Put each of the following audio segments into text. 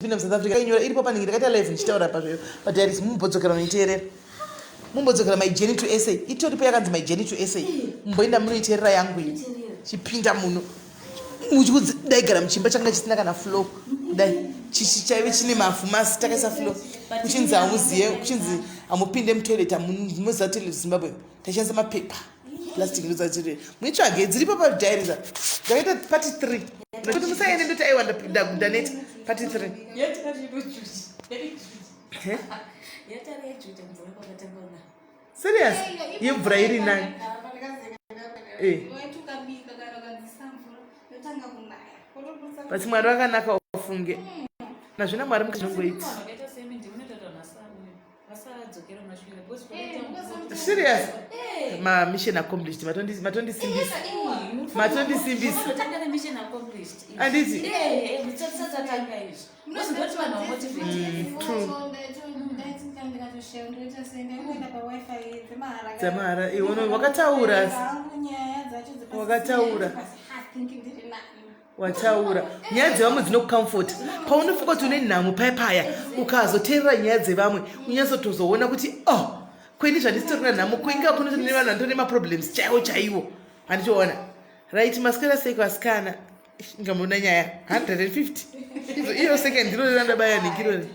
Pinda muSouth Africa inyora iripo panenge ndakaita live ndichitaura pazvo padiaries, mumbodzokera unoiteerera, mumbodzokera My Journey to SA itoripo, yakanzi My Journey to SA. Mumboenda munoiteerera yangu iyi. Chipinda muno muchiudzi, daigara muchimba changa chisina kana floor, kudai chichi chaive chine mavhu masi, takaisa floor, kuchinzi hamuziye, kuchinzi hamupinde mutoilet, hamuziva toilet Zimbabwe, taishandisa mapepa plastic ndodzachiri. Muitsvage, dziripo padiaries, ndakaita part 3 kuti musaende, ndoti aiwa, ndaneta part 3. Eh? Serious, yemvura iri nani? Eh. But Mwari vakanaka, ufunge nazvina Mwari mukazvinongoiti. Serious, mamission accomplished, matondisimbisa, matondisimbisa, handiti? True. Dzamara iwono wakataura, wakataura, wataura nyaya dzevamwe dzinokucomforta paunofunga kuti une nhamo paya paya. Ukazoteerera nyaya dzevamwe, unyatsotozoona kuti, oh, kweni zvandisitorina nhamo, kuinga kunotori nevanhu vanotori nemaproblems chaiwo chaiwo, handichiona? Right, maswera sei vasikana? Ingamuona nyaya 150 izo iyo second irori randabaya ningirori.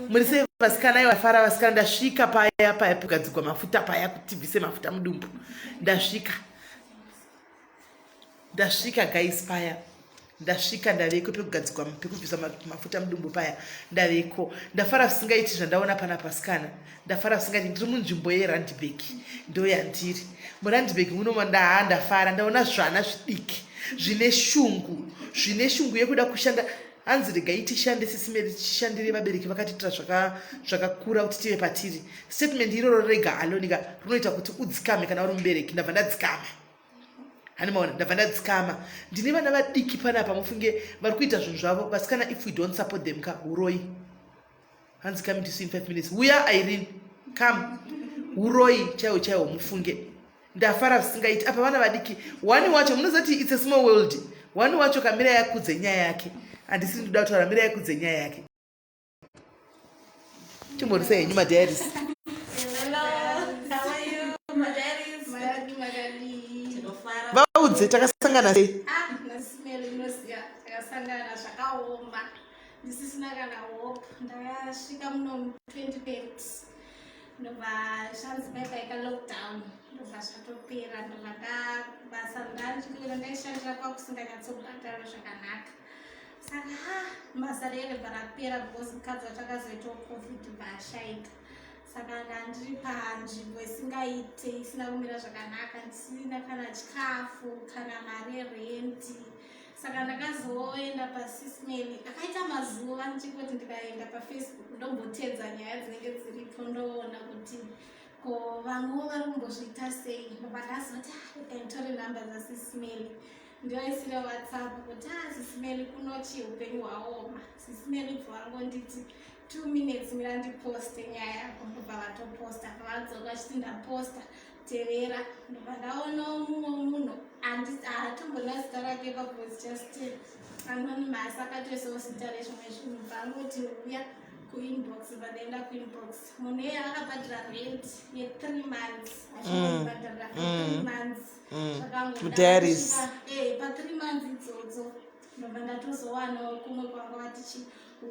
Muri sei vasikana? Aiwa, fara vasikana, ndasvika paya paya pekugadzigwa mafuta paya, kuti tibvise mafuta mudumbu. Ndasvika, ndasvika guys, paya ndasvika, ndaveko pekugadzigwa, pekubvisa mafuta mudumbu paya, ndaveko. Ndafara zvisingaiti zvandaona pana pasikana, ndafara zvisingaiti. Ndiri munzvimbo yeRandburg, ndo yandiri muRandburg muno. Ndaa ndafara, ndaona zvana zvidiki zvine shungu, zvine shungu yekuda kushanda. Hanzi regai tishande, Sis Melly, tichishandire vabereki vakatiitira zvakakura kuti tive patiri. Statement iroro rega alonika rinoita kuti udzikame kana uri mubereki. Ndabva ndadzikama, hani maona, ndabva ndadzikama. Ndine vana vadiki panapa, mufunge, vari kuita zvinhu zvavo vasikana. If we don't support them ka, uroi. Hanzi coming to see in 5 minutes. Uya Irene, come. Uroi chaiwo chaiwo, mufunge. Ndafara zvisingaiti apa, vana vadiki. One wacho, munoziva kuti it's a small world, one wacho kamira yakudze nyaya yake, handisiri ndoda kutaura, mira yakudze nyaya yake. Chimborisai henyu madiaries. Hello, how are you, madiaries? Tinofara. Vaudze takasangana sei. Ah, naSis Melly, unoziva takasangana zvakaoma, ndisisina kana hope. Ndakasvika muno 2020, ndobva zvanzi bye bye kalockdown, ndobva zvatopera. Ndobva ndabasa ndandichikuita, ndaishandira kwakusinganyatsobhadharwa zvakanaka, saka ha, basa reribva rapera because mukadzi wacho akazoitawo COVID, bva ashaika. Saka ndandiri panzvimbo isingaite, isina kumira zvakanaka, ndisina kana chikafu, kana mari yerenti. Saka ndakazoenda paSis Melly, akaita mazuva ndichingoti ndikaenda paFacebook ndombotedza nyaya dzinenge dziripo, ndoona kuti ko vamwewo vari kumbozviita sei. Ndobva ndazoti, "Ah, rega nditore nhamba dzaSis Melly," ndoisire WhatsApp kuti, "Ah, Sis Melly, kunochi upenyu hwaoma." Sis Melly bva vangonditi, "2 minutes, mira ndiposte nyaya yako." Ndobva vatoposta, pavadzoka vachiti, "Ndaposta, tevera." Ndobva ndaonawo mumwe munhu, hatombona zita rake papo, just anonymous, akatoisawo zita rezvimwe zvinhu. Bva angoti, "Uya kuinbox." Bva ndaenda kuinbox, munhu iye akabhadhara rent ye3 months, achibhadhara for 3 months. Zvakangodaro. Mudiaries. Pa3 months idzodzo ndobva ndatozowanawo kumwe kwanga vatichi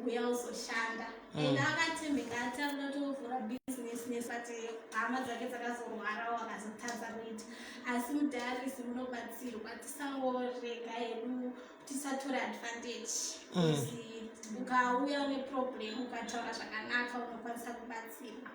uya uzoshanda, and akatembeka, ati anoda kutovhura business nesati hama dzake dzakazorwarawo, akazotadza kuita. Asi mudiaries munobatsirwa, tisangorega hedu, tisatore advantage. Because ukauya une problem, ukataura zvakanaka, unokwanisa kubatsirwa.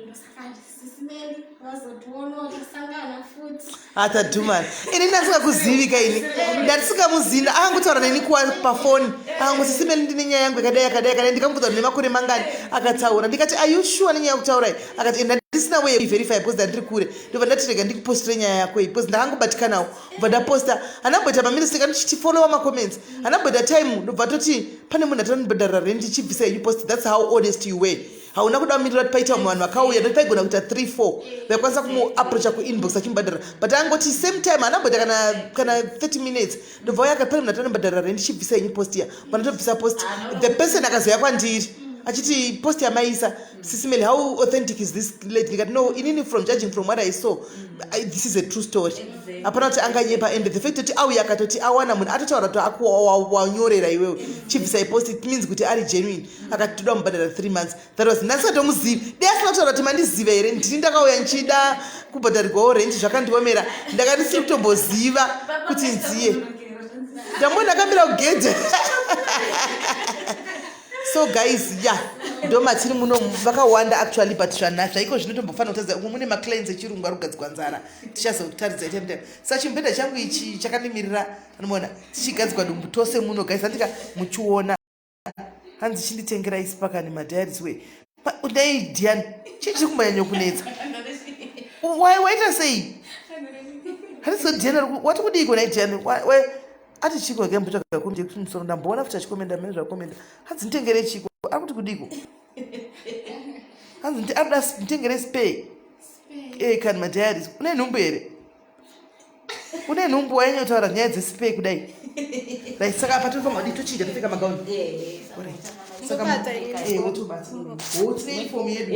Ndosaka Sis Melly vazotionawo, tasangana futi. Atadhumana, ini ndasingakuzivi ini, ndatisingamuzivi. Akangotaura neni kuwa pafoni, akangoti, "Sis Melly, ndine nyaya yangu yakadai yakadai yakadai." Ndikamubvunza kuti nemakore mangani, akataura. Ndikati, "Are you sure nenyaya yekutaura iyi?" Akati, "Enda." Ndisina way verify because ndandiri kure. Ndobva ndati, "Rega ndikupostire nyaya yako iyi," because ndakangobatikanawo. Bva ndaposta, handamboita maminutes, ndichitifollowa macomments, handamboita time, ndobva toti pane munhu atanibhadharira rent, ichibvisa yenyu post. That's how honest you were. Hauna kuda kumirira kuti paita vamwe vanhu vakauya, nokuti paigona kuita 3 4 vaikwanisa kumuapproacha kuinbox achimubhadhara, but angoti same time haana kana 30 minutes, ndobva uya akati, "Pane munhu atanobhadhara rent, chibvisa yenyu post iya." Panatobvisa post, the person akazouya kwandiri achiti, "Post yamaisa, Sis Melly, how authentic is this lady?" Ndikati, "No, inini from judging from what I saw, this is a true story. Hapana kuti anganyepa." And the fact kuti auya akatoti awana munhu atotaura kuti akuwanyorera iwewe, "Chibvisai post," it means kuti ari genuine. Akati, "Toda mubhadhara 3 months." That was ndasingatomuzivi. Dei asina kutaura kuti, "Mandiziva here? Ndini ndakauya nchida kubhadharirwawo rent, zvakandiomera," ndanga ndisiri kutomboziva kuti nziye. Ndambo ndakamira kugedhe. So guys, ya, ndo matiri muno vakawanda actually, but zvaiko zvinotombofanira kutaridza umwe. Mune maclients echirungu ari kugadzikwa nzara, tichazokutaridza time time. Saka chimubhedha changu ichi chakandimirira, anomuona tichigadzikwa dumbu tose muno, guys. Andika muchiona hanzi, "Chinditengerai sipakani madiaries we." Dai Diani, chii chiri kumbanyanyokunetsa? Waita sei? Handisi Diani, wati kudii nai Diani? Ati chiko kembotsvaga kunde musoro. Ndamboona futi achikomenda mene zvakomenda, hanzi, "Nditengere chiko." Ari kuti kudiko? Hanzi arikuda nditengere spay kani madiaries. Une nhumbu here? Une nhumbu? Wainyotaura nyaya dzespay kudai. Right, saka apa tofanira kudii? Tochinja, topfeka magauni. Alright. Saka Ndobata ini. Wotobata. Wo, tine uniform yedu.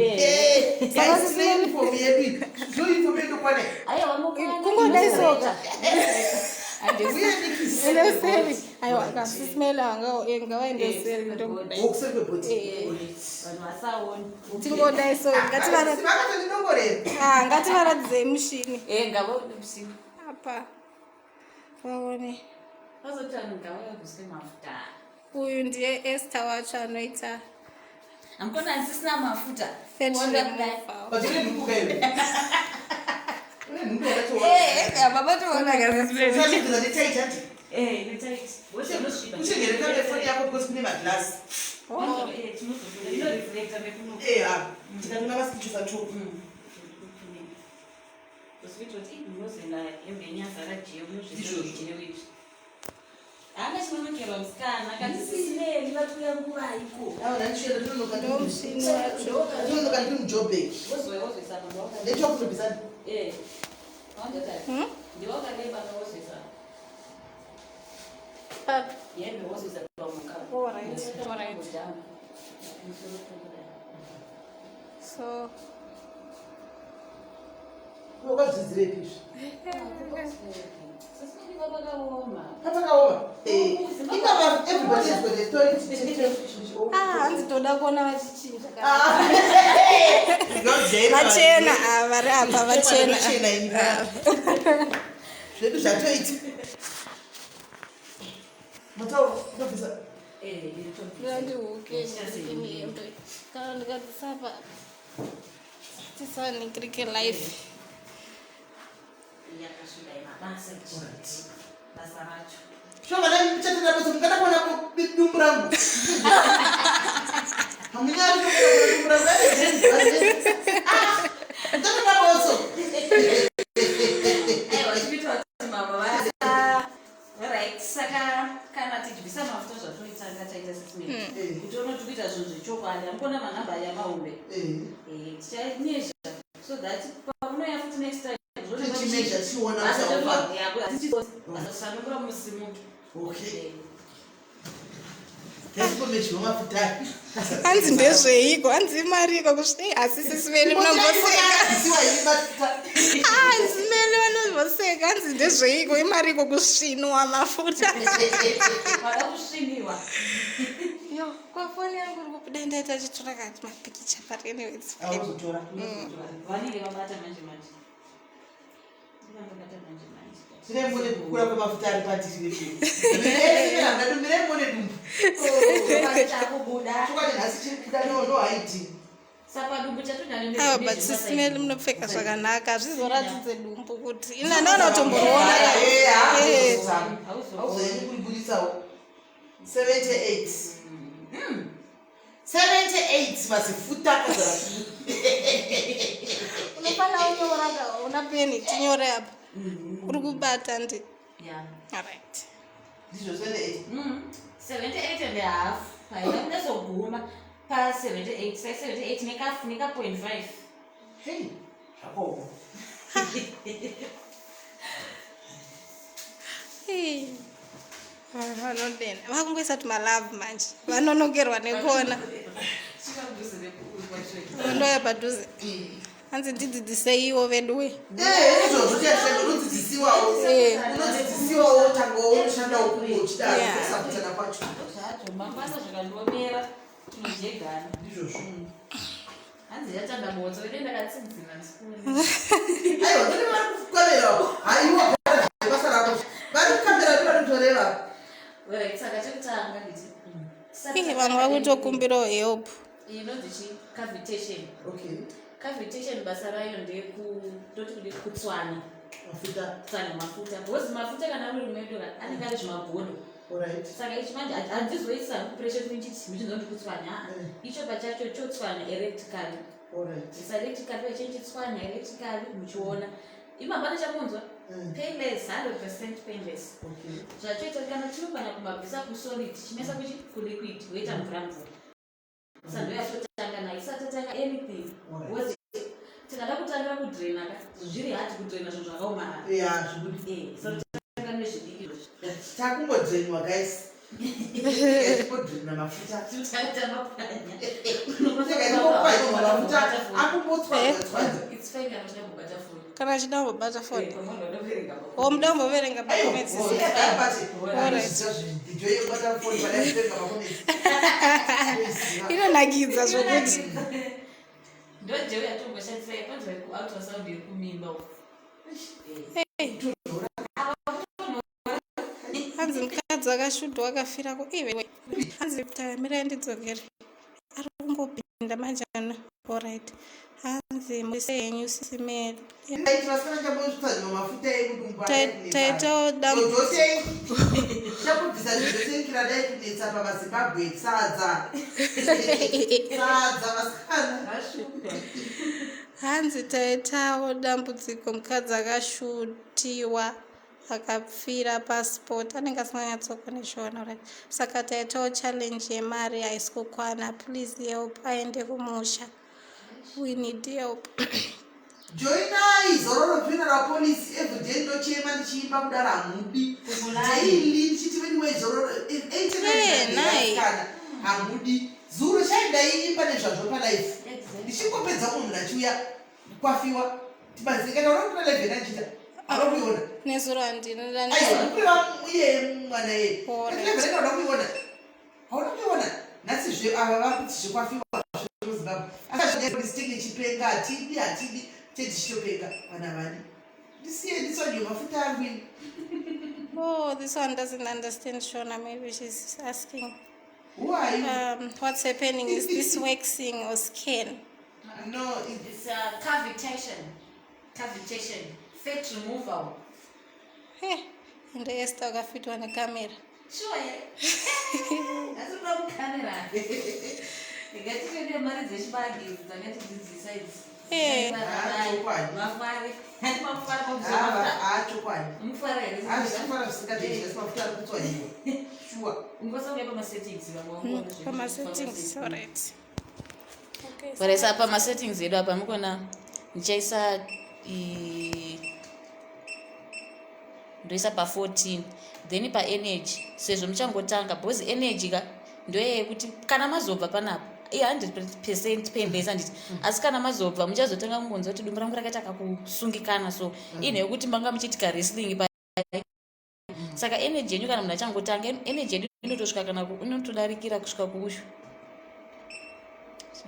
Guys, tine uniform yedu iyi. Ndo uniform yedu kwane. Kungodai soka. Uye nikisi. Endeseri, aiwa, Sis Melly ngavaendeseri, ndomudai. Wokuseri kwebhoti. Vanhu vasaoni. Tingodai so. Vakatondinongorera. Ah, ngativaratidzei mushini. Ngavaone mushini. Apa vaone. Vazoti vanhu ngavauya kubviswe mafuta. Uyu ndiye Esther wacho anoita Hamukona handisisina mafuta. fat Kuona kudai. removal. But une nhumbu kaiwe. Une nhumbu yakatowa. Vabatoona. Usachengeza netight, hanti? Netight. Unosviba. Uchengere kambe foni yako because kune maglass. Tinozobuda inoreflecta nekuno. Ha. Tikanyora maspeeches acho. Kuita kuti unozoenda hembe yenyu yazara jeu. Izvozvo. Unozvizvijeu izvi haana chinonokerwa musikana kati Sis Melly vatuya nguvaiko. Awa, ndandichienda ndinonoka. Ndo mushini wacho. Ndinonoka, ndiri muJoburg. Wozouya wozoisa pamba. Ndechokunobvisani. Hmm? Ndiwakareba wozoisa Papi? hembe wozoisa pamuka. Alright. So Wakazvidzirepi izvi? Vakaoma. Patakaoma. Ingava everybody has got a story to tell. Ah, hanzi toda kuona vachichinja. Ah. Vachena ava vari apa vachena. Vachena ini. Zvedu zvatoita. Matauro, ndobvisa. Ndandihuke hembe kana ndikadzisapa tisanikirike life. Yakasvika mabasa, basa racho. Sho vana muchatenda bose mungada kuona dumbu rangu. Hamunyari kuona dumbu rangu. Ah, muchatenda botso. Aiwa, chikuita kuti mama va right. Saka kana tichibvisa mafuta, zvatoitanga taita, Sis Melly, kuti unoti kuita zvinhu zvechokwadi, hamukona manhamba aya mahombe. Tichanyezha so that pamunoya futi next time Tichimeasure, tichiona kuti haufa. Asanongura musimuki. Okay. Taisipomedyiwa mafuta. Hanzi ndezveiko? Hanzi imariko kusvi? Asi Sis Melly munomboseka. Isiwa iyi mafuta. Hanzi Melly vanomboseka, hanzi ndezveiko, imariko kusvinwa mafuta? Vada kusviniwa. Yo, kwafoni yangu iri kubuda, ndaita chitora kati mapikicha, but anyway, it's fine. Auzotora. Vanenge vabata manje manje, vanobata manje manje. Mirai muone kukura kwemafuta ari patiri. Mirai muone dumbu. Chakubuda. Chokwadi nhasi chiri kubuda, no haiti. Saka dumbu Aiwa, but Sis Melly munopfeka zvakanaka, hazvizoratidze dumbu kuti ina ndaona kutomboriona. Hauzoenyi kuribudisawo. 78. 78 mazifuta akazara. Unofanira unyora ka, una peni, tinyore apa uri kubata ndi. Alright. Ndizvo 78. 78 and a half, haina kunyatsoguma. Pa 78, size 78 neka 0.5. Hey, zvakaoma. Hey. Vanhu vanodena vakungoisa tumalove manje vanonokerwa nekuona ndouya padhuze hanzi ndidzidziseiwo veduwe. Eh, izvozvo chaizvo unodzidzisiwawo. Unodzidzisiwawo tangawo unoshandawo kumwe uchidaro kusaputana kwacho. Zvacho mangwana zvikandiomera tinojegana. Ndizvozvo. Hanzi yatanga motso ine ndakatsinzina ndisikuona. Aiwa, ndine vari kukamera. Haiwa, basa rako. Vari kukamera ndivo vanotoreva. Alright, saka chekutanga nditi. Ih, vamwe vakutokumbirawo help. Iyi inonzi chi cavitation. Cavitation basa rayo ndekutoti kudi kutswanya. Mafuta. Kutswanya mafuta. Because mafuta kana ari mumedu anenge ari zvimabhodo. Saka ichi manje handizoisa pressure kuti ndichiti muchinzwa kuti kutswanya. Icho pachacho chotswanya electrically. Isa electrically pachinchitswanya electrically muchiona. Imamba nechamunzwa painless, 100% painless. Zvachoita kana tinopanya kumabvisa kusolid chimesa kuchi kuliquid woita mvura mvura. Saka ndoyatotanga nayo isati tatanga anything. Because tikada kutangira kudraina ka zviri hard kudraina zvinhu zvakaomarara. Yeah, zvikuti. So totanga nezvidiki izvozvi. Takungodrenwa guys. Takungodrena mafuta. Totanga mapwanya. Takaingopwanya mafuta akumbotswanya tswanya. It's fine kana uchida kubata phone. Kana achida kumbobata foni. Pamwe unoverenga. O muda kumboverenga macomments. Alright. Inonakidza zvokuti. Ndojeu yatomboshandisa yepanzwa yekuultrasound yekumimba uku. Hey. Hanzi mukadzi akashudwa akafirako iwe. Hanzi tamirai ndidzokere. Ari kungopinda manje ana. Alright. Hanzi muise henyu sisimele. Taitawo dambudziko. Chakubvisa zvizotenkira dai kunetsa pamaZimbabwe sadza sadza vasikana. Hanzi taitawo dambudziko mukadzi akashutiwa akapfira passport anenge asinganyatsokuone shona, right? Saka taitawo challenge yemari haisi kukwana. Please help aende kumusha, we need help. Joinai Zororo Funeral Policy. Everyday ndochema ndichiimba kudaro, hamudi. Daily ndichiti anyway Zororo Eh, nai. 89 hamudi. Zuro chai ndaiimba nezvazvo palife, ndichingopedza umwe munhu achiuya kwafiwa tibatsirikana. Unokutora live yandachiita, anokuiona? Nezuro handina. Aiwa, ndikureva iye mwana iye. Alright. Live hauna kuiona, hauna kuiona nhasi zve. Ava vakuti zvekwafiwa zvemuZimbabwe asitenge chipenga. Hatidi, hatidi, tetichitopenga vana vani. Ndisiye nditsvage mafuta angu ini. Oh, this one doesn't understand Shona. Maybe she's asking. Who are you? What's happening? Is this waxing or scan? No. It's a cavitation. Cavitation. Fat removal. Hey, ende Esther akafitwa nekamera. Sure. Asi unoda kukamera. Ngatitende mari dzechibage idzi dzangatidzidzisa idzi. Eh. Ah, chokwadi. Mafare. Handi mafara. Chokwadi. Mufara here? Azvifara zvisingadechi, asi mafuta ari kutswanyiwa shuwa. Unokwanisa kuuya pamasettings vamwe vangoona zvinhu. Pamasettings, alright. Okay. Varesa pamasettings edu apa mukona ndichaisa ndoisa pa14, then paenergy sezvo muchangotanga, because energy ka ndoyeyekuti kana mazobva panapa i100% painless, handiti? Asi kana mazobva muchazotanga kungonzwa kuti dumbu rangu rakaita kakusungikana, so inhu yekuti manga muchiitika wrestling pa. Saka energy yenyu kana munhu achangotanga, energy yedu inotosvika kana inotodarikira kusvika kuushu. So,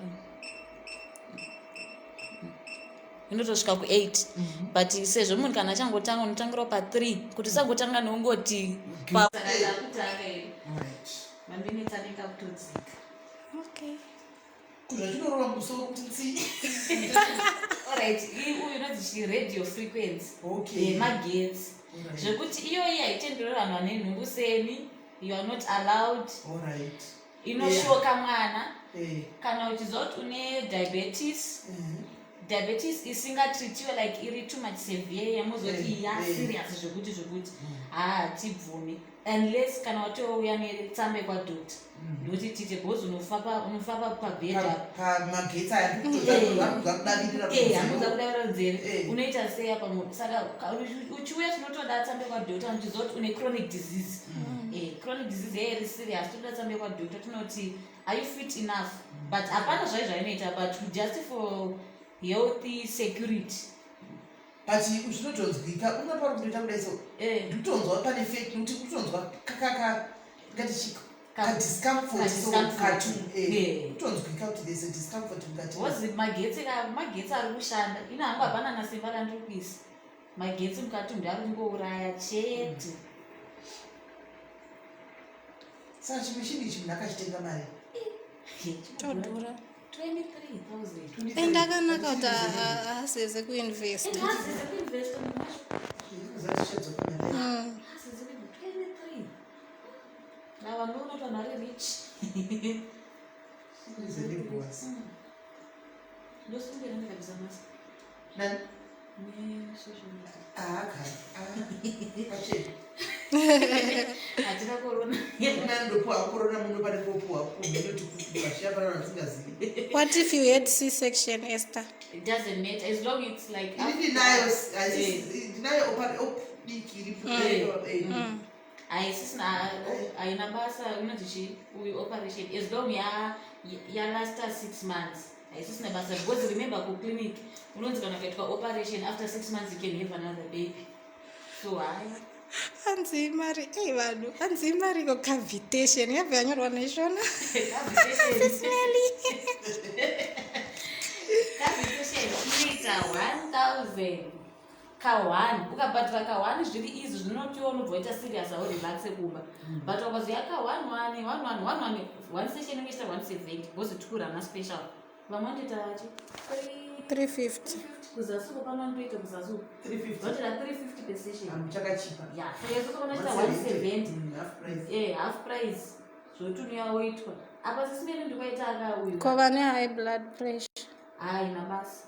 inotosvika ku8, but sezvo munhu kana achangotanga unotangirawo pa3 kuti usangotanga neungoti. Saka takutanga iyo maminitsi anenge akutodzika. Okay. Kuzvachinorova musoro kuti tsi. Alright, uyu unonzi chi radio frequency yemagetsi, zvekuti iyoyi haitenderwi vanhu vane nhumbu semi. You are not allowed. Inoshoka mwana. Kana uchiziva kuti une diabetes. Diabetes isingatreatiwe, like iri too much severe, yamuzoti yaserious zvekuti hatibvumi unless kana watouya netsamba kwadoctor, ndokuti tiite, because unofa unofa pabhedha. Pamagetsi aya ndikutoza kudavirira. Hamuza kudavira nzeve. Unoita sei apa? Saka uchiuya tinotoda tsamba kwadoctor, uchiziva kuti une chronic disease. Chronic disease yeye iri serious, toda tsamba kwadoctor, tinoti are you fit enough? But hapana zvai zvainoita, but just for healthy security. But zvinotonzwika, unopari kutoita kudai so. Ndikutonzwa pane fake, nekuti kutonzwa kakaka ngati chi kadiscomfort so. Ka-discomfort. Mukati kutonzwika kuti there's a discomfort mukati. Because magetsi magetsi ari kushanda, ina hangu hapana nasimba randiri kuisa, magetsi mukati umu ari kungouraya chete. Saka chimishini ichi munhu akachitenga mari? Todhura. 23,000. Ende akanaka kuti aseze kuinvesta. And hazizi kuinvesta munhu wacho. Zatichadzoka mari. Hazizi ku 23, ava ndoona kuti vanhu vari rich. Izendibhosi. Ndosungera ndakabvisa mask. Nani? Nesocial media. Akari pachena. Hatina corona. Nani ndopuwa korona muno, pane popuwa kumhenoti kumashiya pana vanhu vasingazivi. What if you had C section, Esther? It doesn't matter as long it's like Ini ndinayo, ndinayo op diki iripo. Haisisina, haina basa inonzi chi uyu operation, as long yalasta 6 months haisisina basa, because remember kuclinic unonzi kana ukaitwa operation, after 6 months you can have another baby, so hai. Anzi imari ei vanhu, anzi imari ko cavitation yabva yanyorwa neshona. Cavitation. Smelly. Cavitation inoita 1000 ka1, ukabhatira ka1 zviri easy, zvinotiwo unobva waita serious, aurelaxe kumba, but ukazoya ka1 1 1 1 1 1 1 session inenge ichita 170, because tikurana special, vamwe vanotoita chi 350. Kuzasi uko pano vanotoita, kuzasi uko 350. vanotoita 350 per session. Chakachipa. Ya, saka isusu vanoita 170. Half price. Half price, zvoti unoya woitwa apa sisimene ndikwaita akauyu. Ko vane high blood pressure? Haina basa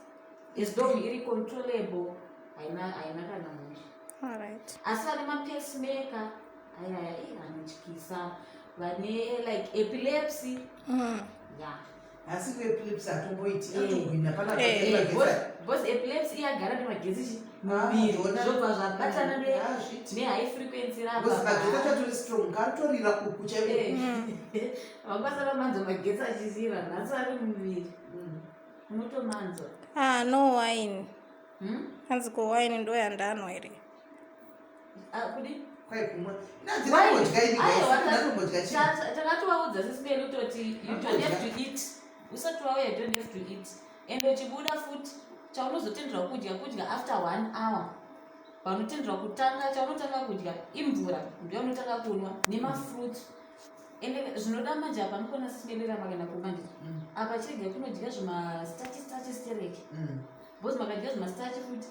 as long iri controllable, haina kana mhosva. Alright. Asi vane mapacemaker ayaya anotyisa, vane like epilepsy. Ya. Asi kuepilepsy hatomboiti, atogwina. Because epilepsy iyagara nemagetsi chi Ah, muviri, zvona. zvobva zvabatana Hazviti. nehigh frequency. Because magetsi acho atori strong, ngatorira uku chaiko. Vakwanisa vamanzwa magetsi achisira nhasi ari muviri, unotomanzwa. Ah, no wine. Hmm? Anzi ko wine ndo yandanwa here? Ah, kudi? Kwai kumwa nadzinombodya ini, ndanombodya chii? Takatovaudza sisimeli kutoti you don't have to eat usati wauya, you don't have to eat, and uchibuda futi chaunozotenderwa kudya after one hour, paunotenderwa kutanga, chaunotanga kudya imvura, ndiyo unotanga kunwa nemafruits. Ende zvinoda manje apa nokona simelera makaenda kumanje apa chirega kunodya zvimastarch, starch stereki, because makadya zvimastarch futi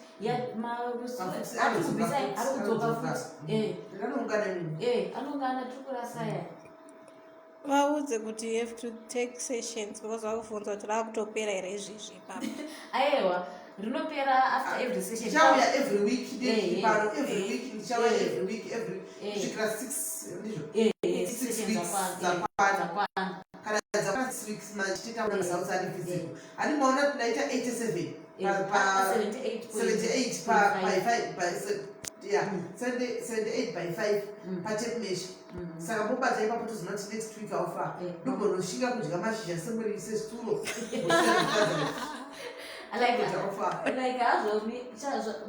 Mafruits ari kubvisa, anodzoka. ari kudzoka futi. Anoungana munhu. Anongana tiri kurasaya. Vaudze kuti you have to take sessions, because vakubvunza kuti raakutopera here izvizvi ipapa. Aiwa, rinopera after every session. Ndichauya every week pano, every week ndichauya, every week, every kusvikira six, ndizvo? Six Six sessions. weeks. Dzakwana. Dzakwana. Dzakwana. Kana dzakwana 6 weeks machiteta results ari visible. Ani maona kuti ndaita 87 78. 78 pa by 5 by yeah, 78 by 5 patape measure. Saka mobata ipapo, tozoona kuti next week aufa. Ndogonoshinga kudya mashizha semuri sesituro. Like Aufa. Like hazvo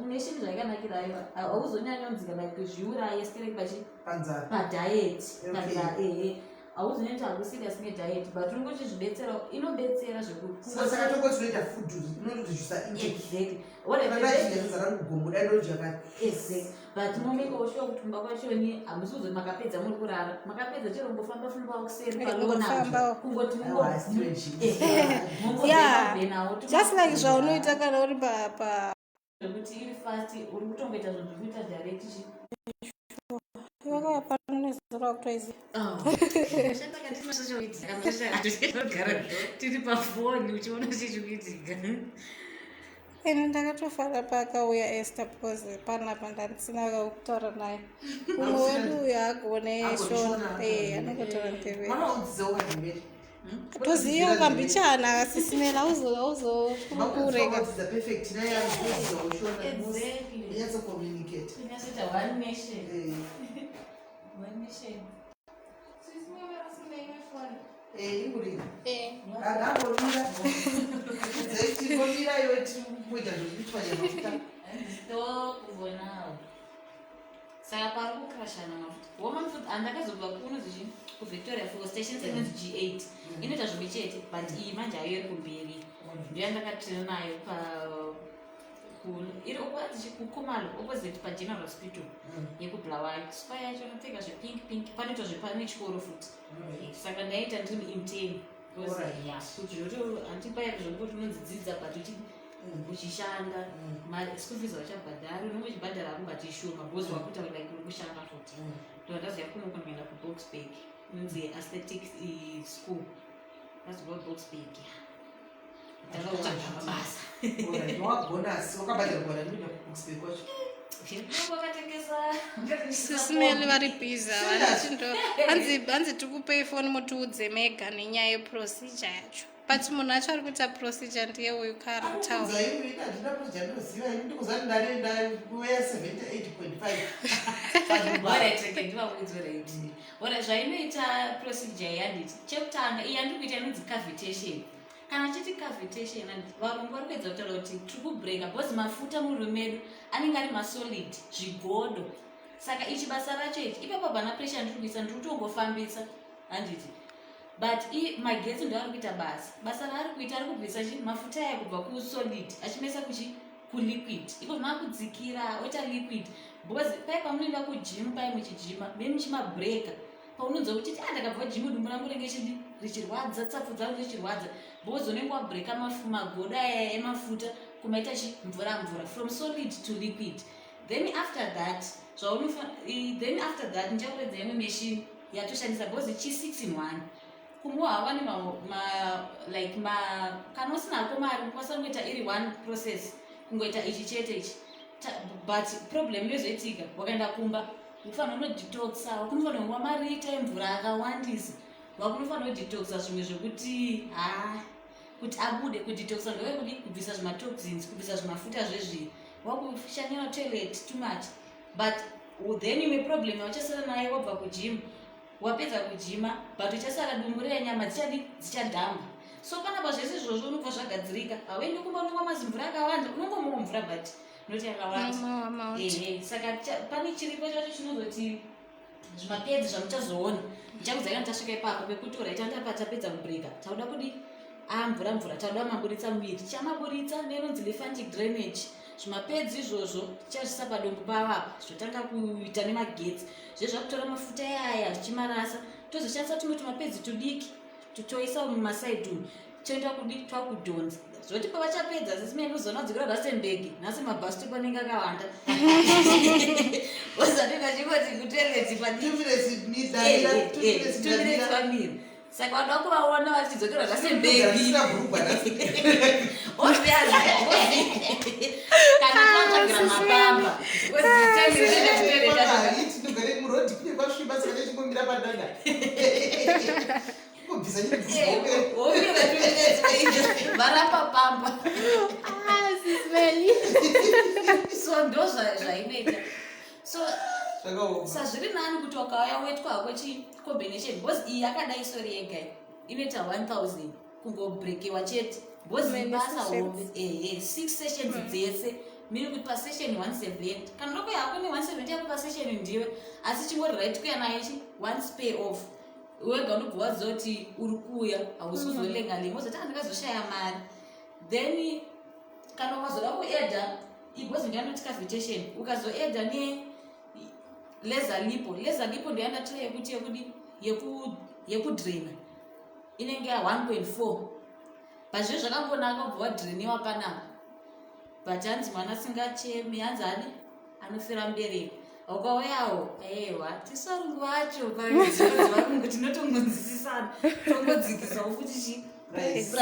neshini zvayakanakira, aiwa, hauzonyanyonzika like zviuraye stereki pachi Panzara. Padiet. Okay. Ehe, hauzonyanya hakuserious nediet, but unongochizvibetsera, inobetsera. Saka tongoti tinoita food inoredusa intake. Exactly. Kana ndachidya sadza rangu gombo, dai ndodya kati. Exactly, but momeka sure kuti kumba kwachoni hamusi kuzoti makapedza muri kurara, makapedza chero ngofamba fambawo kuseri. Kungofambawo. Kungoti Aiwa, stretch. Yeah. Just like zvaunoita kana uri pa Zvekuti iri fast, uri kutongoita zvinhu zviri kuita direct chi Wakauya pano nezuro wakutoiziva. Tiri pafoni uchiona chichikuitika. Ende ndakatofara paakauya Esther because panapa ndandisina kutaura naye. Umwe wedu uyo haagone Shona. Eh, anongotaura Ndebele. Mama udzidzeo kaNdebele. Toziva kambichana asisimela auzokurega. Dzidza perfect naye anodzidzawo Shona. Exactly. Munyatso communicate. Kunyatsoita one nation. Eh. One nation. Eh, ingurira. Eh. Angangomira. Tikomira iwe timuita zvekuchwanya mafuta. Ndokuvonawo. Saka pari kukrashana mafuta. Wo mafuta andakazobva kuno zichi kuVictoria Falls station inonzi G8. Inoita zvimwe chete but iyi manje hayo iri kumberi. Ndiyo yandakatraina nayo pa iri opposite kuKumalo opposite paGeneral Hospital yekuBulawayo. Spa yacho inopfeka zvepink pink panoitwa zvepane chikoro futi. Saka ndaita ndiri muintern. Because Alright. yeah, kuti zvoto handipaya zvokuti unonzidzidza but uchishanda mari school fees vachabhadhari unonge uchibhadhara hako but ishoma because wakuita like uri kushanda futi. Ndo ndazoya kuno kunoenda kuBoksburg inonzi aesthetic school. Ndazobva kuBoksburg ndanga kutsvaga mabasa. Alright, wagona asi wakabhadharwa nani kuenda kuBoksburg kwacho? Wakatengesa. Sisimeli vari busy havana hanzi tikupei foni mutiudze mega nenyaya yeprocedure yacho. But munhu acho ari kuita procedure ndiye uyu karataura. Udza iwe, ini handina procedure ndinoziva ini ndikuziva kuti ndakuweya 78.5. Alright, rege ndivaudze right. Alright, zvainoita procedure iyi handiti chekutanga iyi yandiri kuita inonzi cavitation. Kana chiti cavitation handiti varungu vari kuedza kutaura kuti tiri kubreka because mafuta mumuviri medu anenge ari masolid zvigodo. Saka ichi basa racho ichi ipapo hapana pressure yandiri kuisa, ndiri kutongofambisa handiti. But magetsi ndo ari kuita basa. Basa raari kuita ari kubvisa chi mafuta aya kubva kusolid achimesa kuchi kuliquid. Iko zvaakudzikira oita liquid because pai pamunoenda kugym pai muchijima me muchimabreaka paunonzwa kuti ah ndakabva gym dumbu rangu renge chidi richirwadza, tsapfu dzangu dzichirwadza because unenge wabreaka magodo aya emafuta kumaita chi mvura mvura from solid to liquid. Then after that then after that ndichakuredza imwe machine yatoshandisa because chi 6 in 1 kumwe hawane like ma kana usina hako mari unokwanisa kungoita iri one process, kungoita ichi chete ichi. But problem inozoitika wakaenda kumba unofanira unodetoxa, wakunofanira kumwa marita emvura akawandisa, wakunofanira kudetoxa zvimwe zvekuti ha kuti abude. Kudetoxa ndowekudi kubvisa zvimatoxins, kubvisa zvimafuta zvezviri wakushandira toilet too much. But then imwe problem yauchasara nayo wabva kugym, wapedza kujima but uchasara dumbu renyama dzichadi dzichadhamba. So panapa zvese izvozvo unobva zvagadzirika, hauendi kumba unomwa mazimvura akawanda, unongomwawo mvura but noti yakawanda. Normal amount. Ehe, saka pane chiripo chacho chinozoti zvimapedzi zvamuchazoona ndichakudza kana tasvika ipapo pekuti alright andapa tapedza kubreka tauda kudi mvura mvura tauda maburitsa muviri, tichamaburitsa neinonzi lymphatic drainage. Zvimapedzi izvozvo tichazvisa padumbu pavapa zvotanga kuita nemagetsi zvezvakutora mafuta ayaya zvichimarasa. Tozoshandisa tumwe tumapedzi tudiki toisa mumasaidi umu toenda kudi twakudhonza zvoti pavachapedza sisimene uzoona dzikura Rustenburg nhasi mabus stop anenge akawanda ozanenge achingoti kutoilet 2 minutes midamira, 2 minutes 2 minutes ndamira. Vamira saka vanoda kuvaona vachidzokera Rustenburg. Handisina bhurugwa nhasi. Obviously kana tovatsvagira mapamba. Tinogare murodhi kune kwasviba saka tichingomira padanda kungobvisa chibhurugwa. Omira 2 minutes varapa pamba. Ah, Sismeli. So ndo zvainoita so Zvakaoma. Sazviri nani kuti wakauya woitwa hako chicombination because iyi yakadai sori yega iyi inoita 1000 kungobrekewa chete because Many basa sessions. hombe. Ehe, six sessions dzese miri kuti pasession 170 kana unokuya hako ne170 yako pasession ndiwe asi chingori right kuya nayo chi once pay off wega unobva waziva kuti uri kuuya hausi kuzolenga lenga uzoti andikazoshaya mari. Then kana ukazoda kuedha because ndiyanoti cavitation ukazoedha ne laser lipo, laser lipo ndoyandatira yekuti yekudi yekudraina inenge ya 1.4 but zvinhu zvakangonaka ubva wadrainiwa panapa. But hanzi mwana asingachemi hanzi ani anofira mubereko. Ukauyawo ewa tisu varungu vacho pavarungu tinotongonzwisisana tongodzikisawo futi chi price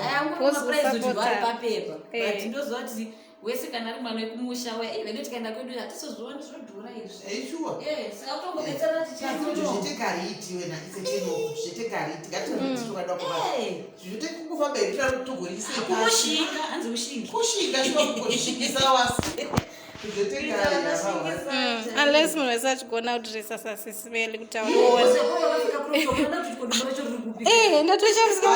ayangomaprice kuti vari papepa but ndoziva kuti wese kana ari mwana wekumusha uya even tikaenda kwedu hatisozvioni zvodhura izvi shuwa saka kutongobetserana tichiazvitekariti wena iseteno zvitekariti ngatitikufamba kushinga hanzi kushinga kushinga shuwa kungozvishingisa wasi Unless munhu wese achigona kudresa sasisiveli kuti auone. Eh, ndatoshamisika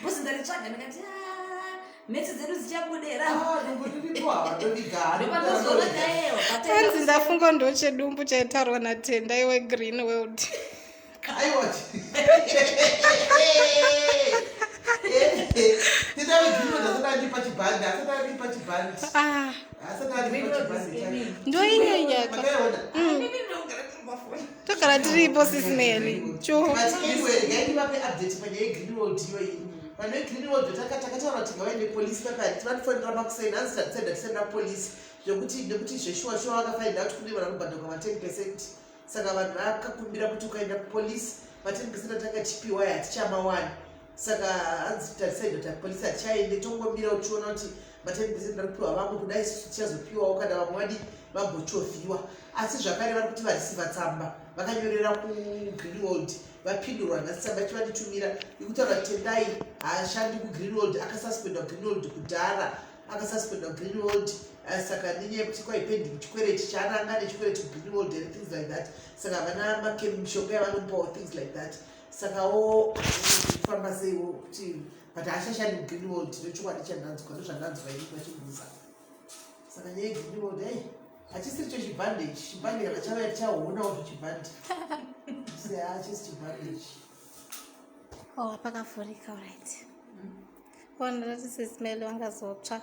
Bosi ndaritsvaga ndikati mhete dzedu dzichabudera. Hanzi ndafunga ndochedumbu chaitaurwa naTendai weGreen World. Aiwa. Tenda weGreen World asati andipa chibhandi, asati andipa chibhandi. Ah. Asati andipa chibhandi chake. Ndoinyanyaka. Makaiona? Togara tiripo sisimeli. Cho. But anyway, regai ndivape update panyaya yeGreen World iyoyi. Vanhu veGreen World takataura kuti ngavaende police papa vatifonera makuseni hanzi tatisenda tisenda police zvekuti nekuti zveshuwa shuwa vakafind out kune vanhu vanobhadharwa ma 10%. Saka vanhu vakakumbira kuti ukaenda kupolice ma 10% atanga tichipiwa aya hatichamawani. Saka hanzi tatisenda kuti police hatichaende tongomira uchiona kuti ma 10% ari kupiwa vamwe kudai isusu tichazopiwawo kana vamwe vadi vambochovhiwa. Asi zvakare vari kuti vareceiva tsamba vakanyorera kuGreen World vapindurwa nhasi tsamba ichivanditumira ikutaura kuti Tendai haashandi kuGreen World, akasuspendwa Green World kudhara, akasuspendwa Green World saka nenyaya yekuti kwaipending chikwereti chaananga nechikwereti kuGreen World and things like that. Saka havana mishonga yavanomupawo things like that. Sakawo famba seiwo kuti but haachashandi kuGreen World ndochokwadi chandanzwa ndozvandanzwa ini vachibvunza. Saka nyaya yeGreen World ei hachisiri cho chibhandeji, chibhande kana chauya tichaonawo zvechibhande. Hachisi chibhandeji. Oh, pakavhurika right. Ona rati sisimeli wangazotsva.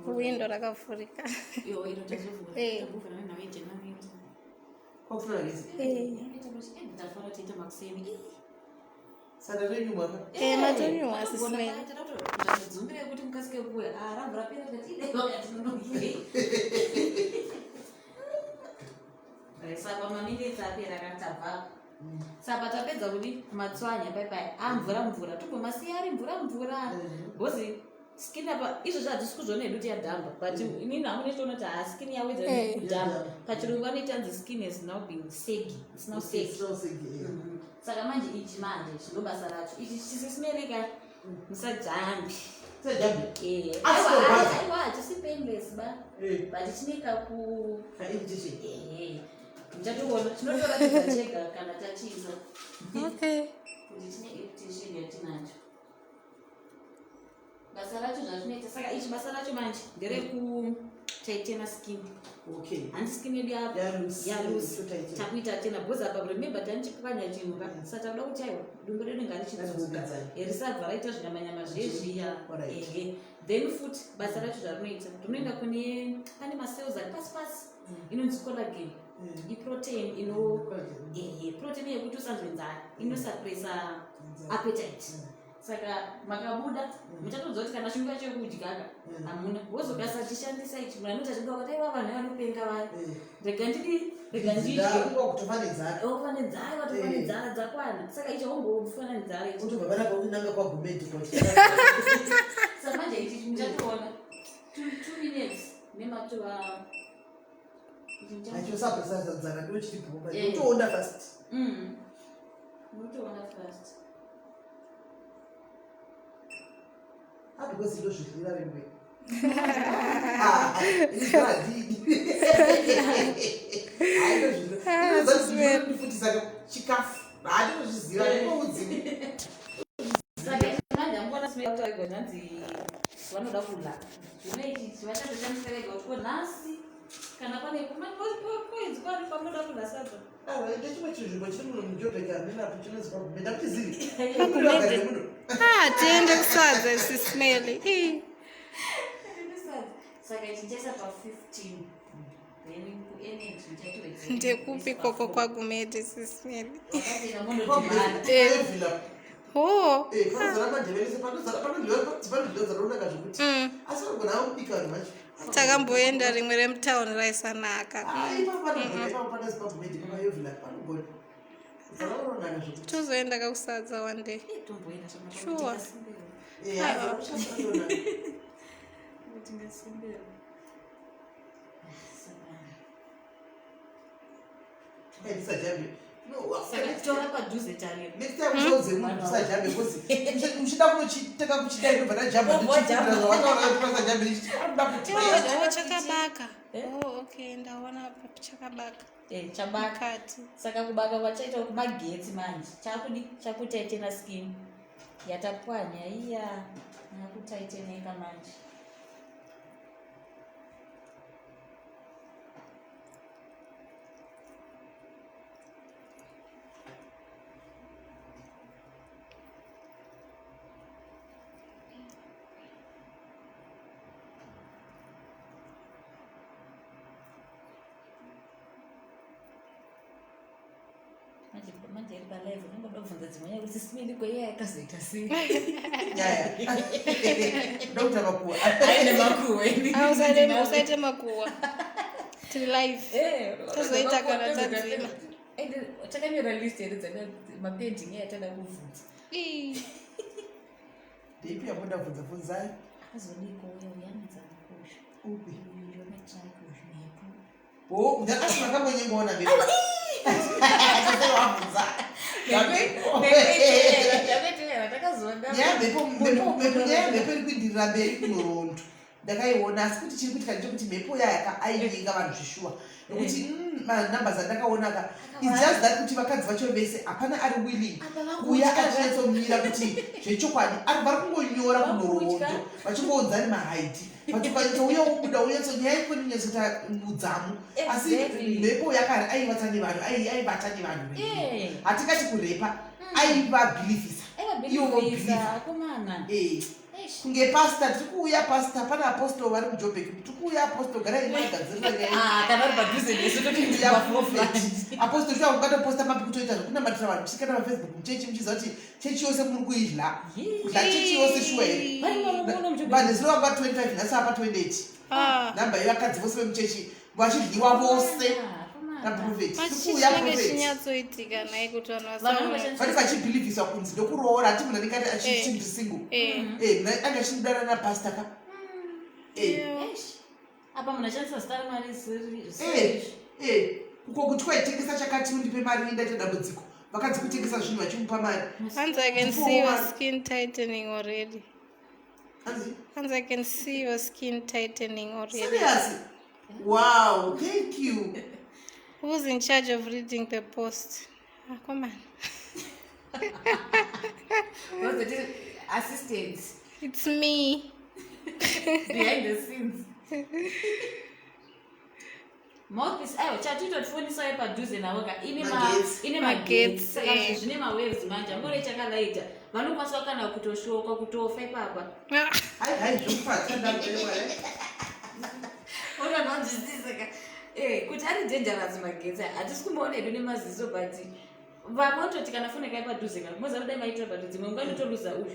Windo rakavhurika. Iyo iro tazovhura. Eh. Tavhura nawe generator. Kwakufura gezi. Eh. Tafara tiita makuseni. Saka tonyumwa ka? Eh, matonyumwa sisimeli. Ndadzumbira kuti mukasike kuuya. Ah, rabva rapera tikati idai vakatinonokei. Saka maminitsi apera katabva. Saka tapedza kudi matswanya pai pai. Ah, mvura mvura. Tugomasiya ari mvura mvura. Bozi skin apa izvozvo hatisi kuzviona hedu kuti yadhamba but inini hangu ndinotoona kuti haa skin yawedza kudhamba. Pachirungu vanoita hanzi skin has now been saggy. It's now saggy. It's now saggy, yeah. Saka manje ichi manje chino basa racho ichi chisisimereka musajambi. Musajambi? Eh. Asi kurwadza? Aiwa, hachisi painless ba. But chine kaku Ka irritation. Eh. Muchatoona chinotoratidza chega kana tachiisa. Okay. Kuti chine irritation yatinacho. Basa racho zvazvinoita saka ichi basa racho manje ndereku taitena skin. Okay. Hanzi skin yedu Yarusi. yarusi. Totaitena. Takuita tena because apa remember tanichipwanya chinhu ka. Saka takuda kuti aiwa dumbu redu ngarichidzoka. Ngaridzokedzane. Risabva raita zvinyamanyama zvezviya. Alright. Ehe. Then futi basa racho zvarinoita rinoenda kune pane macells ari pasi pasi inonzi collagen. Iprotein ino Collagen. ehe protein yekuti usanzwe nzara inosuppressa appetite. Saka makabuda muchatodza kuti kana chinguva chekudyaka hamuna wozokasa chishandisa ichi munhu anoti achida wakati aiwa vanhu vanopenga vaya rega ndidi rega ndidye Ndakuwa kutofa nenzara. ofa nenzara vatofa nenzara dzakwana saka ichi haumbofa nenzara ichi Utobva panapa unanga kwagumedi kwa. Saka manje ichi muchatoona 2 minutes nematova Achosapesa nzara ndo chiripo. Utoona fast. Unotoona fast. Ah, because ndozvidlira rimwe. Ah, izvadini. Hayi ndozvidlira. Ndozvidlira chikafu. Handinozviziva ndinoudzini. Saka manje angona simetaigwa zvanzi vanoda kudla. Zvino ichi vachatoshandisa vega kuti ko nhasi kana pane koinzi kwani pamunoda kudla sadza. Ndechimwe chinzvimbo chiri muno muJobek hamena apo chinonzi paGumende akuchizivi. Pagumende? Ah, tiende kusadza sisimeli. Eh. Saka ichi ndichaisa pa 15. Then ku energy ndichatiwedzera. Ndekupi koko kwaGumede sisimeli? Wakatena monodhimana. Evila. Oh. Panozara mandebele panozara panodyiwa panodyiwa zvaronaka zvekuti. Asi vanogona kubika vanhu vacho. Takamboenda rimwe remutown raisanaka. Ah, ipapo panogona, ipapo pana Zimbabwe Made, pamaYovila panogona. Zvakanaka zvekuti. Tozoenda kakusadza one day. Tomboenda. Sure. Eh, zvakanaka. Tingasimbira. Eh, ndisajambe. No, Saka tora padhuze tariro. Next time usaudze munhu usajambe because uchida kunochiteka kuchidai ndobva ndajamba. Wobva wajamba. Ndichifundira zvawataura kuti pasajambe ndichiti anoda kuti. Oh, chakabaka. Eh? Oh, okay, ndaona apa chakabaka. Eh, chabaka. Mukati. Saka kubaka kwachaita kumagetsi manje chakudi chakutaitena skin yatapwanya iya yakutaiteneka manje. Manje manje iri palive unongoda kubvunza dzimwe nyaya kuti simili kweiya yakazoita sei. Nyaya. Ndokuta makuwa. Aine makuwa ini. Ah, usaite makuwa. Tiri live. Eh, Tozoita kana tadzima. Ende takanyora list here dzaka mapending ayatada kubvunza. Ii. Ndeipi yamunoda kubvunza bvunzai? Akazodiko uya uyanidza mukosho. Upi? Uyu wematraki uyu mhepo. Oh, asi makambonyengaona mhepo. Sasa wabvunza. Mhepo. Yakwetelera takazoona. Nyaya mhepo nyaya yemhepo iri kuindirira mberi kunhoroondo. Ndakaiona asi kuti chiri kuitika ndechekuti mhepo yaya ainyinga vanhu zvishuwa. Nokuti manumbers andakaona ka it's just that kuti vakadzi vacho vese hapana ari willing Apa vakutya. kuuya achinyatsomira kuti zvechokwadi ari vari kungonyora kunhoroondo vachingounzani mahaidi vachikwanisa wobuda unyatso nyaya iko inonyatsoita udzamu asi Exactly. mhepo yakare aivata nevanhu aibata nevanhu. Eh. Hatingati kurepa, aivabhilivhisa. Ivo Aivabhilivhisa vobhilivha. akomana. Eh. Eish. Kunge pasta, tiri kuuya pasta, pane apostol vari kuJobek, tiri kuuya apostol, garai magadzirira nyaya. Ah, kana uri padhuze nesu totoenda Ya pafofront. prophet. Apostol shuwa ungatoposta mapi kutoita zvekunamatira vanhu muchisikana paFacebook muchechi muchiziva kuti chechi yose muri kuidya kudya chechi yose shuwa here? Vanhu zino vanga 25 nhasi apa 28. Ah. Namba yevakadzi vose vemuchechi vachidyiwa vose naprophet. But Tiri kuuya chinenge prophet. chinyatsoitika nhai kuti vanhu Vanhu vasaona. vanoshanda- Vati vachibhilivhiswa kunzi ndokuroora hati munhu anenge ati achiri single. Eh. Eh, munhu anga achidana napasta ka. Eh. Yeah. Apa munhu ashandisa zita ramari zvisiri. Eh, eh, uko kuti kwaitengesa chakati undipe mari ndaita dambudziko, vakadzi kutengesa zvinhu vachimupa mari. Hanzi I can see your skin tightening already. Hanzi? Hanzi I can see your skin tightening already. Serious? Wow, thank you. Who's in charge of reading the post? Ah, come on. Assistants It's me. Behind the scenes mouthpiece aiwa chatitotifonisai padhuze navo ka ine Magetsi. ine Magetsi, magetsi saka eh. zvine mawaves manje angore chakalaita vanokwanisa kana kutoshoka kutofa ipapa. Ah. Hai hai, zvokufadza ndakuelewa. Unanonzwisisa ka eh, kuti ari dangerous magetsi aya hatisi kumboona hedu nemaziso but vamototi kana foni kai padhuze ka moziva kudai maitora but dzimwe nguva inotoluza uyu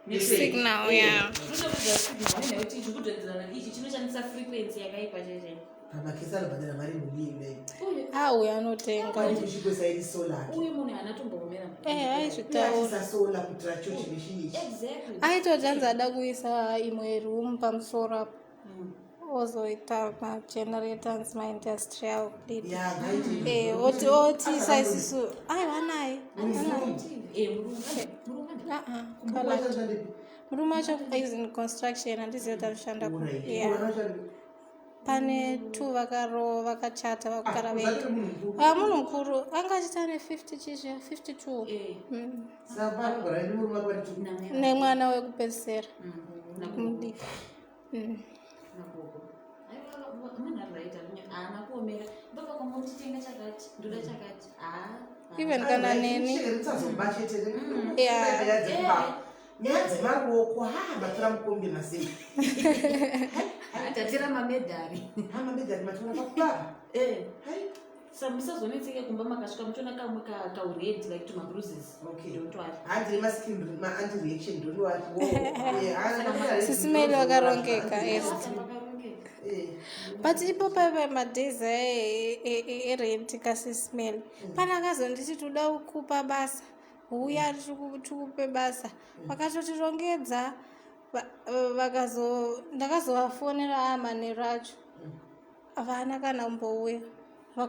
network. Signal, Eh, yeah. inotoluza signal nekuti ichi kudzodzerana ichi chinoshandisa frequency yakaipa chaichai. Pamakesi anobhadhara mari mhuri yeidai. Uyu. Ah, uyu anotenga. Uchigwesa iri solar. Uyu munhu haana tombomera. Eh, aizvitaura. Achisa solar kuitira cho chimishini ichi. Exactly. Aitoti hanzi ada kuisa imwe room pamusoro apo. Ozoita magenerators maindustrial lead. Ya, ngaite. Eh, oti otiisa isusu. Aiwa naye. Eh, murume murume. Ah, ah, colored. Murume wacho is in construction, handizivi kuti anoshanda ku. Yeah. Pane two vakaro vakachata vakugara vega. Ah, munhu mukuru anga achita ane 50 chizvi 52. Eh. Nemwana wekupedzisira mudiki. Nagogo aiwa munhu ari right haana kuomera ndobva kwamutitenga chakati ndoda chakati haa. Even kana neni. Yeah. Nyaya dzemaruoko ha matora mukombe masei. Tatira mamedhari. Ha, mamedhari matora pakubaba. Eh. Hai. Sa musazonetseke kumba makasvika muchiona kamwe kaured like tumabruises. Okay. Don't worry. Handiri maskin maanti reaction, don't worry. Sisimeli wakarongeka, yes. Makarongeka. But ipo paipa madays erent kaSisimeli, pane akazonditi toda kukupa basa, huya tikupe basa. Vakatotirongedza, vakazo ndakazovafonera amanheru acho, havana kana kumbouya.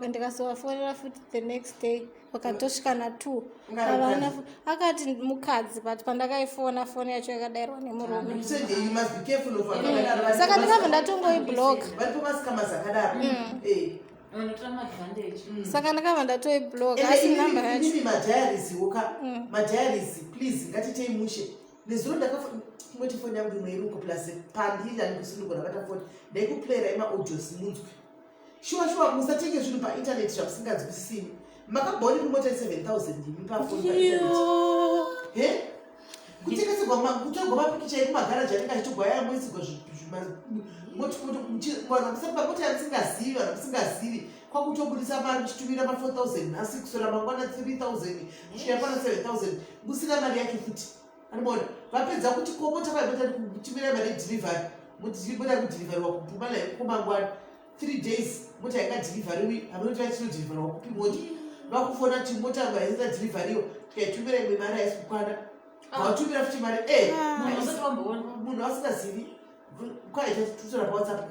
Ndikazovafonera futi the next day, vakatosvika na2, havana. Akati mukadzi, but pandakaifona, foni yacho yakadairwa nemurume. You must be careful of vanhu vakadaro. Saka ndakabva ndatongoiblock. Varipo mascammers akadaro. Vanotora maadvantage. Saka ndakabva ndatoiblock, asi namba yacho Inini madiaries woka, madiaries, please, ngatitei mushe. Nezuro ndakangoti foni yangu imwe iri uko, plus pandiri handikusunungura bata foni, ndaikuplayera imaaudios munzwe. Shuwa shuwa, musatenge zvinhu paintaneti zvamusinganzwisisini. Makabhoni kumota 7000 imi pafoni paintaneti. He, kutengeserwa, kutorwa mapikicha ekumagaraji anenge achitorwa aya, moisigwa vanhu yamusingazivi, vanhu musingazivi, kwakutobudisa mari muchitumira ma4000 nhasi, kuswera mangwana 3000, kusvika pana 7000, musina mari yacho futi. Anomaona vapedza kuti komota vaimota kutumira mari yedelivery, mota kudhilivhariwa kuMpumalanga ikoko mangwana, 3 days mota yakadhilivhariwi. Hamunoti vachinodhilivhariwa kupi mota? Vakufona kuti mota haisati yadhilivhariwa, tikaitumira imwe mari haisi kukwana, vatumira futi mari e Munhu usati wamboona. Munhu asingazivi kwaita tutora paWhatsApp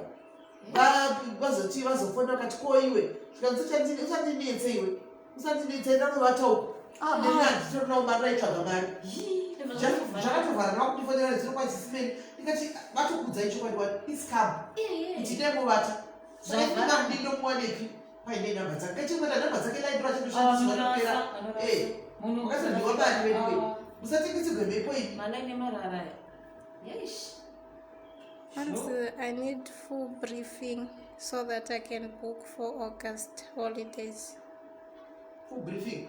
ka. Vazoti vazofona vakati, "Ko iwe?" Zvikanzi, "Usandinetse iwe, usandinetse, ndanovata uko." Neni handitorinawo mari, raitsvaga mari. Zvakatovhara nakundifonera nezuro kwaisisimeni, ndikati vatokudzai chokwadi wani, iscam, kuti ndaimovata. Saka ndindomuwanepi paine namba dzake? Kachimweta namba dzake laindiro achandoshandiswa kupera. Wakazodyiwa mari veduwe, musatengeserwe mhepo iyi. Malaini marara, yesh. Once I need full briefing so that I can book for August holidays. Full briefing?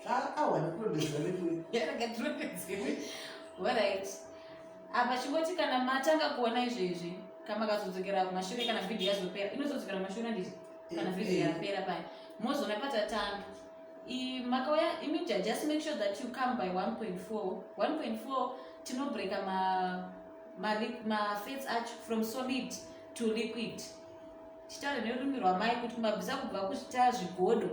Zvaawana kurondedzera veduwe. Rakatirondedzere. Alright, apa chingoti kana matanga kuona izvezvi, kamakazodzokera kumashure, kana vhidhiyo yazopera, inozodzokera kumashure, handiti? Kana vhidhiyo yapera paya, mozoona patatanga. Makauya imi, just make sure that you come by 1.4. 1.4 tinobreka mafats acho from solid to liquid. Tichitaura nerurimi rwamai kuti mabvisa kubva kuzvita zvigodo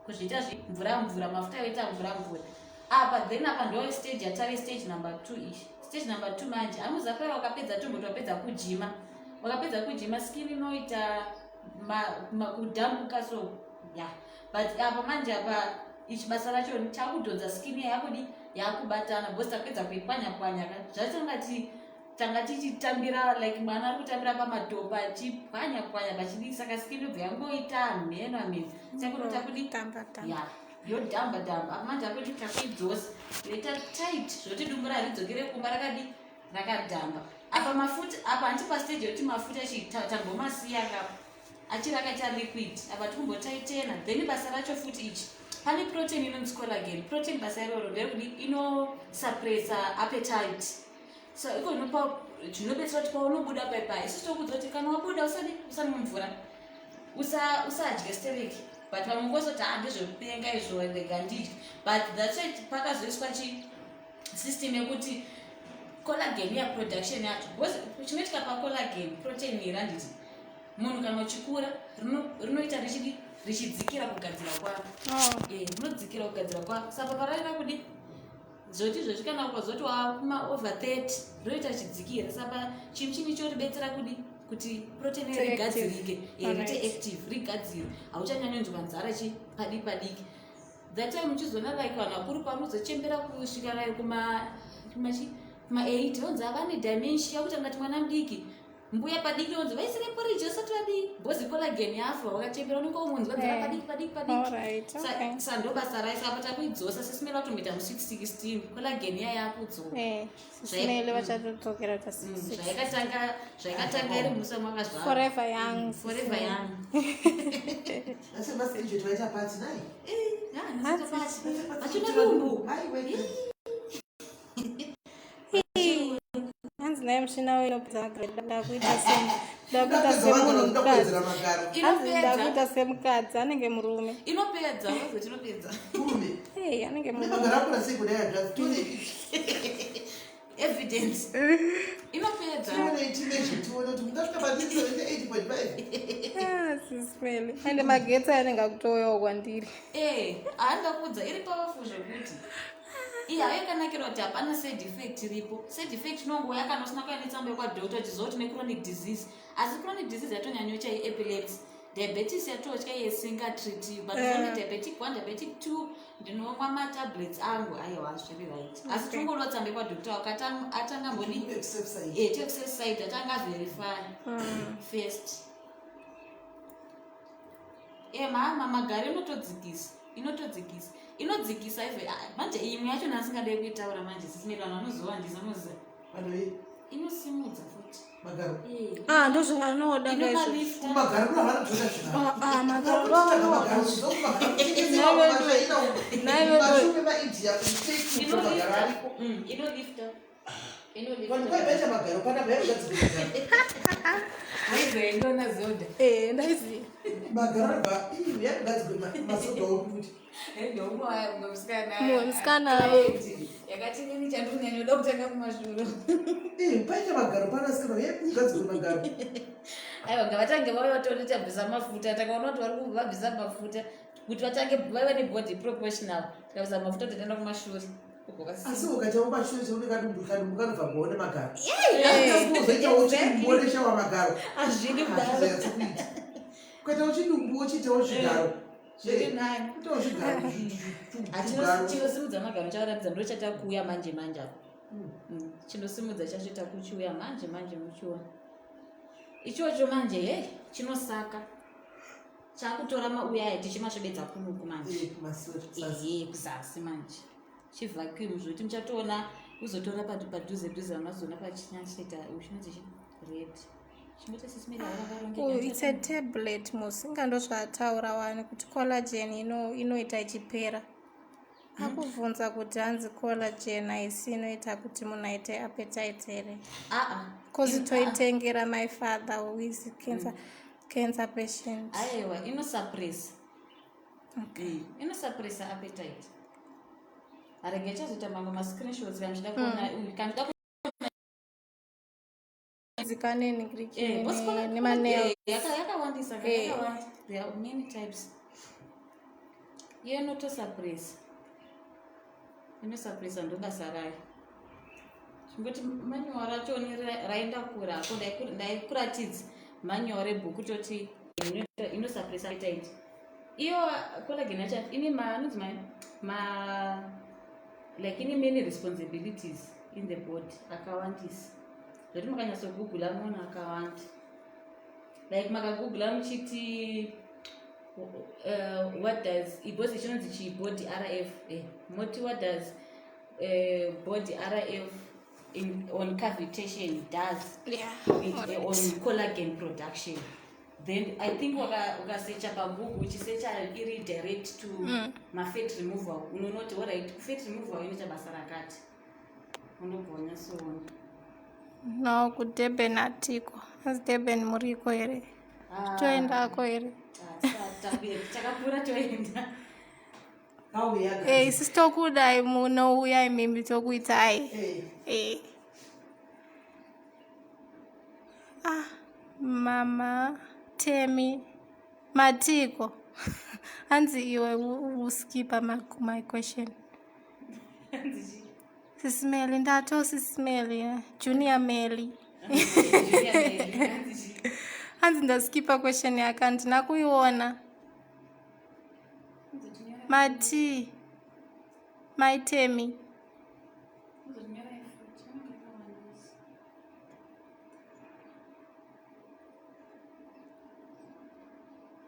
kuzviita mvura mvura, mafuta yoita mvura mvura apa. Then apa ndo stage yatave, stage number two ichi. Stage number two manje, amuziva paya wakapedza, tomboti wapedza kujima, wakapedza kujima, skin inoita kudambuka. So yeah, but apa manje, apa ichi basa racho chakudhonza skin yakudi yakubatana, because tapedza kuipwanya pwanya ka. Zvachangati tanga tichitambira like mwana ari kutambira pamatopa, achipwanya pwanya pachidii, saka skin yobva yangoita mheno amheno. Chakunota kudi Tamba tamba. Ya, yodhamba dhamba. Apa manje akuti takuidzosa, yoita tight, zvoti dumbu raridzokere kumba rakadi rakadhamba. Apa mafuta apa hanti pastage yekuti mafuta tambomasiya kapa achiri akaita liquid, apa tikumbotaitena. Then basa racho futi ichi, pane protein inonzi collagen protein. Basa iroro nderekuti inosuppressa appetite. So iko inopa zvinobetsera kuti paunobuda paipai, isusu tokudza kuti kana wabuda usadi usanwe mvura, usadye stereki. But vamwe ngozoti, "Ha, ndezvekupenga izvo, rega ndidye." But that's why pakazoiswa chi system yekuti collagen ya production yacho, because chinoitika pacollagen protein iri, handiti munhu kana uchikura rinoita richidi richidzikira kugadzira kwaro? Oh. Rinodzikira kugadzira kwaro. Saka pararira kudi zvoti izvozvi, kana ukazoti wakuma over 30, rinoita chidzikira. Saka chinhu chini choribetsera kudi kuti protein Ite active. rigadzirike, riite active, rigadzire, hauchanyanyonzwa nzara chi padiki padiki. That time uchizoona like vanhu vakuru panozochembera kusvika like kuma 80, vonzi ava nedementia, kuti angati mwana mudiki, mbuya padiki vonzi vaisire porridge vasati vadii, because collagen yafa. Wakachembera unenge umunzwa nzara padiki padiki padiki. Sa ndo basa rayo. Saka takuidzosa, sisimela kutomboita musweet 16, collagen iya yakudzoka. Sisimele vachatodzokera ta 6. Zvayakatanga iri musa makazvarwa. Forever young. Forever young. Asi masinjeti vaita pati nai. Vachina dumbu. Aiwe. Hanzi. Hanzi naye muchina uyu inopedza magaro ndakuita se ndakuita semunhukadzi. Hanzi ndakuita semukadzi anenge murume. Inopedza, unozoti inopedza. Murume. Hey, anenge murume. Magaro akura sei kudai hanzvadzi? Tione evidence. Inopedza. Tione timeasure tione kuti mungasvika pa 78.5. Ah, sismeli. Ende magetsi anenge akutouyawo kwandiri. Eh, haanda kuudza iri powerful zvekuti. Iya yakanakira kuti hapana side effect iripo. Side effect inongouya kana usina kuya netsamba yekwadoctor uchiziva kuti une chronic disease. Asi chronic disease yatonyanyocha iepilepsy. Diabetes yatotya yesingatreat but mm. Only diabetic 1 diabetic 2 ndinomwa matablets angu aiwa zviri right. Asi okay. Tongoda tsamba yekwadoctor wakati atanga mboni eh exercise atanga verify first. Eh mama magari inotodzikisa inotodzikisa inodzikisa ive manje imwe yacho ndasingade kuitaura manje sisine vanhu vanozowandisa unoziva inosimudza futi magaro. Ah, ndozvavanoda Inomalifta. Magaro ndo havana kutoda zvina. Ah, ah, magaro ndo avanoda. Naive maIndia magaro ariko. Inolifta. Vanhu kwaivaita magaro panapa yaigadzirwa magaro. Waizoendiona zoda. Eh, ndaiziva. Magaro anobva yaigadzirwa masoda okuti. Ndomwe mumwe musikana. Mumwe musikana. Yakati nini chandinyanyoda kutanga kumashuro. Eh, paita magaro pana sikana yaigadzirwa magaro. Aiwa ngavatange vauya vatione tabvisa mafuta takaona kuti vari vabvisa mafuta kuti vatange vaive nebody proportional tikabvisa mafuta totoenda kumashure. Asi ukaitawo mashure seune kadumbu kadumbu kanobva kuone magaro. Uzoitawo chidumbu woneshawa magaro. Hazvidi kudaro. Hazvinyatsokuita. Ukaitawo chidumbu wochiitawo zvigaro. Zviri nani. Kuitawo zvigaro. Zvigaro. Chinosimudza magaro chavaratidza ndo chatakuuya manje manje apo. Chinosimudza chacho takuchiuya manje manje muchiona. Ichocho manje he chinosaka. Chakutora mauya aya tichimasvebedza kunuku manje. Eh, kumasure. Ehe kuzasi manje. Chivacuum zvekuti muchatoona uzotora padhuze dhuze vamazoona pachinyatsita chinonzi chi red. Chingoti sisimira Uyu it's a tablet musinga ndozvaataura wani kuti collagen inoita ichipera. Akubvunza kuti hanzi collagen haisi inoita kuti munhu aite appetite here? Aa. Cause toitengera my father who is cancer patient. Aiwa inosuppress. Okay. Inosuppressa appetite. Arege chazoita mamwe mascreenshots kana muchida kuona kana muchida Zikane Eh, boss nemanails. Yakawandisa Eh. yakawanda. There are many types. Iyo inotosuppressa. Inosuppressa ndobasa rayo. Chingoti manual racho raenda kure apo ndaikuratidza manual rebhuku toti inosuppressa appetite. Iyo collagen yacho ine ma anonzi ma like ine many responsibilities in the body akawandisa. Zvekuti makanyatsogugula muona akawanda. Like makagugula muchiti what does because chinonzi chi body RF moti what does body RF on cavitation does on collagen production. Then I think ukasecha paGoogle uchisecha iri direct to mafat removal unonoti alright fat removal inoita basa rakati unobva wanyatsoona. No, kuDurban atiko. Hanzi Durban muriko here? Toendako here? Takapfuura toenda. Kauya. Eh, isusu tokudai munouya imimi tokuitai. Eh. Eh. Ah, mama Temi Matiko. Hanzi iwe uskipa my question. Sisimeli ndato sisimeli Junior Meli. Hanzi ndaskipa question yake handina kuiona. Mati Mai Temi.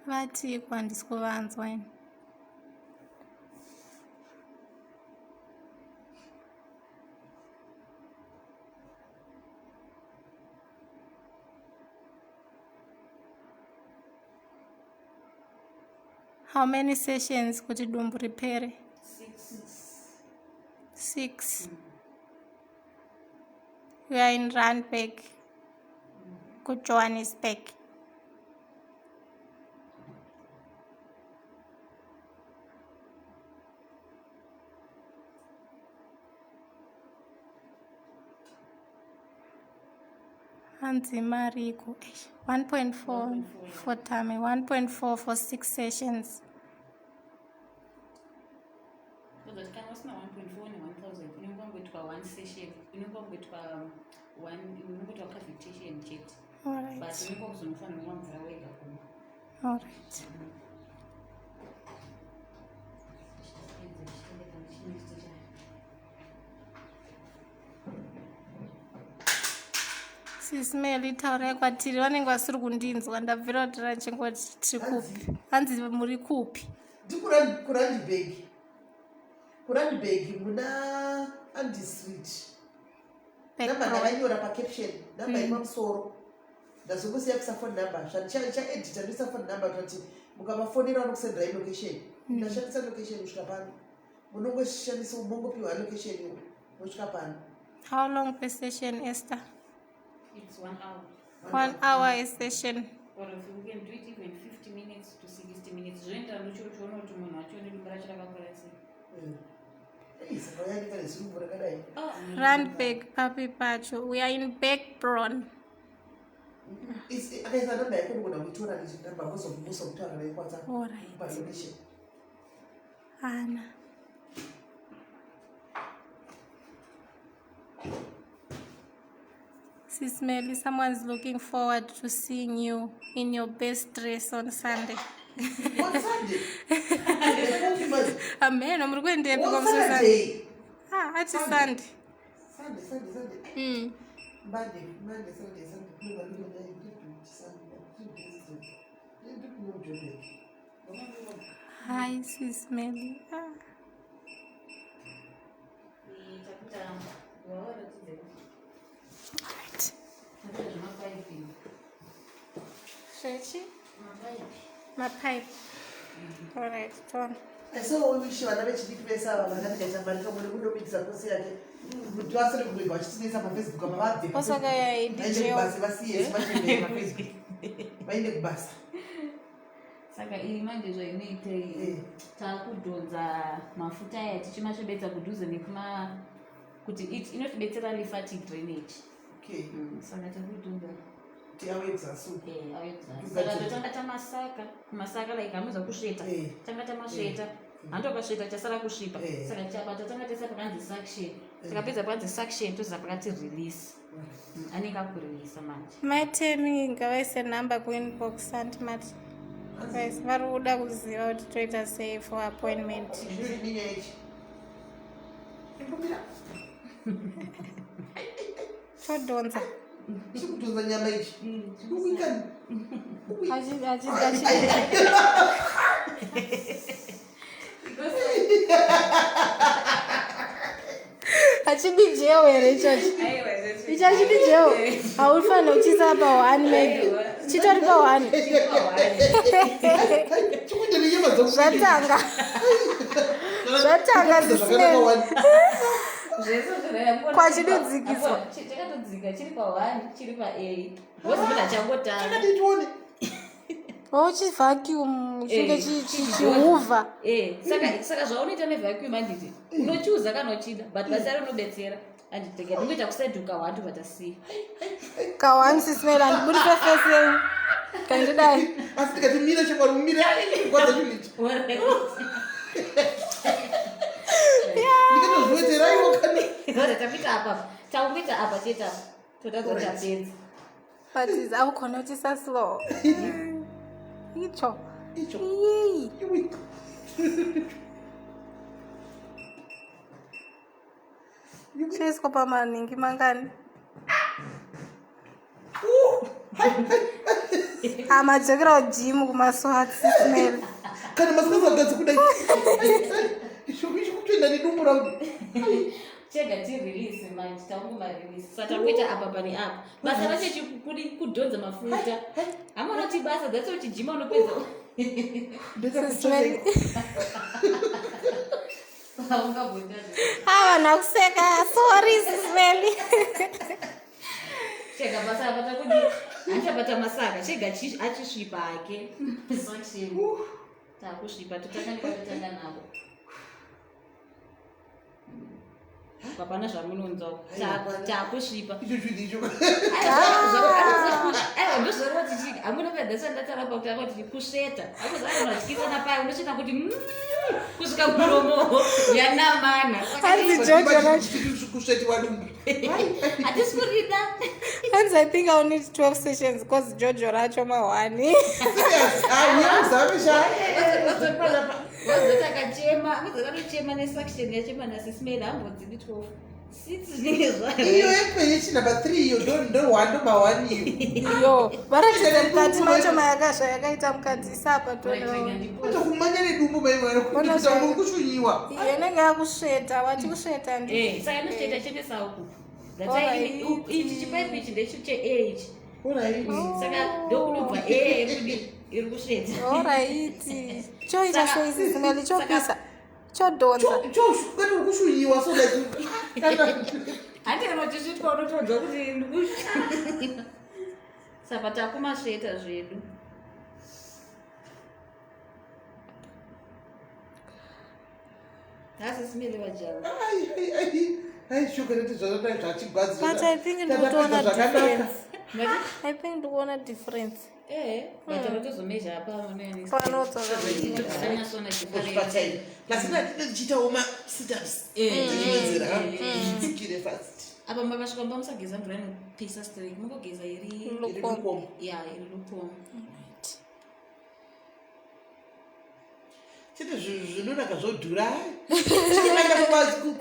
Vatiko handisi kuvanzwa ini. How many sessions kuti dumbu ripere? 6. We are in Randburg, kuJohannesburg. Hanzi mariko 1.4 for time 1.4 for 6 sessions. Kuti kana usina 1.4 ne 1000 unenge wangoitwa one session, unenge wangoitwa one, unongoitwa cavitation chete. Alright. But unenge wakuzonofanira kumwa mvura wega kumba. Alright. Sis Meli taurai kwatiri, vanenge vasiri kundinzwa, ndabvira kuti rachingoti tiri kupi. Hanzi muri kupi? Ndikurandbag, kurandbag muna Andy Street. Namba ndakanyora pacaption, namba iri pamusoro. Ndazongosiya kuisa phone number, zvandichaedita ndoisa phone number toti mukavafonera vanokusenderai location. Ndashandisa location kusvika pano. Munongoshandisa, mongopiwa location iwo mosvika pano. How long per session, Esther? It's 1 hour. 1 hour a session. Or if you can do it even 50 minutes to 60 minutes, zvoenderana nochiro chiona kuti munhu wacho nedumbu racho rakakura sei. Ei, saka yanika nezirumbu rakadai. Randburg papi pacho. We are in Backbron. Akaisa namba yake, unogona kuitora nechinamba mozomutaura naye kuWhatsApp. Alright. Palocation. Ana. Sis Melly, someone's looking forward to seeing you in your best dress on Sunday. On Sunday. Amen. Muri kuendepi On kwamusi Sunday? Saturday. Ah, ati Sunday. Sunday, Sunday, Sunday. Monday, Monday, Sunday, Sunday. Sunday, Sunday. Hi, Sis Melly. Ah. Takuta wawaratidze Right. takuta zvemapaipi. Zvechi? Mapaipi. Mapipe. Alright, tona. Aisowishi vana vechidiki vese ava vana ndikaita mari kamwe nekundobikisa kosi yake kuti vasiri kurega vachitinetsa paFacebook apa, vabve. Osaka Vaende yaidj. kubasa, vasiye vachiende paFacebook, vaende kubasa. Saka iyi manje zvainoita iyi, taakudhonza mafuta aya tichimasvebedza kudhuze nekuma kuti inotibetsera lymphatic drainage. Saka takudhonza Kuti auye kuzasi uku. Auye kuzasi. Saka totanga tamasaka kumasaka, like hamuza kusveta. Tanga tamasveta, handokasveta, chasara kusvipa. Saka chapa tatanga taisa pakanzi suction. Tikapedza pakanzi suction, toza pakati release. Anenge akureleasa manje. Matemi ngavaise nhamba kuinbox, anti mati Guys, vari kuda kuziva kuti toita sei for appointment. Zvinodinya ichi, imbomira. Todhonza. Chikudhonza nyama ichi uikani. Hachidi gel here ichochi? Ichi hachidi gel. Haufanira kuchiisa pa1, maybe chitori pa1. Chikuita nenyama. Zvatanga, zvatanga zvisinei. Kwachidodzikiswa. Chakatodzika, chiri pa1, chiri pa A, wozimuna changotanga. Chakati tione. Wauchivacuum chinge chihuva. Saka zvaunoita nevacuum, handiti unochiuza kana uchida, but basa rinobetsera, handiti ndingoita kusaidhuka one tobva tasiya. Ka1 sismail, handibudise face yenyu kandidai. Asi tikati mira chekwari, mira kwadza chinhu ichi, ndikatozviwedzeraiwo kani. Zoda takuita apa, takungoita apa chete, apa toda zotapedza. But aukhona uchisa slow icho. Icho. Yei. Iwe. Chiiswa pamaningi mangani amadzokera kujimu kumaswat, sismail. Kana masingazagadzi kudai, kutoenda nedumbu rangu. Chega tirelease manje, takungomarelease. Saka takuita apa pane apa, basa racho kudhonza mafuta, hamunoti basa dzatso uchijima unopedza. Sismail. Ah, vanhu vakuseka. Sorry, Sismeli. Chega basa abata kudi. Achabata masaka chega achisvipa hake. Suction. Takusvipa totanga nekatotanga nako. Hapana zvamunonzwa. Takusvipa. Icho chinhu icho. Aiwa ndozvareva tichi hamuna padhesa ndataura pakutanga kuti kusveta. Akuzi achityisana paya unosveta kuti kusvika muromo yanamana. Hanzi Jojo racho. Kusvetiwa dumbu. Hatisi kurida. Hanzi I think I'll need 12 sessions because Jojo racho mahwani. Serious. Ah, uyazame sha. Vazoti akachema, vazoti anochema nesuction yachema nasismail hambodzidi 12. Six zvinenge Iyo zva. yekwenye number 3 iyo ndo ndo 1 ndo ma 1 iyo. Yo, varatidza mukati macho mayakazva yakaita mukati isapa tono. Kuto kumanya nedumbu mai mwana Ona kuti zvayo. uri kushunyiwa. Iyo inenge yakusveta, wati kusveta ndi. Eh, saka inotoita chete sauku. That's why Alright. ichi chipaipi ichi ndeche A ichi. Alright. Saka ndokunobva A yekudi iri kusveta. Alright. Choita sei Sismeli chopisa. Chodhonza. Cho kwete uri kushunyiwa so like kana Handi kana uchisvitwa unotonzwa kuti ndikusvita. Saka takumasveta zvedu. Asi simele vajava. ai ai ai ai shuka neti zvakadai zvachigwadzi. But I think ndikutoona zvakanaka. difference. I think ndikuona difference. Eh, but vanotozomezha apa Panodzoka. Tanyasona Kuzvipatara. Plus ina ndichiitawo ma sit-ups. Ndichiwedzera zvidzikire fast. Apa makasvika mba musageza mvura inopisa straight mungogeza iri Lukewarm. Lukewarm. ya iri lukewarm. Chete zvinhu zvinonaka zvodhura. Chinoenda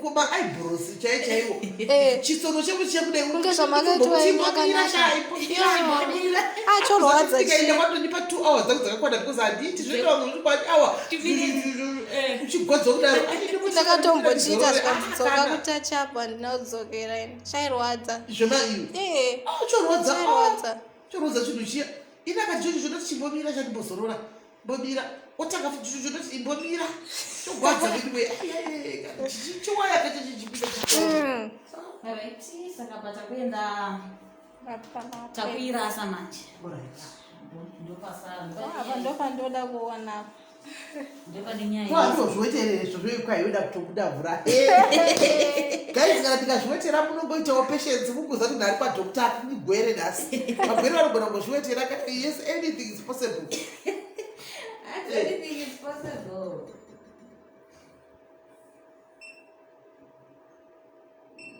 kuma eyebrows chai chaiwo. Eh. Chisono cheko chiya kudai. Kunge zvamakaitwa imi makanaka. Ah, chorwadza chi. Tikaenda kwatonipa 2 hours dzangu dzakakwana because handiiti zvinoita vamwe zviri kwa hour. Uchigwadza kudaro. Ndakatombochiita zvikandidzoka kutachapo handina kudzokera ini. Chairwadza. Zvema iyo. Eh. Ah, chorwadza. Chairwadza. Chorwadza chinhu chiya. Inaka chinhu chinoti chimbomira chandimbozorora. Mbomira. Otanga futi chinhu chinoti imbomira. Chogwadza anyway. Chiwaya kacho chichipinda chichoro. Alright, saka patakuenda takuirasa manje. Alright. Ndopasara. Apa ndopandoda kuona. Ndopane nyaya. Kwazvozviweterere zvozvoikwayoda kutobuda mvura. Guys, kana tikazviwetera munongoitawo patience mukuziva kuti nhari kwadoctor mugwere nhasi. Magwere vanogona kungozviwetera kana yes anything is possible. Anything is possible.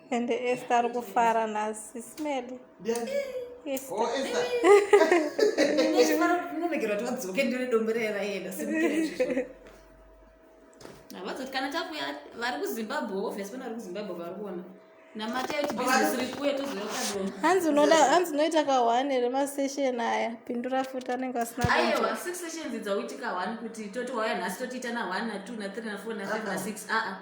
Ende Esther ari kufara nhasi. Smell. Ndiani? Esther. Oh, Esther. Unonekerwa kuti vadzoke ndine dombo reraenda havazoti kana takuya vari kuZimbabwe obviously pane vari kuZimbabwe vari kuona namata yoti bhizinesi rikuya tozouya kadombo. Hanzi unoda hanzi unoita ka1 here masession aya. Pindura futi anenge asina kunzwa. Aiwa, six sessions dzauitika one kuti toti wauya nhasi totiita na1 na2 na3 na4 na5 na6 aa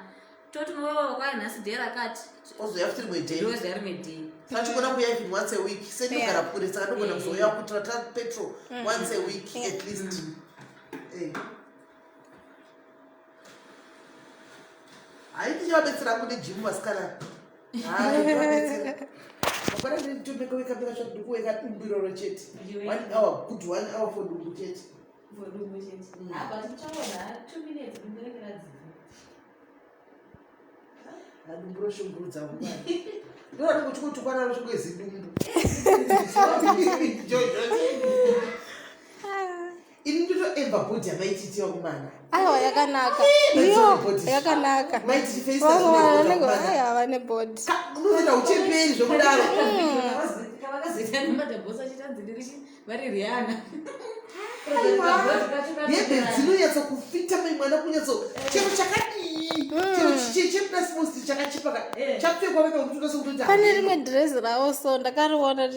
toti unouya wakauya nhasi day rakati. Ozouya futi rimwe day. Ndoziya rimwe day. Sachigona kuuya even once a week. Sendinogara kure saka ndogona kuzouya kuitira ta petrol once a week at least. Eh. Hai ndichavabetsera kune gym vasikana. Hai ndichavabetsera. Mangwana nditombekoweka mbeka tsva ndikuweka dumbu iroro chete. One hour, good one hour for dumbu chete. Vodumbu chete apa tichaona 2 minutes dumbu rinenge radzika. Dumbu roshungurudza mwana. Ndinoda kuti kutukwana rochingwezi dumbu. Jojo. Ini nditoemba bhodhi yamaititi vakomana. Aiwa yakanaka. Maititi Iyo bhodhi. yakanaka. Maititi face Vamwe vanenge vakomana. aiwa vane bhodhi. Unozoita uchemberi zvokudaro. Kavakazoita nemadhabhosi achitanzi ndirichi vari Rihanna. Hembe dzinonyatso kufita mai mwana kunyatso chero chakadii chero chemunasimosti chakachipa ka chapfekwa veka kuti unase kutoti Pane rimwe dhirezi ravo so ndakariona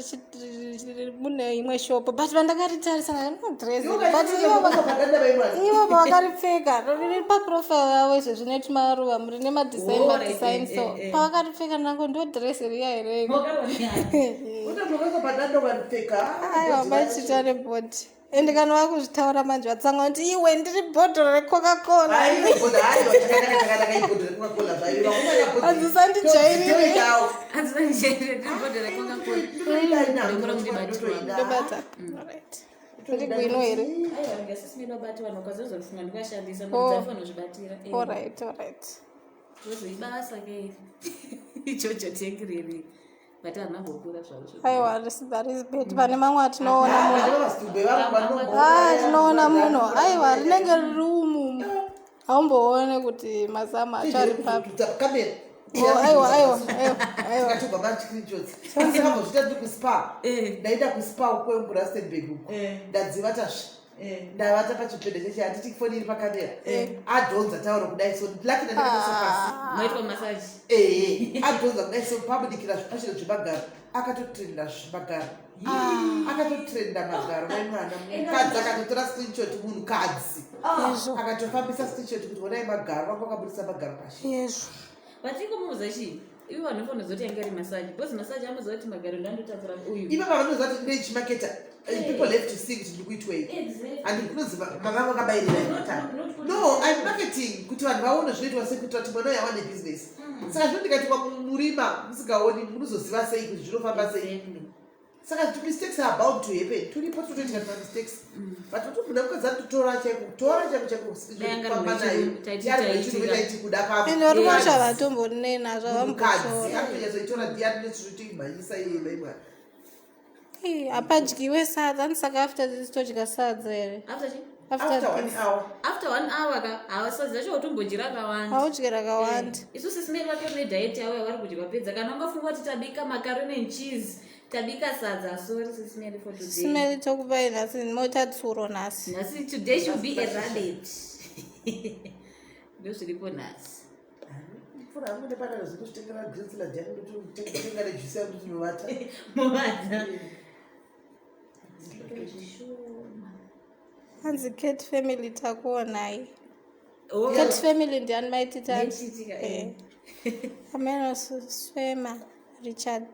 mune imwe shopo but vandakaritarisa ndakati dhirezi but padanda mai mwana. Ivo pavakaripfeka riri paprofile yavo izvezvi netumaruva muri nemadesign Oh, madesign right, so pavakaripfeka ndango ndo dhirezi riya here? Unotokaisa padanda ukaripfeka. Aiwa maitita nebhodhi. Ende kana vakuzvitaura manje vatsanga kuti iwe ndiri bhodhoro recoca-cola. Handisandijairire. Ndobata. Alright. Ndigwino here? Oh. Alright, alright. Ibasa ke ichocho tengireri but harina mbokura zvaro. Aiwa, that is bad. Pane mamwe atinoona munhu. Ah, tinoona munhu. Aiwa, rinenge riri umumu. Haumboone kuti mazamu acho ari papi. Kamera. Oh, aiwa, aiwa, aiwa, aiwa. Tikatobva mascreenshots. Ndakambozviita ndiri kuspa. Ndaenda kuspa uko kuRustenburg uko. Ndadzivatazve. Ndavata pachibhedha cheche, handiti foni iri pakamera. Adhonza tauro kudai so, lucky ndandakatoisa pasi. Maitwa massage. Ehe, adhonza kudai so, pabudikira zvipashiro zvemagaro, akatotrenda zvemagaro, akatotrenda magaro mai mwana. Mukadzi akatotora screenshot, munhukadzi Izvo. akatofambisa screenshot kuti onai magaro vangu, vakabudisa magaro pashi. Yezvo. But ingomuudza chii, ivo vanhu vanofanira kuti yanga iri massage, because massage amoziva kuti magaro ndandotakura uyu. Ipapa vanoziva kuti ndeichimaketa. People have to see kuti ndiri kuitwei. And kunonzi mama vangu akabayirira matano. No, I'm marketing kuti vanhu vaone zvinoitwa sei, kuitira kuti mwana uyu awane business. Saka zvino ndikati murima musingaoni, munozoziva sei kuti zvinofamba sei? Saka kuti mistakes are bound to happen, turipo totoitika tuma-mistakes, but kuti munhu mukadzi anototora chaiko, kutora chaiko chaiko, kufamba nayo taiti kuda pamo. Ende vari kwasha vatombonei nazvo. Mukadzi Vambotora. anotonyatsoitora, ndiye anonyatsotoimhanyisa iye mai mwana. Hapadyiwe sadza ani? Saka after this todya sadza here? After chi? After After one this. hour. After one hour ka, hawasadza chacho utombodyira akawanda. Haudyi rakawanda. Isu sisimeri vatori nediet yavo yavari kudya vapedza. Kana ungafunga kuti tabika macaroni and cheese, tabika sadza, sorry sisimeri for today. Simeri tokupai nhasi mota tsuro nhasi. Nhasi, today should be a rabbit, ndozviripo nhasi. Pfura hangu nepanana zvekuzvitengera green salad yangu, ndototenga nejuice yangu, ndotinovata. Movata. Hanzi Cat Family takuonai. Cat Family ndiani maitita? Maititika, eh. Ameno Swema Richard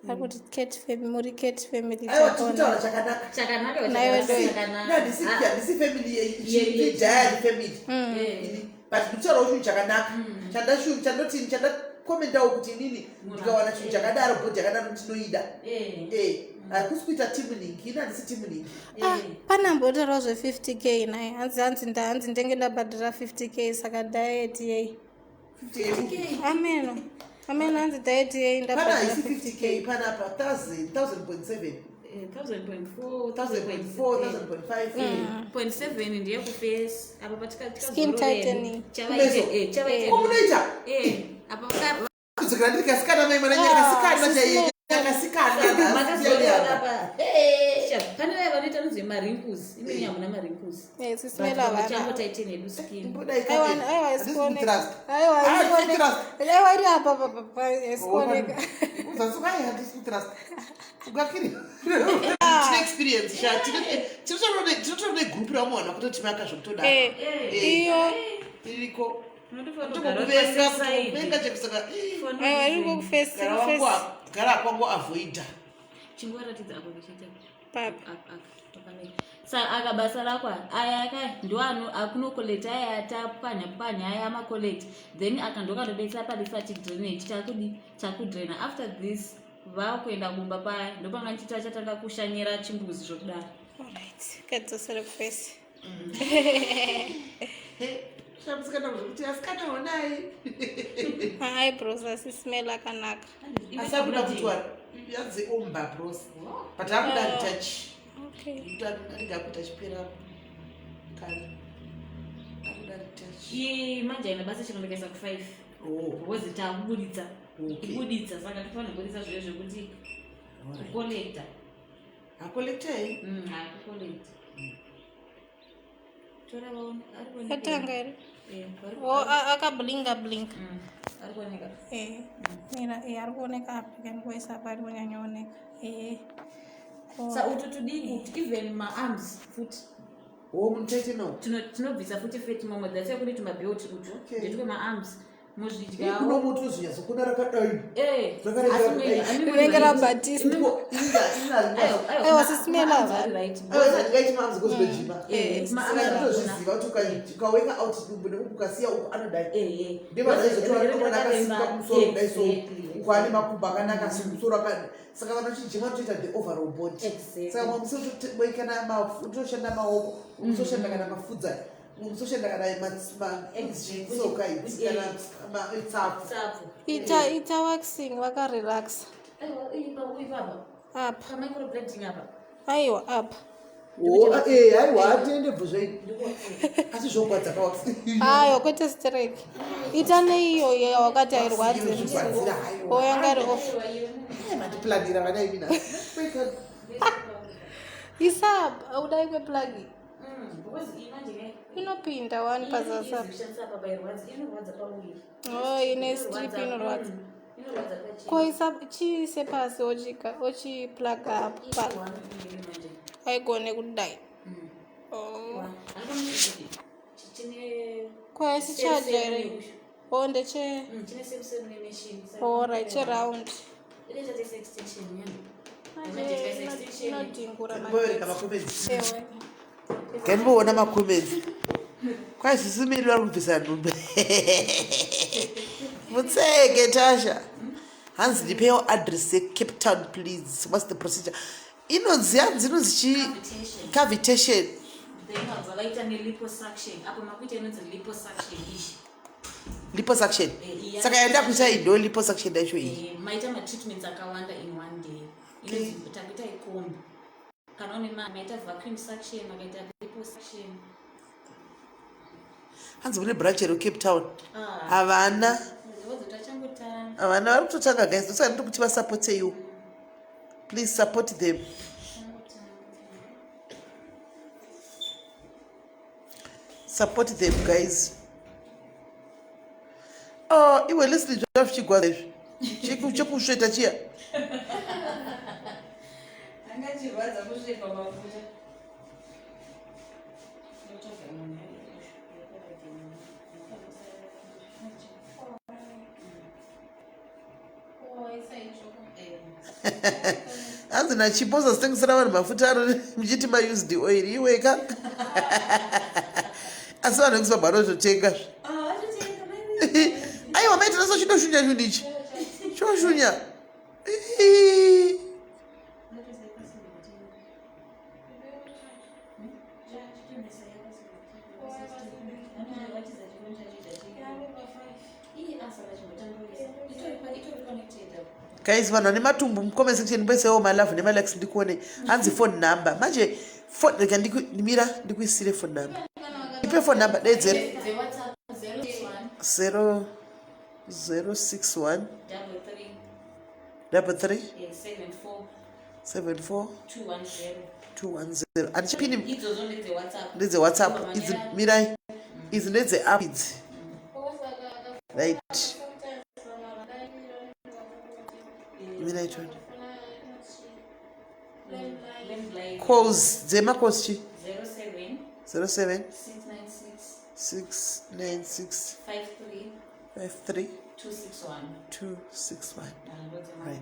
ari kuti Cat Family, muri Cat Family. Aiwa, tikutaura Takuonai. chakanaka. Chakanaka. Naiwe ndoi. Handisi family yegiant family ini, but ndikutaurawo chinhu chakanaka. Chandoti chandakomendawo kuti inini ndikawana chinhu chakadaro, body yakadaro, ndinoida. Hakusi kuita team link, ini handisi team link. Ah, pane ambotaurawo zve50K naye, hanzi ndenge ndabhadhara 50K, saka diet yei? Ameno, ameno, hanzi diet yei? Pana Ndabhadhara haisi 50K. 50K panapa, 1000, 1000.7. 1000.4. 1000.4, 1000.5. 0.7 ndiye kuface apa. Skin tightening. Patikachavaite. Ko munoita Apa kudzokera ndiri kasikana mai mwana, nyakasikana chaiye, nyakasikana. Makazoona pa pane vaya vanoita nonzi marinkles, imweni hamuna marinkles. Sisimeli havana. Chango tighten hedu skin. Aiwa, aiwa, isikuoneka. Aiwa, isikuoneka. Aiwa, iri apa pa pa pa, isikuoneka. Tine experience sha, tinotori negroup ramuwana kutoti maka zvokutodaro. Iyo. Iriko. Unotofanira Tokuvenga chekusaka. Aiwa, iri kuface, kuface. Gara kwangu avoida. Chingoratidza apo kuchiita. Papi? Saka aka basa rako aya aka ndo ano akunokolekta aya tapwanya pwanya aya amakolekta, then aka ndo kanobetsera palymphatic drainage. Takudi takudraina. After this vakuenda kumba paya ndopanga ndichiti achatanga kushanyira chimbuzi zvokudaro. Alright, kadzosere kuface. Shamusikana zvekuti asikana honai. Maeyebrows asisimeli akanaka. Asi akuda kutwara yanzi omba bros, but akuda retouch. Anenge akuita achipera kare, akuda retouch. Iyi manje haina basa, chinondekaisa ku5. Because takubuditsa. Kubuditsa, saka tofanira kubuditsa zviyo zvekuti kukolekta. Akolektei. Hakukolekta, tora vaone ari kuoneka. Atanga here? Eh, vari O, akablinka blinka. Ari kuoneka. Mira, ari kuoneka apa, kanikuisa apa, ari kunyanyaoneka. Sa utu tudiki, even maarms futi. O, munotete no. Tinobvisa futi fat mamwe, that's why kune tumabelt utu. Ndetwe maarms. Muzvidyawo. Kuno muti uzvinyatso kuna rakadai. Eh, Zvakareba asi kudai. Rinenge raBatista. Aiwa, sisimela ava. Ndingaiti Eh, maamzikuzvejima kuti ukaweka out dumbu nekuti ukasiya uku anodai ndevazaizotoona akasimba kumusoro kudai so uku ane makumbo akanaka so musoro akadai saka vanhu vachijima vanotoita the overall body. Saka kana utoshanda maoko, unotoshanda kana mafudza, unotoshanda kana tsoka idzi kana tsapfu. Tsapfu. Ita waxing vakarelaxa. Ipapa apa. Pamicroblading apa. Aiwa, apa. Aiwa, atiende bvuzvei, asi zvogwadza kawax. Aiwa, kwete strek, ita neiyo yawakati hairwadzi. Inozvigwadzira hayo. O, yanga iri off. Matiplanira vana imi nhasi. Isa apa, udai kweplug. Because iyi manje ke Inopinda wani pazasi apa. kushandisa apa pairwadzi, inorwadza pawiri. O, ine strip inorwadza. Inorwadza pachi. Ko isa chiise pasi ochika ochiplaga apa pa. Manje Aigone kudai. Oh. Chine Ko haisi charger here? O, ndeche Chine same same nemachine. Ora cheround. Inoita extension yana. Inodhingura. Mbovereka macomments. Ewe. Ngandimboona macomments. Kwai sisimiri vari kubvisa nhumbi mutseke. Tasha hanzi, "Ndipewo address yeCape Town please. What's the procedure?" Inonzi, hanzi inonzi chi? Cavitation. Cavitation. Then vabva vaita neliposuction apo, makuita inonzi liposuction ishi. Liposuction. Eh, iya. Saka yaenda kuita iyi ndo liposuction yacho iyi? Eh, maita matreatments akawanda in one day. Inonzi takuita ikombi kana une maita vacuum suction, makaita liposuction. Hanzi mune branch here kuCape Town? Ah, Havana. Tachangotanga. Havana, vari kutotanga guys, ndosaka ndiri kuti vasapoteiwo. Please support them. Changotanga. Support them guys. Oh, iwe Leslie, zvava zvichigwadza izvi. Chekusveta chiya. Angachirwadza kusvika mafuta. Ndotsvaga munhu. Hanzi nachipo zazitengesera vanhu mafuta ano muchiti maused oil. Iweka, asi vanhu vekuZimbabwe vanozotenga. Aiwa, maitiraso chindoshunja chunhu ichi, choshunya. Ii. Guys, vanhu vane matumbu mucomment section, mboisewo malove nemalikes ndikuone. Hanzi phone number manje, phone rega ndimira ndikuisire phone number. Ipe phone number, dedzera. 0 061 33 74 210. Handichipini. Idzodzo ndedzeWhatsApp. NdedzeWhatsApp idzi, mirai, idzi ndedzeapp idzi, right? Mirai toni. Calls, dzemacalls chi? 07 07 696 696 53 53 261. 261. Right.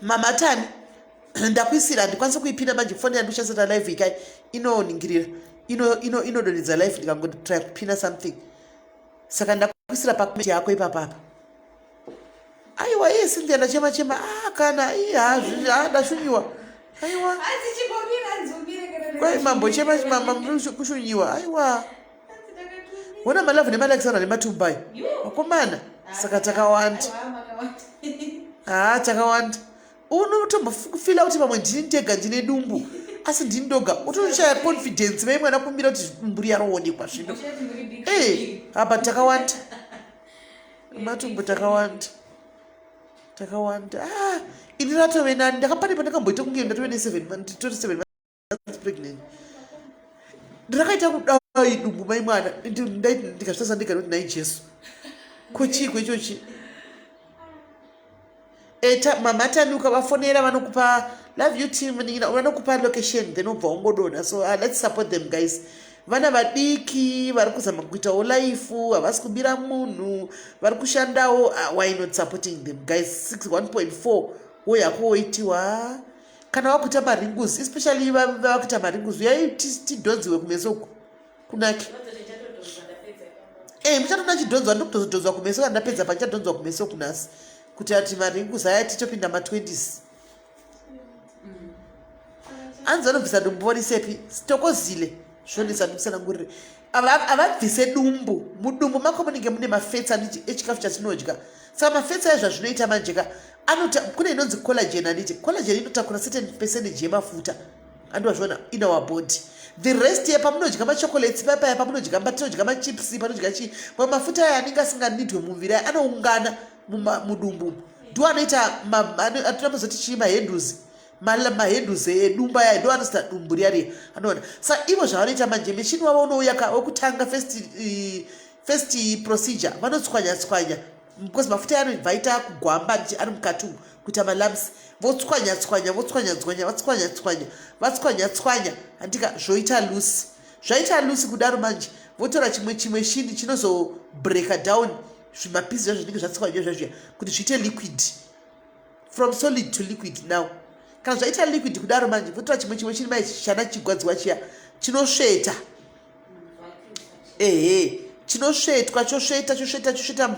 Mamatani ndakuisira, handikwanisi kuipinda manje. Foni yandishandisa live ikai inoningirira, inodonhedza live ndikangotry kupinda something. Saka ndakuisira pacomment yako ipapapa. Aiwa, iye Cynthia, ndachema chema. Ah, kana iye ndashunyiwa. Aiwa, kwai mambochema kushunyiwa. Aiwa, ona malove nemalikes, vanhu vane matumbayo vakomana. Saka takawanda, haa, takawanda. Unotombofila kuti pamwe ndini ndega ndine dumbu, asi ndini ndoga. Utoshaya confidence mai mwana kumbira kuti dumbu riya roonekwa zvino. E, apa takawanda matumbu, takawanda, takawanda. Ah, ini ratove nani. Ndakapane pandakamboita kunge ndatove ne7, tori 7 months pregnant. Ndakaita kudai dumbu mai mwana, ndikazvitasa ndega kuti, "Nai Jesu, ko chiiko ichochi?" Eta mamatani, ukavafonera vanokupa, love you team, vanokupa location, then ubva wangodonha. So let's support them guys. Vana vadiki vari kuzama kuitawo laifu, havasi kubira munhu, vari kushandawo. Why not supporting them guys? 1.4 woyako woitiwa kana wakuita maringuzi, especially vakuita maringuzi, uyai tidhonziwe kumeso uku kunake. Muchatoona chidhonzwa, ndokutozodhonzwa kumeso kana ndapedza pandichadhonzwa kumeso kunasi kuti ati maringuzi aya titopinda ma20s. Anzi vanobvisa dumbu vorisepi? Sitokozile zvonetsa ndikusanangurire. Havabvise dumbu. Mudumbu mako munenge mune mafetsi aniti echikafu chatinodya. Saka mafetsi aya zvazvinoita manje ka, anota kune inonzi collagen aniti. Collagen inotakura certain percentage yemafuta andiwazviona in our body. The rest yepamunodya machocolates papaya, pamunodya patinodya machips, panodya chii, mamwe mafuta aya anenge asinganidwe mumuviri aya anoungana mudumbu, ndiwo anoita atinamuzoti chii, mahenduzi, mahenduzi edumbu aya ndo anosita dumbu riya riya anoona. Saka ivo zvavanoita manje, machine wavo unouya ka wekutanga, first procedure vanotswanya tswanya because mafuta aya anobva aita kugwamba ari mukati umu kuita malumps, votswanya tswanya, votswanya tswanya, vatswanya tswanya, vatswanya tswanya handika, zvoita loose. Zvaita loose kudaro manje votora chimwe shini chinozobreaka down zvimapisi zvazvo zvinenge zvatswanywa zvazviya kuti zviite liquid, from solid to liquid. Now kana zvaita liquid kudaro manje votora chimwe chini mai chana chigwadziwa chiya chinosveta, ehe, chinosvetwa, chosveta, chosveta, chosveta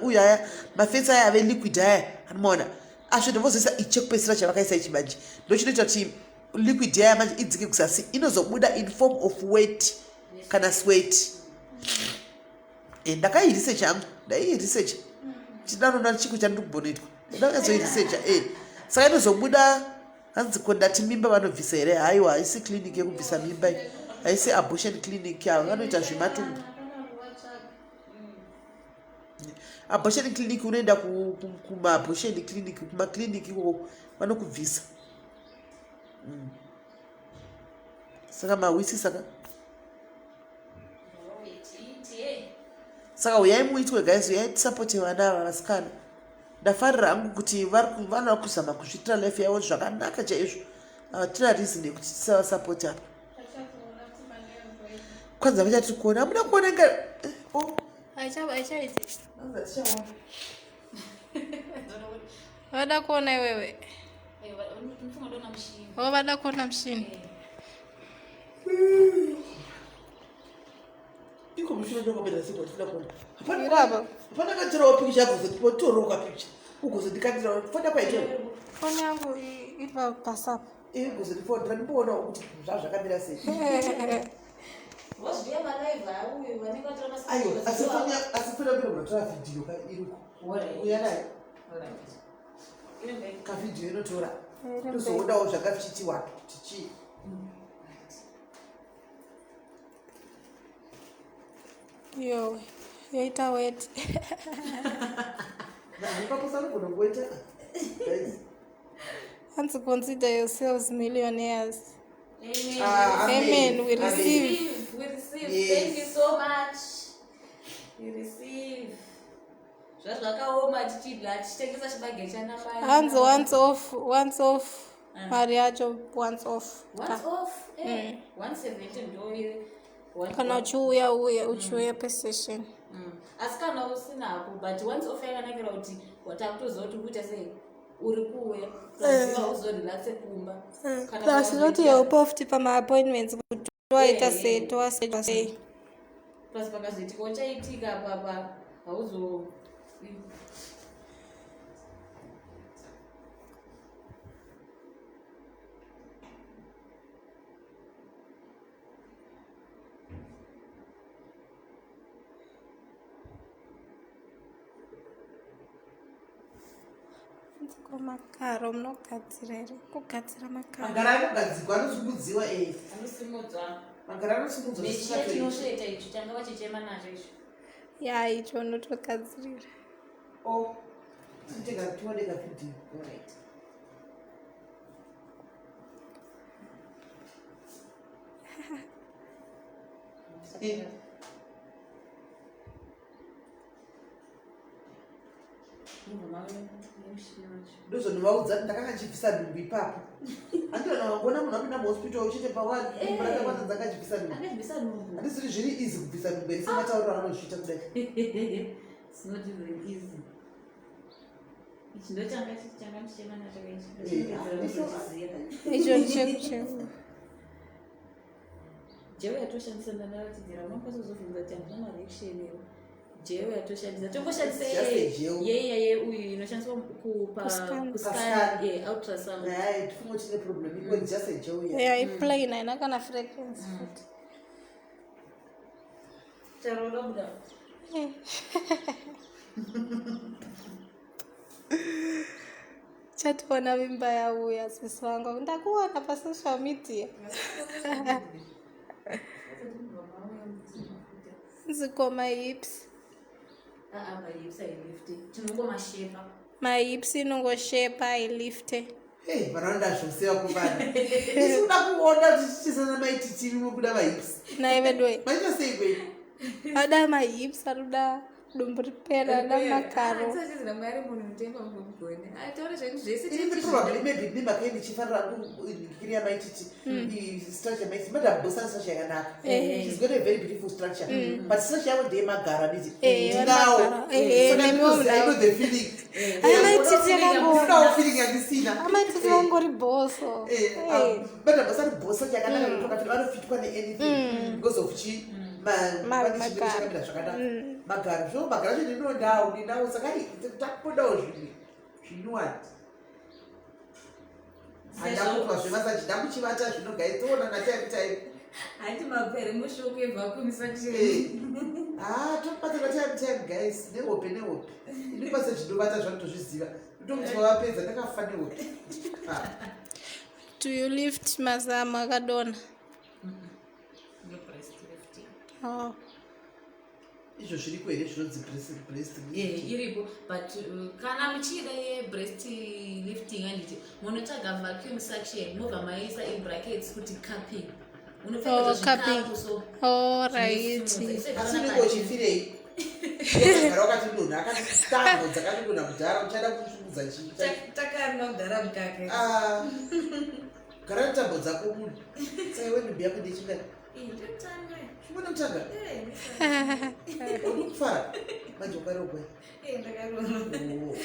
uyu aya mafetsi aya ave liquid aya anomaona asveta, vozoisa ichi chekupedzisira chavakaisa ichi manje ndo chinoita kuti liquid yaya manje idzike kuzasi, inozobuda in form of wet kana sweat. Ndakairesearch hangu, ndairesearch chidanona chiko chandiri kumbonoitwa, ndakanyatsoiresearcha. Saka inozobuda. Hanzi ko ndati mimba vanobvisa here? Haiwa, haisi clinic yekubvisa mimba iyi, haisi abortion clinic. Ava vanoita zvematumbu. Abortion clinic unoenda kumaabortion clinic, kumaclinic ikoko vanokubvisa. Saka mahwisi, saka uyai muitwe guys, uyai tisapote vana ava vasikana. Ndafarira hangu kuti vana kuzama kuzviitira life yavo zvakanaka chaizvo. Hatina reason yekuti tisavasapoti apa. Kwanza vachatiri kuona, hamuna kuona inga oh. Haichaiti. Kwanza tichaona. Vada kuona iwewe. O, vada kuona mushini. Iko mushini ndokapedza siko tifuna kuona. Irapa. Hapana katorawo pikicha yako kuzotorawo kapicha ugozondikandira fona kwaito. Foni yangu iri pasapo. Igozondifondera ndimboona kuti zvazvakamira sei. Vozviya malive auyu vanenge vatora. Aiwa, asi foni, asi foni yangu inotora vhidhiyo ka iriko. Uya nayo kavhidhiyo inotora, tozoonawo zvanga zvichiitiwa tichii. Yowe, yoita wet. Handipaposa anogona kungoita guys. Hanzi consider yourselves millionaires. Ah, amen. We Amen. receive. We receive. Yes. Thank you so much. We receive. Zvazvakaoma tichidya tichitengesa chibage chanamai. Hanzi once off, once off. Mari yacho once off. Once off, 170 ndo Kana uchiuya uye uchiuya pesession. Asi kana usinako, but once off yakanakira kuti watakutoziva kuti uri kuita sei, uri kuuya ziva uzorelaxe kumba. Kana Plus inotihelpa futi pamaappointments kuti towaita sei, towaschedule sei. Plus pakazoitika uchaitika papa hauzo. Ko makaro munogadzira here? Kugadzira makaro. Magara anogadzirwa, anosumudziwa e. Anosimudzwa. Magara anosimudzwa. Nechiya zvisingatoiti. chinosveta icho changa vachichema nacho icho. Ya, icho unotogadzirira. Oh, titega tione kavhidhiyo. Alright. Mubva mauya nemushini wacho. Ndozvondivaudza kuti ndakanga ndichibvisa nhumbu ipapo. Handiona wangoona munhu apinda muhospital chete pawani dumbu rakakwanza dzanga achibvisa nhumbu. Akabvisa nhumbu. Handisiri zviri easy kubvisa nhumbu here sematauriro anozviita kudai. It's not even easy. Ichi ndochanga changa ndichema nacho ichi. Eh, Ndinochiziva. Icho ndichekuchekwa. Jeo yatoshandisa ndandaratidzira unokwanisa kuzobvunza kuti handina mareaction here. Jeo yatoshandisa tongoshandisa Just a gel. yeiya yeuyu inoshandiswa kupa Kuscan. kuscan Pascan. yeah, ultrasound. Naye tifunge tine problem iko just a gel yeah. Yeah, iplain haina kana frequency futi. Charo unobuda. Chationa vimba yauya sisi vangu ndakuona pasocial media. Nziko mahips. Ah ah mahips ailifte. Tinongomashepa. Mahips inongoshepa ailifte. Hey, vanoda zvose vakomana. Isi kuda kuona tichichisana maititi mukuda mahips. Nai vedu Maita sei kwei? ada mahips aruda dumbu ripera ada makaro. Tisachizira mwari munhu mutengo mugone. Ataura zvenyu zvese Ini probably maybe nemhaka yendichifanira kukiriya maititi structure maititi madam bosa structure yakanaka. She's got a very beautiful structure. But structure yavo ndeyemagaro anditi. Eh, Ndinawo. vane magaro. Eh, Saka nemiwo ndinoziva, I munawo. know the feeling. Ai, maititi yakango- Ndinawo feeling yandisina. Amaititi vangori boso. Eh, madam bosa ari bosa chakanaka nekuti vakati vanofitwa neanything because of chi Magaro. chakamira zvakanaka. Magaro zvo magaro acho ndinondawo ndinawo saka takupodawo zvimwe zvinyuwani. Handakutwa zvemasaji ndakuchivata zvino guys toonana time time. Handi mapere mushoko evacuum suction. Eh. Ah, tobatana time time guys nehope nehope. Ini masaji ndobata zvandotozviziva. Ndokuti vapedza ndakafa nehope. Ah. Do you lift mazamu akadonha? No breast lifting. Oh. Izvo zviriko here zvinonzi breast Yeah, iripo but kana muchida yebreast lifting handiti munotsvaga vacuum suction mobva maisa in brackets kuti cupping. Oh, Unopfekedza cupping. zvikapu so All right. Asi unenge uchifirei? Gara wakatidonha akati tambo dzakatidonha kudhara uchada kusumudza chii? Takarima kudhara mukaka. Ah, gara netambo dzako munhu. Saka iwe nhumbi yako ndechingani? Chimwe nekutanga? Uri kufara? Manje wakarogwa. Ndakaroma. Oh,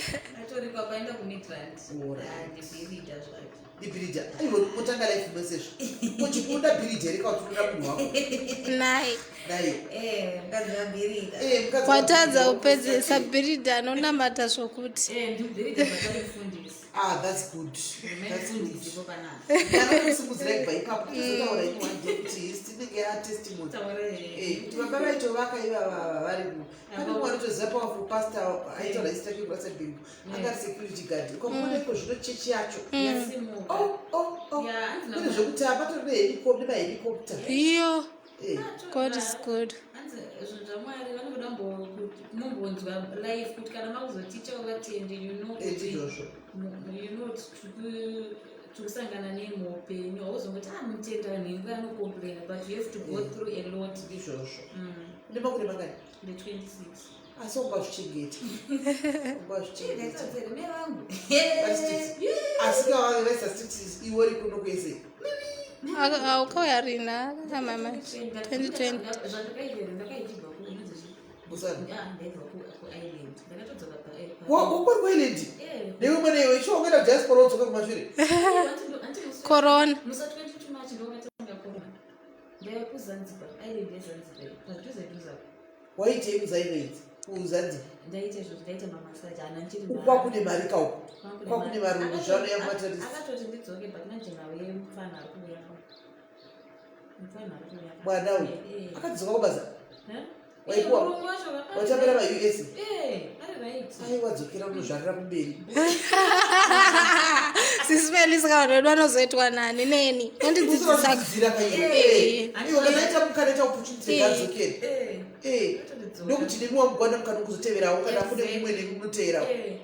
Atori kwapaenda kuMidrand. Alright. Ndibhirida zvake. Ndibhirija. Aiwa kutanga life mesezvo. Uchikunda bhirija here kana uchikunda munhu wako? Nai. Dai. Eh, mukadzi wabhirida. Eh, mukadzi Watadza wako- kupedzesa bhiridha anonamata zvokuti. Ndibhirida vatari mufundisi. Ah, that's good. That's good. Mufundisi ipo panapa. Ndakatokusimudzira kubva ipapo tizotaura ini one day kuti hisi inenge yatestimony. Eh, kuti baba vaitovaka ivava varimo. Pane mumwe anotoziva powerful pastor aitaura zita rake kuRustenburg. Anga ari security guard. Ukamuona iko zvino chechi yacho. Yasimuka. Oh, oh, oh. Yeah, hanzi Kune zvekuti apatori nehelicopter nemahelicopter. Iyo. Eh. God is good. Hanzi zvinhu zvamwari vanoda mumbonzwa life kuti kana makuzotichawo vatendi you know Eh, kuti ndizvozvo. you know kuti tiri kusangana nemuupenyu hauzongoti ah mutenda nhengo anocomplaina but you have to go through a lot. Ndizvozvo. Une makore mangani? Ne26. Asi ungazvichengeta. Ungazvichengeta. Ndakatore vangu. Asi kava vaisa statistics iwe uri kuno kwese. Aukauya rina akamama 2020. Zvandakaitera ndakaichibva kuinonzi Botswana. Ndaibva kuIreland ndakatodzoka Wakuri kuIreland? Newe mwana iwe icho wangaenda kudiaspora wodzoka kumashure. Corona. Musa 22 March ndokatanga corona ndaiva kuZanzibar, island yeZanzibar padhuze dhuze. Waitei kuZailand? KuZanzibar. Ndaita izvozvo ndaita mamasaji hana ndichiri Kwakune mari kauko. Kwakune varungu zvanouya kumatarisi. Akatoti ndidzoke but manje nhau yemufana ari kuuya mufana ari kuuya. Mwana uyu. Eh, eh. Akadzoka kubasa. Eh? Waipuwa? Murungu wacho Watambira maUS. Eh, ari right. Aiwa dzokera unozvarira kumberi. Sisi Melisa vanhu vedu vanozoitwa nani neni. Unondidzidzisa. Usadzidzira kaiwe. Eh. Iwe kana ita mukana ita opportunity ngadzokere. Eh, Eh. akatodzoka. Ndokuti nemiwa mugwanda mukana kuzoteverawo kana kune mumwe nemunoteerawo. Eh.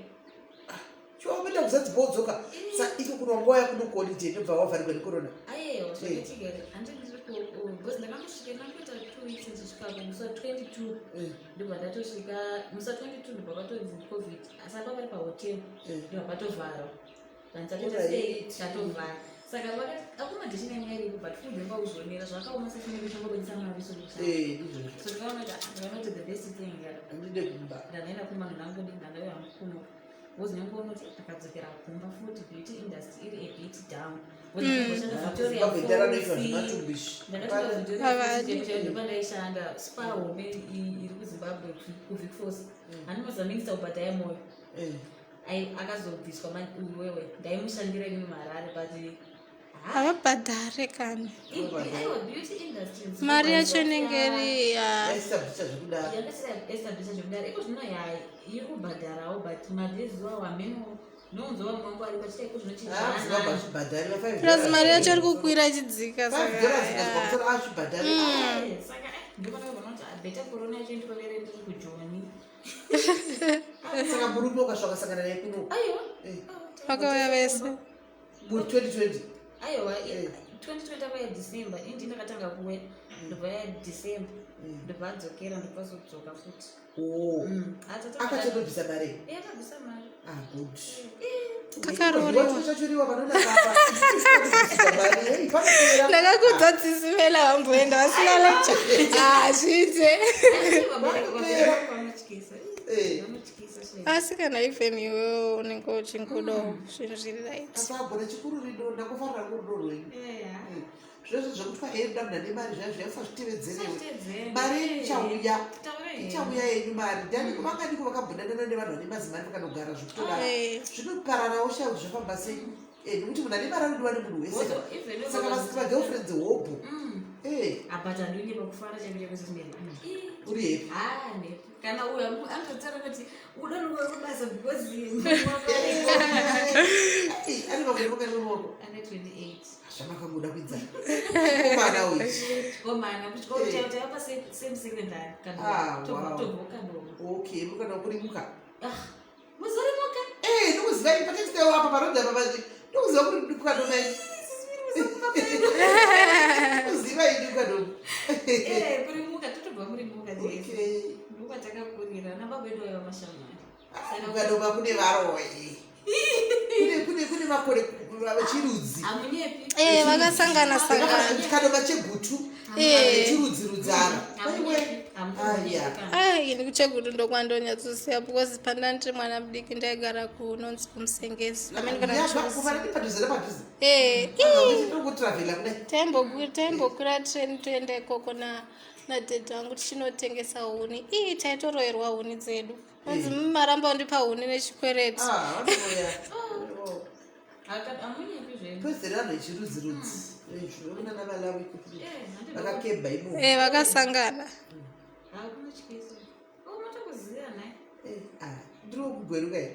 Chiwa wapinda kuZanzibar wodzoka. Sa iko kuno nguva yakuno kuholiday ndobva wavharigwa necorona. Aiwa zvakaitika handiti ndiri because ndakangosvika ndakuita 2 weeks ndichisvikako musi wa 22. Ndobva ndatosvika musi wa 22, ndobva vatonzi COVID, asi apa vari pahotel. Ndobva patovharwa. Zvanzi sei tatovhara, saka vakati accommodation yanga iripo, but food yanga kuzvionera zvakaoma, setinenge tichangobudisa mari so. Ndizvozvo. So ndikaona kuti, ah, ndikaona kuti the best thing Handide kumba. Ndandaenda kumba, ndangu ndandauya hangu kuno because nyangoona kuti ndakadzokera kumba futi, beauty industry iri a bit down. Zimbabwe ndaranoitwa zvematumbishi. Havadi. Ndopandaishanda spa home iri kuZimbabwe, kuVic Falls. Handinoziva Minister Obadiah Moyo. Akazobviswa uwewe, ndaimushandira ini muHarare, but Havabhadhare kani. Aiwa, beauty industry in Mari yacho Zimbabwe inenge iri ya. Yaisabvisa zvekudaro. Yakaestablisha zvekudaro. Iko zvino ya iri kubhadharawo, but madheziwa wameno nounzwa vamwe vangu vari pachita iko zvino. Ah, Zimbabwe achibhadhari. Plus mari yacho iri kukwira ichidzika. $5 Saka zikamusoro achibhadhari. Saka ndopana kuona kuti better corona yacho indirovere ndiri kuJoni. Saka murume ukasvaka kasangana naye kuno? Aiwa. Vakauya vese. Mu2020? Aiwa, 2020 apa yaDecember indi ndakatanga kuuya, ndobva yaDecember ndobva adzokera, ndobva azodzoka futi. Oh. Akatotobvisa mari? Atabvisa mari. Ah, good. Kakaroriwa. Chachoriwa panonakapa mari. Hey, panopera. Ndakakudza dzisimela vamboenda vasina lecture, hazviite. Vanotyisa. Vanotyisa shame. Asi kana even iwewo unenge uchingodawo zvinhu zviri right. Asi agona chikuru rido, ndakufarira rudo rwenyu. Eya. Zvezvo zvekutwa enda munhu ane mari zviya zviya usazvitevedzere. Usazvitevedzere. Mari yenyu ichauya. Taura henyu. Ichauya yenyu mari. Ndiani vangadiko vakabhundanana nevanhu vane mazimari vakanogara zvekutodaro? Zvinopararawo shaya kuti zvafamba sei. Nekuti munhu ane mari anodiwa nemunhu wese. Also, even Saka magirlfriends hobho. But handinge pakufara chaiko chaiko sesimene. Uri happy? Ha, ne kana uyo anototaura kuti uda kubasa because Ane makore makani muruoko? Ane 28. Zvamakangoda kuidzana komana uyu. Chikomana kuchikoro chaivo taiva pasame secondary. Ah, wow. Tobvokandoma. Okay, mukana kurimuka. Muzorimuka. Ndikuziva ini patextile apa parodhi apa ndikuziva kuti kukadoma ini. Kuziva ini kukadoma. Kurimuka, totobva murimuka tese. Ndokwatakakurira nababa vedu vaiva mashamwari. Kukadoma kune varoyi, kune makore chirudzi. Hamunyepi. Vakasangana sangana. Kadoma cheGutu. Chirudzi rudzana. Aya. Ai, ini kuChegutu ndokwandonyatsosiya because pandandiri mwana mudiki ndaigara kunonzi kuMusengezi, amene kana kuchiuzi. Kufanani padhuze nepadhuze. Kutravhela kudai. Taimbokwira train toenda ikoko nadhedhi vangu tichinotengesa huni. Ii, taitoroerwa huni dzedu, anzi maramba undipa huni nechikwereti. Ah, vanoya. Hamunyepi zvenyu. Kwezere vanhu vechirudzi rudzi kunana Malawi vakakebha imomo. Vakasangana. Hakuna chikeso unotokuziva naye. Ah, ndiri wekuGweru kai,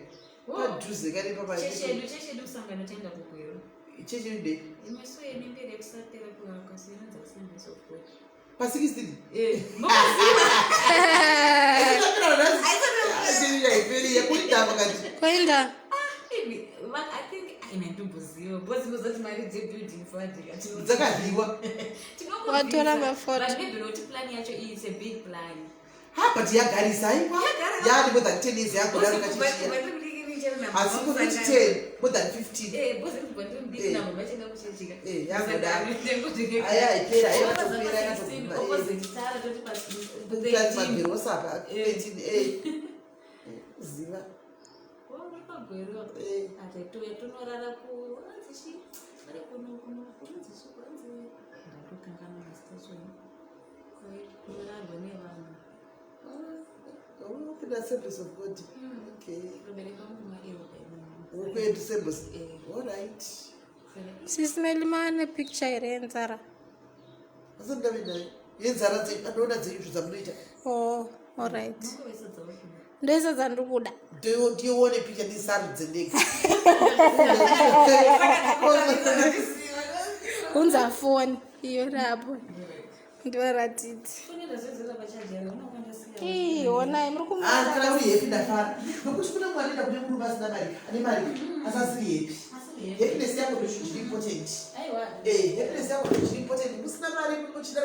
padhuze kane. Chechedu, chechedu kusangana taenda kuGweru. Chechedu de? Imwe so yenemberi yekusatera kuvakwa seinonzi Assemblies of God. Pa16? Mukuziva. Yakuindava kati. Kwaenda. I think ine ndimboziva because ndozati mari dzebuilding fund. Dzakadyiwa. Watora mafoto. But maybe nokuti plan yacho is a big plan. Ha, but yagarisa, aiwa, yaani more than 10 years yagodaro kachichiya, asi kuti 10, more than 15. Yagodaro. Aya, ipera, yakatopera, yakatoguma. Magerosa apa 13, ziva. Tonorara kuanzichi vari kuno kuno kunonzi chi kwanzi ndatokanganwa mazita acho, kunorarwa nevanhu. Unopinda Assemblies of God? Okay. Vabereki vangu maelder. Ukuenda Assemblies? Alright. Sisimeli, maane picture here yenzara? Asi ndave nayo yenzara dzenyu, andoona dzenyu zvo dzamunoita. Oh, alright, ndoisa dzandiri kuda. Ndione picha ndisarudze ndega. Unza foni iyo rapo ndivaratidze. Foni ndazozera pachajera unokandasiya. Ii, honai muri Ah, kana kumuona uri happy ndafara nokuti kune mwana enda kune murume asina mari ane mari asi asiri happy happiness yako ndochinhu chiri important Eh, happiness yako ndochinhu chiri important musina mari muchida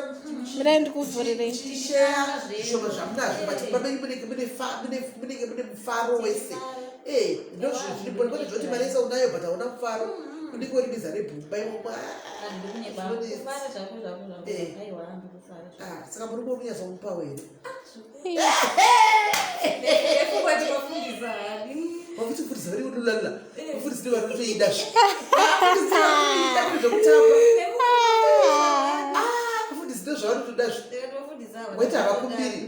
Mirai ndikuvhurirei. muchishare zvishoma zvamunazvo but mumba menyu munenge mune munenge mune mufaro wese Eh, ndozvinhu zviri important kwete zvoti mari yese unayo but hauna mufaro unenge uri biza rebhumba imomo Ah, saka murume uri kunyatsomupawo here vakuti mufundisi vari kudulalula mufundisi ndi vari kutoida zve mufundisi vari kutoida zvekutamba mufundisi ndo zvavari kutoda zve weti havakumbiri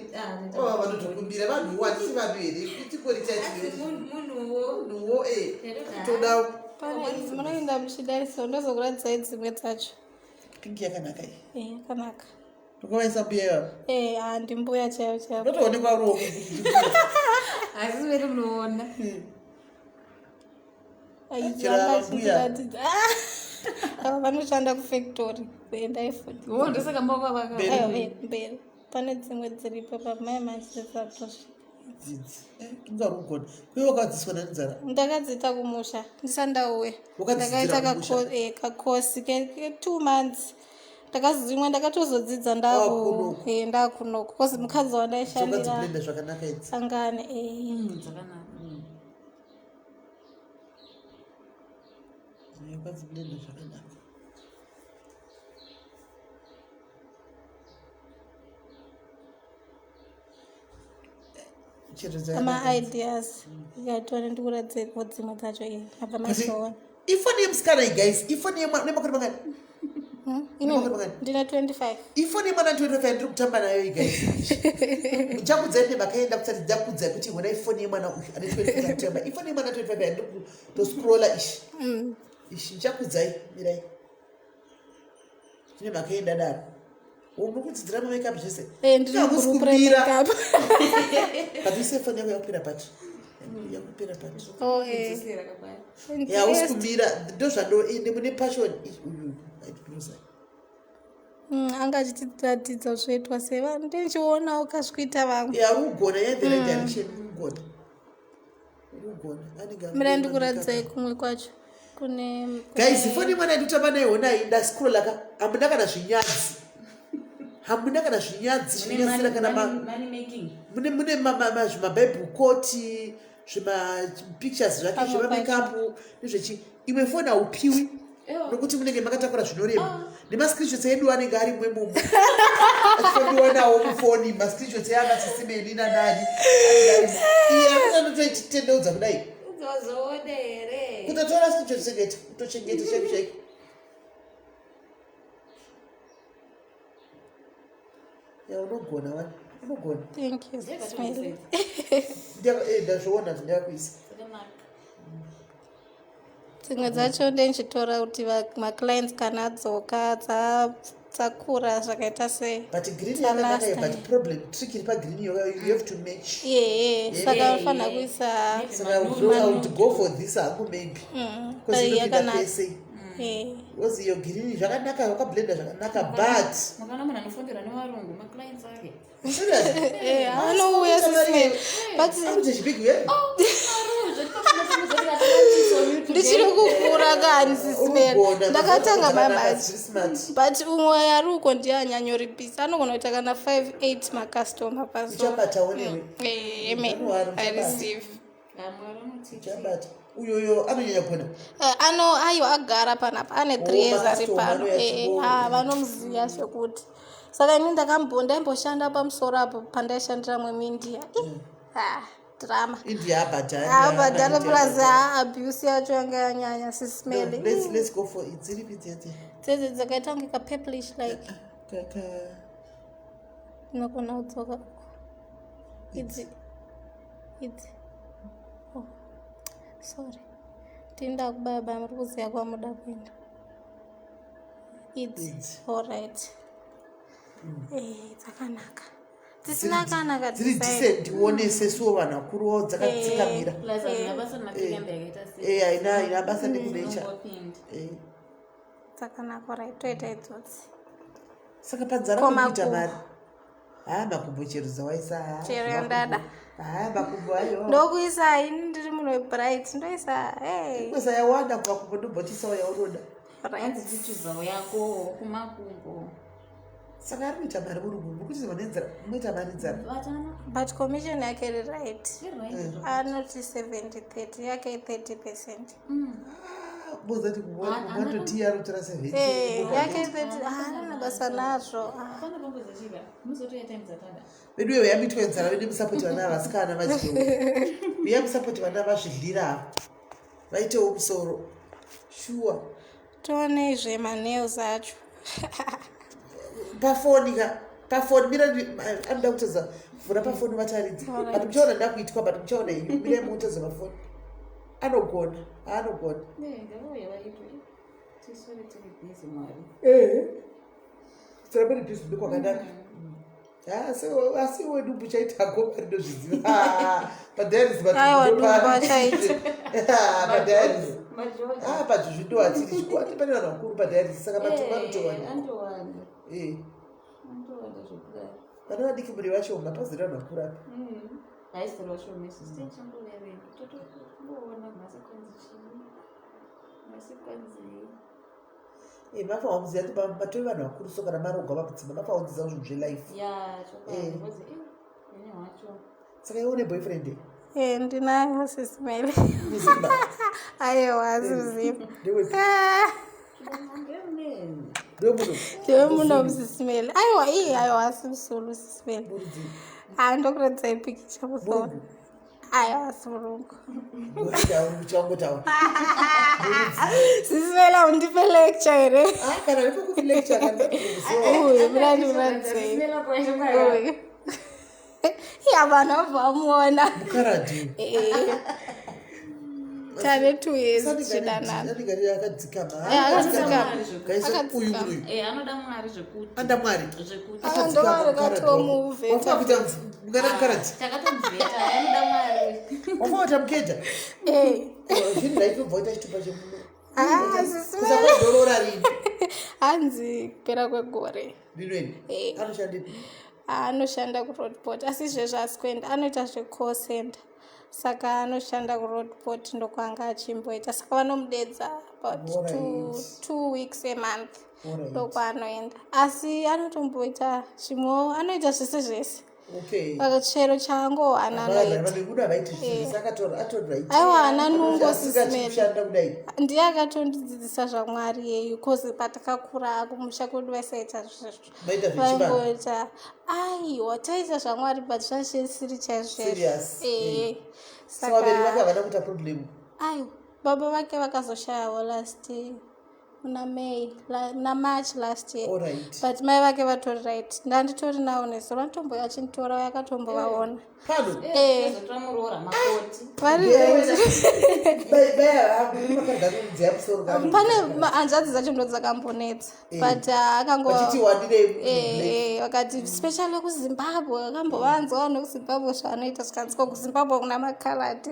Oh, vanotokumbira vanhuwo hatisi vanhu here tikori chachimunhuwo e toda Pane idzi munoenda muchidaiso ndozokuratidzai dzimwe dzacho. pingi yakanaka iyi Eh, yakanaka. ndokavaisa mbuya ivavo Eh, ah, ndimbuya chaiyo chaiyo. ndotoonekwa ruoko asi veri munoona Idzi Chero vanga ava mbuya. vachitiratidza. Ah, ava vanoshanda kufactory kuendai futi. wo ndosaka maoko avaka Mberi. Aiwa, eh, mberi. Pane dzimwe dziripo pamai machizatosvika. dzidzi ungari kugona kuye wakadzidziswa nani nzara Ndakadziita kumusha ndisati ndauya. Wakadzidzira Ndakaita kumusha? kakosi ke 2 months. Ndakazimwe ndakatozodzidza Wakunoku. ndakunoku kozi mukadzi wandaishandira wakadziblenda zvakanaka idzi angane eh. dzakanaka wakadziblenda zvakanaka chero dzakanaka ama-ideas ikatone ndikuratidze dzimwe dzacho eh, abva mazoona ifoni yemusikana iyi guys ifoni yemwana nemakore mangani Nemakore mangani ndine 25 ifoni yemwana 25 ndiri kutamba nayo iyi guys ndichakudzai nemakaenda kusati ndakudzai kuti hona ifoni yemwana uyu ane 25 kutamba ifoni yemwana 25 yandiri kutoscrolla ishi ishi ndichakudzai mirai tine makaenda daro muri kudzidzira mamakeup zvese Eh, ndiri Hamusi mugroup kumira. remakeup but ise foni yako yakupera pati yakupera pati Oh, eh. hausi kumira ndozvando ende mune passion uyu aitirosa Anga achitiratidza zvoitwa sei vanhu ndinchionawo kazvikuita vamwe ya uri kugona yeah the right direction uri kugona uri kugona anenge mirai ndikuratidzai kumwe kwacho kune guys foni mwana yandikutamba nayo honai ndascrolla ka hamuna kana zvinyadzi hamuna kana zvinyadzi zvinyadzisira kana money making mune zvimabible quote zvimapictures zvake Pamwe zvemamakeup nezvechi imwe foni haupiwi nokuti munenge makatakura zvinorema nemascreenshots edu anenge arimo imomo achifondiwa nawo mufoni mascreenshots eanasisimeni nanani iye akutandotoitendeudza kudai uzozoone here kutotora screenshot chengeta kutochengeta chaiko chaiko ya unogona wani unogona thank you Smiley. Ndazviona kuti ndakuisa Dzimwe dzacho ndendichitora kuti maclients kana adzoka dzakura zvakaita sei. But green yakanaka Last but time. problem trick iri pagreen yoga, you have to match. Iye, saka unofanira kuisa Saka I would go for this hangu maybe because Ai, inopinda yakanaka. pese. Eh, Because iyo green zvakanaka, wakablenda zvakanaka, but Makaona munhu anofonderwa nevarungu maclients ake. Seriously? Eh, anouya sisine but Anoita chibig we ndichiri kukura kani sisine. Unogona. Ndakatanga Zvakanaka, mamachi zviri smart. But umwe ari uko ndiye anyanyoripisa, anogona kuita kana 5 8 macustomer pazuva. Uchabatawo newe. Eh, amen. January, I uchabata. receive. Uchabata uyoyo anonyanya kugona. Eh, ano aiwa agara panapa ane 3 Oh, years ari macustomer pano. anouya Eh, achingo- ah, vanomuziva zvekuti saka ini ndaimboshanda pamusoro apo pandaishandira mwemuindia. Ah, drama. India abhadhari. Abhadhara plus abuse yacho yanga yanyanya sismele. Let's go for it. Dziripi dzedze? Dzedze dzakaita kunge kapurplish like. Kaka. Inogona kudzoka uko idzi idzi. Oh, sorry, tinda kubaya baya muri kuziva kwamuda kuenda. Idzi. Idzi. Alright. Eh, dzakanaka dzisina kana Dziri kadesign. decent uone sesuwo vanhu vakuruwo dzakadzikamira. Plus hazvina basa nemapikambi akaita sei. Eh, haina basa nekumecha. Unongopinda. Eh. Dzakanaka, right, toita idzodzi. Saka panzara Koma kuita mari. Haa makumbo chero dzawaisa haa. Chero yandada. Haa makumbo ayo. Ndokuisa ini ndiri munhu webright ndoisa hey. Kuisa yawanda kumakumbo ndombochiisawo yaunoda. Right. Hanzi tichuzawo yako kumakumbo. Saka ari kuita mari murungu mukuti vane nzara munoita mari nzara. Vatana. But commission yake iri right. Right. Anoti 70 30 yake 30 percent. Mozati kumwatotiya anotora 70. Eh, yake 30 haana basa nazvo. Ah. Hapana pambozachiva muzotoya time dzatada. Veduwe uya mitwe nzara vedu musapoti vana vasikana vadyewo. Uya musapoti vana vazvidlira ava. Vaitewo musoro. Shuwa. Tioneizve manails acho. Pafoni ka pafoni mira anoda kutodza vhura pafoni vataridze. Alright. But muchaona ndakuitwa but muchaona henyu mirai mukutodza pafoni. Anogona, anogona. Ngavauye vaitwe. Tiswere tiri busy Mwari. Eh. Tsara pari busy ndokwakanaka. Asi iwe dumbu chaita goma rinozviziva. Padiaries but Aiwa, dumbu achaita. Padiaries. Majoji. Ah, but zvindo hatiri chikwati pane vanhu vakuru padiaries saka matumbu anotowanda. Andowanda. Eh. Andowanda zvekudaro. Vana vadiki muri vashoma pazere vanhu vakuru apa. Haisiri vashoma isu tichangoverenga. Totomboona nhasi kwanzi chii. Nhasi kwanzi. Eh, mafanira kuziva kuti matori vanhu vakuru so kana marogwa pamudzimba mafanira kudzidza zvinhu zvelife. Ya, chokwadi. Eh. Because eh, ini hwacho. Saka iwe une boyfriend? Eh, ndinayo sisi Meli. Muzimba. Aiwa, asiziva. Ndewepi? Ah. Ndemuneni. Ndewemuno. Ndewemuno sisi Meli. Aiwa, iye aiwa asi musulu sisi Meli. Murudzi. Ah, ndokuratidzai pikicha mufoni. Murungu. Aiwa, asi murungu. Uchangotaura. Sisi Meli haundipe lecture here? Ah, kana ndipokupi lecture kana ndipokuziva. Uyu, mina ndikuratidzei. Uyu. Iya, vanhu vabva vamuona. Mukaradhi. Eh. Tane 2 years tichidanana. Anenge akadzikama. Eh, akadzikama. Guys, uyu Akadzikama. uyu. Eh, anoda Mwari zvekuti. Anda Mwari. Zvekuti. Ah, ndovakatomuve. Wafuna kuita mungana mukaradhi. Takatomubveta, anoda Mwari. Wafuna kuita mukeja. Eh. Zvinhu zvaitobva kuita chitupa chemuno. Ah, sisi Meli. Kusakwadorora rini. Hanzi kupera kwegore. Rinweni. Eh. Anoshandepi. Anoshanda kuRoadport asi izvezvi asi kuenda anoita zvecall center saka anoshanda kuRoadport ndokwanga achimboita saka vanomudedza about Alright. 2 weeks a month Alright. ndokwaanoenda asi anotomboita zvimwewo anoita zvese zvese. Okay. Saka chero chaangowana anoita. Vanhu havaiti zvinhu saka atori right. Aiwa, haana nungo sisi Meli. Asingachikushanda kudai. Ndiye akatondidzidzisa zvamwari yeyu cause patakakura kumusha kwedu vaisaita zvezvo. Maita zvechivanhu. Vaingoita aiwa taita zvamwari but zvazvisiri chaizvo. Serious. Eh. Saka vabereki vake Saka havana kuita problem. aiwa baba vake vakazoshayawo last muna May muna March last year. Alright. But mai vake vatori right ndanditori navo nezuro vanotomboya achinditora yakatombovaona. Pano. Eh. Zotora muroora makoti. Vari right. Baya musoro. Pane hanzvadzi dzacho ndo dzakambonetsa Eh. but ah, akango Vachiti wandirei. Eh, vakati especially kuZimbabwe vakambovanzwa vanhu vekuZimbabwe zvavanoita zvikanzi ko kuZimbabwe kuna makaradhi.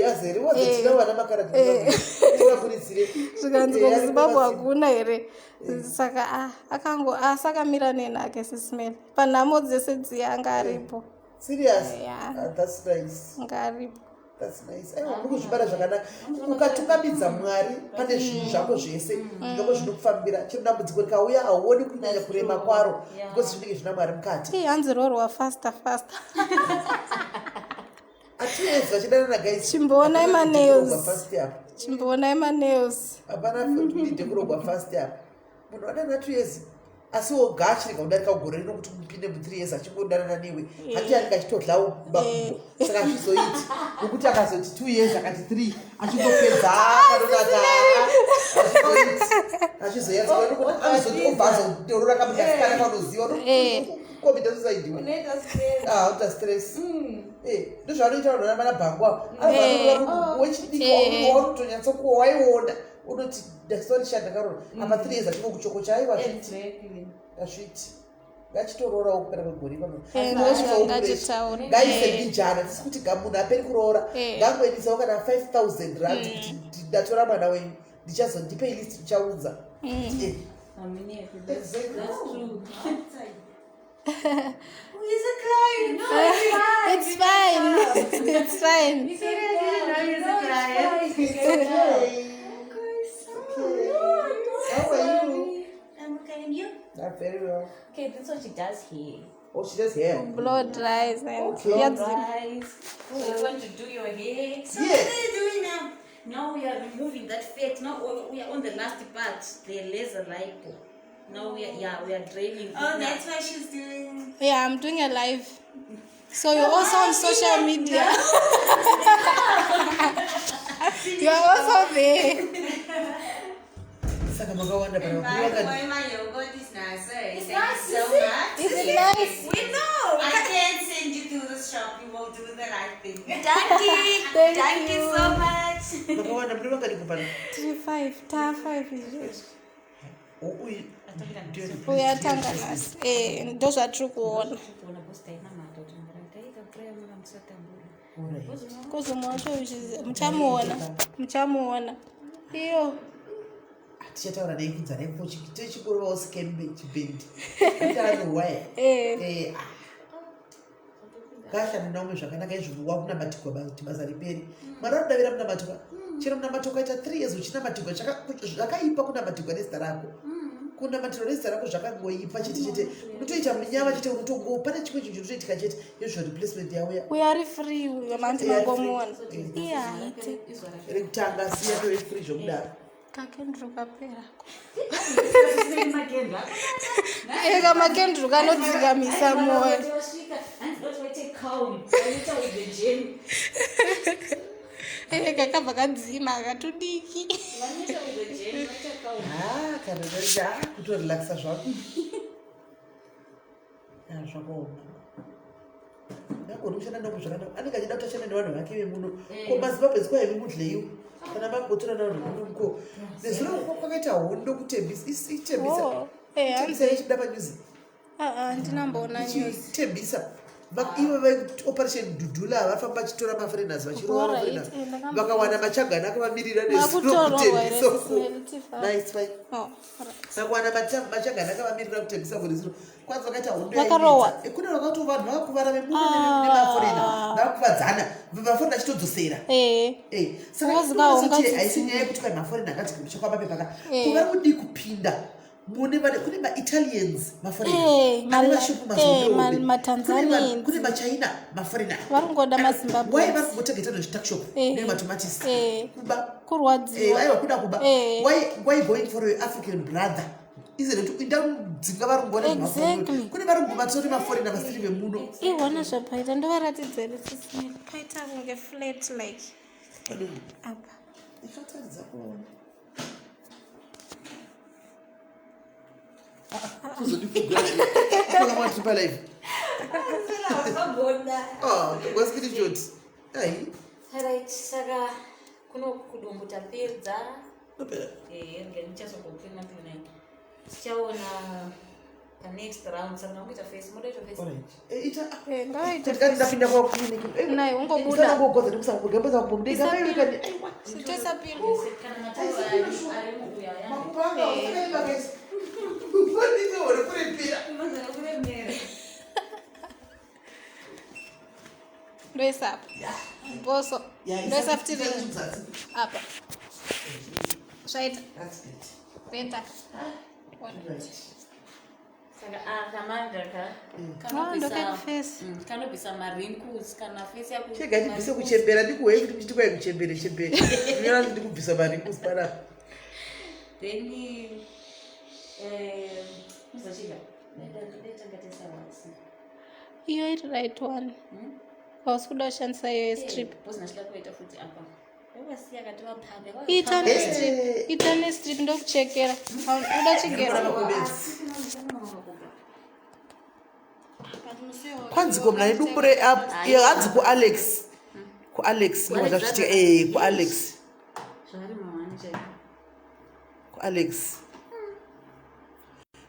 Azeri wazotina vana makaradhi. Tivaburitsire. Zvikanzi ko kuZimbabwe hakuna here saka ah, akango asi akamira nenhake sisi Meli panhamo dzese dziya anga aripo. Serious. Yeah. Ah, that's nice. Anga aripo. That's nice. Aiwa, muri kuzvibara zvakanaka. Ukatungamidza Mwari pane zvinhu zvako zvese, zvako zvinokufambira. Chero dambudziko rikauya hauoni kunyanya kurema kwaro because zvinenge zvina Mwari mukati. Ii, hanzi roorwa faster faster. Atiwezi vachidanana guys. Chimboonai Hapana manails. kurogwa fast apa. Chimboonai manails. Hapana need kurogwa fast apa. Munhu adanana 2 years asi wogashirika kudarika gore rino kuti mupinde mu3 years achingodanana newe handi anenge achitodlawo makumbo saka hazvizoiti nokuti akazoti 2 years akati 3 achingopedza kanonaka hazvizoiti hazvizoyatsi obva azotorora kamukasikana kanoziva commita suicide. Unoita stress. Ah, uta stress. Eh, ndozvaanoita vanhu vana bhangwa wechidiki waunotonyatsokuwa waiona unoti ndasorishanda ndakarora apa 3 years achingokuchokocha aiwa zviti hazviti ngachitororawo kupera kwegore ipapo. Eh, ndozvangachitaura. Ngaise mbijana tisi kuti munhu aperi kuroora ngangoendisawo kana 5000 rand kuti ndatora mwana wenyu ndichazondipei list ndichaunza. Eh, Hamini. Exactly. That's true. He's a client. No, it's fine. It's fine. It's fine. He said, I didn't know he was a client. Okay. How are you? I'm okay, and you? I'm very well. Okay, that's what she does here. Oh, she does hair. Blow dries and Okay. yadzima. Guys, so you want to do your hair? So Yeah. what are you doing now? Now we are removing that fat. Now we are on the last part, the laser lipo. Now we are, yeah, we are draining. Oh, it now. that's why she's doing. Yeah, I'm doing a live. So you're also on social media. You are also there. Saka makawanda pana By the way, my yogurt is nice. Eh? It's Thank nice, you so you see? much. Is it nice? We know. I can't send you to the shop. You will do the right thing. Thank you. Thank Thank you you. so much. Makawanda mune vakadiko pano. 3 5 ta 5 izvezvi. Oh, uyu ndiyo Uyatanga nhasi. Eh, ndozvatiri kuona. Kuona boss tainamata kuti taita prayer mama musatambura. Alright. Kozi umwe wacho muchamuona. Muchamuona. Iyo. Tichataura nei kunzana iko techikurovawo sikembe chibhendi. Ticharowa. Eh. Eh. Ngashanda naumwe zvakanaka izvo wakunamatirwa kuti basa riperi. Mwari anodavira munamatirwa. Chero munamato ukaita 3 years uchinamatirwa zvakaipa kunamatirwa nezita rako. Kunamatirwa nezita rako zvakangoipa chete chete. Unotoita munyama chete unotongo pane chimwe chinhu chinotoitika chete izvo replacement yauya. Uyo ari free uyo manti Eh, ari free. mangomuona. Iye haite. Rekutanga siya tove free zvokudaro. Kakenduru kapera. Makenduru. Eka makenduru kanodzikamisa moyo. Wasvika, hanzi doti waite calm. Waita with the gym. Eka kabva kadzima akatudiki. Vanoita with the gym, waita calm. Ah, kana ndaita kutorelaxa zvako. Ah, zvakaoma. Ndagona kushanda navo zvakanaka. Anenge achida kuti ashande nevanhu vake vemuno. Ko maZimbabwe kwaive mudleiwo. Kana magotora nevanhu vemuno muko. Nezuro kwakaita hondo kuTembisa. ITembisa. Oh, eh, Tembisa ichibuda panews. Ah, ah, ndinamboona news. Ichitembisa. Ivo veoperation Dudula vafamba vachitora maforeigners vachirova Alright, maforeigners. eh, ndakambo- Vakawana machagana akavamirira nezuro Makutorwa here, kuTembisa uko. Sis Melly, tifambe. Nice, fine. Oh, alright. Saka machagana akavamirira kutengesa kuriziro kwanzi vakaita hondo Vakarohwa. yainetsa. Eh, kune vakati vanhu vakakuvara vemuno Ah. nemaforena vakakuvadzana maforena achitodzosera Eh. Eh, saka Ngozi inoona kaunga sekuti haisi tsitsi. nyaya yekuti kwai maforena akati kuchakwamapepa Eh. ko vari kudii kupinda mune kune maitalians maforena Eh, ane mashopu mazombe maTanzanians. kune machina maforena Vari kungoda maZimbabweans. wai vari kungotengeta nezvituckshop Eh. nematomatisi Eh. kuba Kurwadziwa. Eh, aiwa kuda kuba Eh. Why going for your African brother izere kuti indadzinga varungu vane Exactly. kune varungu vatori maforena vasiri vemuno. Iwona zvapaita ndovaratidza here Sis Melly? Paita kunge flat like apa. Ikataridza kuona. Tozodikugaakamwatiri palive. Wakagona. Togwasikirichoti ai. Alright, saka kuno kudumbu tapedza. Nopera. Eh, rega ndichazogoklina klina. Tichaona panext round saka ndakuita face, modaita face. Alright. Eh, ita Eh, ngavaite kuti kati ndapinda kwakliniki. Naye ungobuda. Usangogodza nekusakugoza kumudega. Aiwa. Sitoisa pilo. Kana matauro ari muuya ya. Makumbo anga usakaimba kaisi. Ufanike uri kuripira. Mazana kuremera. Ndoisa apa. Boso. Ndoisa futi rimwe. Apa. Zvaita. That's it. Better. Right. Saka akamanga ka. Oh, ndokekufesi. Kanobvisa mawrinkles kana face yako. Chega ndibvise kuchembera ndikuhei kuti muchiti kwai kuchembere chembere. Ndinoona kuti ndikubvisa mawrinkles panapa. Then eh muzochika. Ndetanga tesa wax. Iyo iri right one. Hausi kuda kushandisa iyo yestrip. Boss ndachida kuita futi apa. Wasiya kati vapambe. Ita nestrip. Ita nestrip ndokuchekera. Uda chigero. Kwanzi ko mna nedumbu re hanzi kuAlex. KuAlex ndiko zvazvichitika eh kuAlex. Zvari mawani chaiko. KuAlex.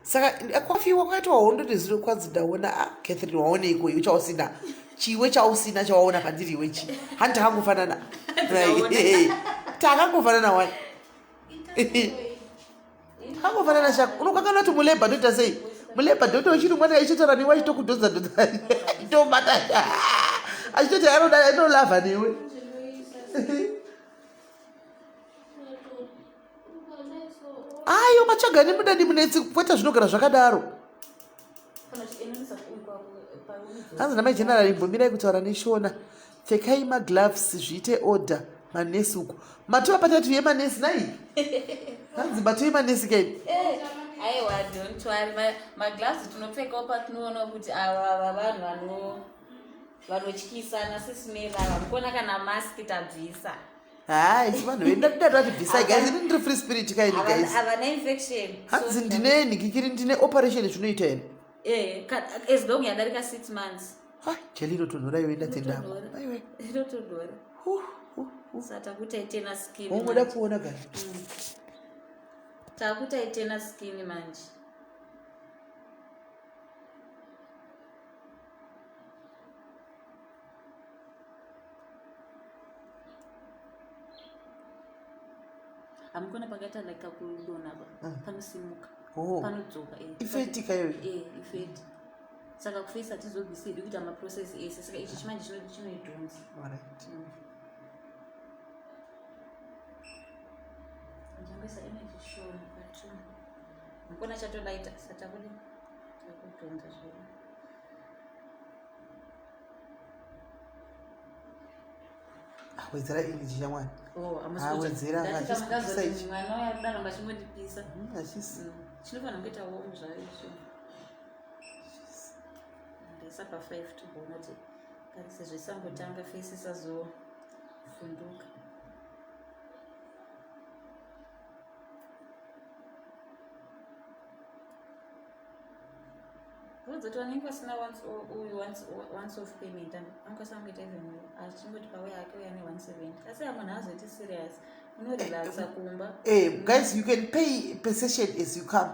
Saka kwafiwa kwakaitwa hondo nezuro kwanzi ndaona ah Catherine waoneiko iwe chausina. Chiwe chausina chawaona pandiri iwe chi. Handi takangofanana. Right. Takangofanana wani. Takangofanana shaka. Unokanganwa kuti mulebha ndoita sei? Muleba doctor wechirungu anenge achitotaura newe achitokudhonza dhonza achitobata achitoti anoda anolavha newe. Ayo matsvaga nemudadi munetsi kwete zvinogara zvakadaro. Hanzi namai General imbomirai kutaura neshona. Pfekai magloves zviite order manesi uko. Matova patatu yemanesi nai? Hanzi matova manesi kai? Eh, aiwa don't worry. Magloves tinopfekawo patinoona kuti ava vanhu vano vanotyisa nasisimela ava mukuona kana mask tabvisa. Haa isu vanhu vedu ndati bvisai guys ini ndiri free spirit kaini guys. Havana infection. Hanzi ndine nhikikiri ndine operation zvinoita here? Eh, as long yadarika 6 months. Ha, jeli inotonhora iwe ndatenda. Aiwe. Inotonhora. Saka takutaitena skin. Unoda kuona guys. Takutaitena skin manje. Hamukona pakaita like kakudonha apa. Panosimuka. Oh. Panodzoka. Eh. Ifeti kayo. Eh, ifeti. Saka kuface hatizobvisi hedu kuita maprocess ese. Saka ichi chimanje chinoidhonza. Alright. Ndichangoisa energy shoma patu. Mukona chatolaita saka takudi takudhonza zvedu. Wedzera energy shamwari. Oh, Awedzera, hachisi kupisa ichi. Mwana uya kudaro ngachingondipisa. Hachisi. Chinofanira kuita warm zvayo izvo. Ndaisa pa 5 tigoona kuti kari sezvo isangotanga face isazofunduka. Vodzoti vanenge vasina uyu once off payment anokwanisa kungoita even achingoti pauya ake uya ne 170 asi munhu haazoiti serious unorelaxa kumba. Guys, you can pay per session as you come.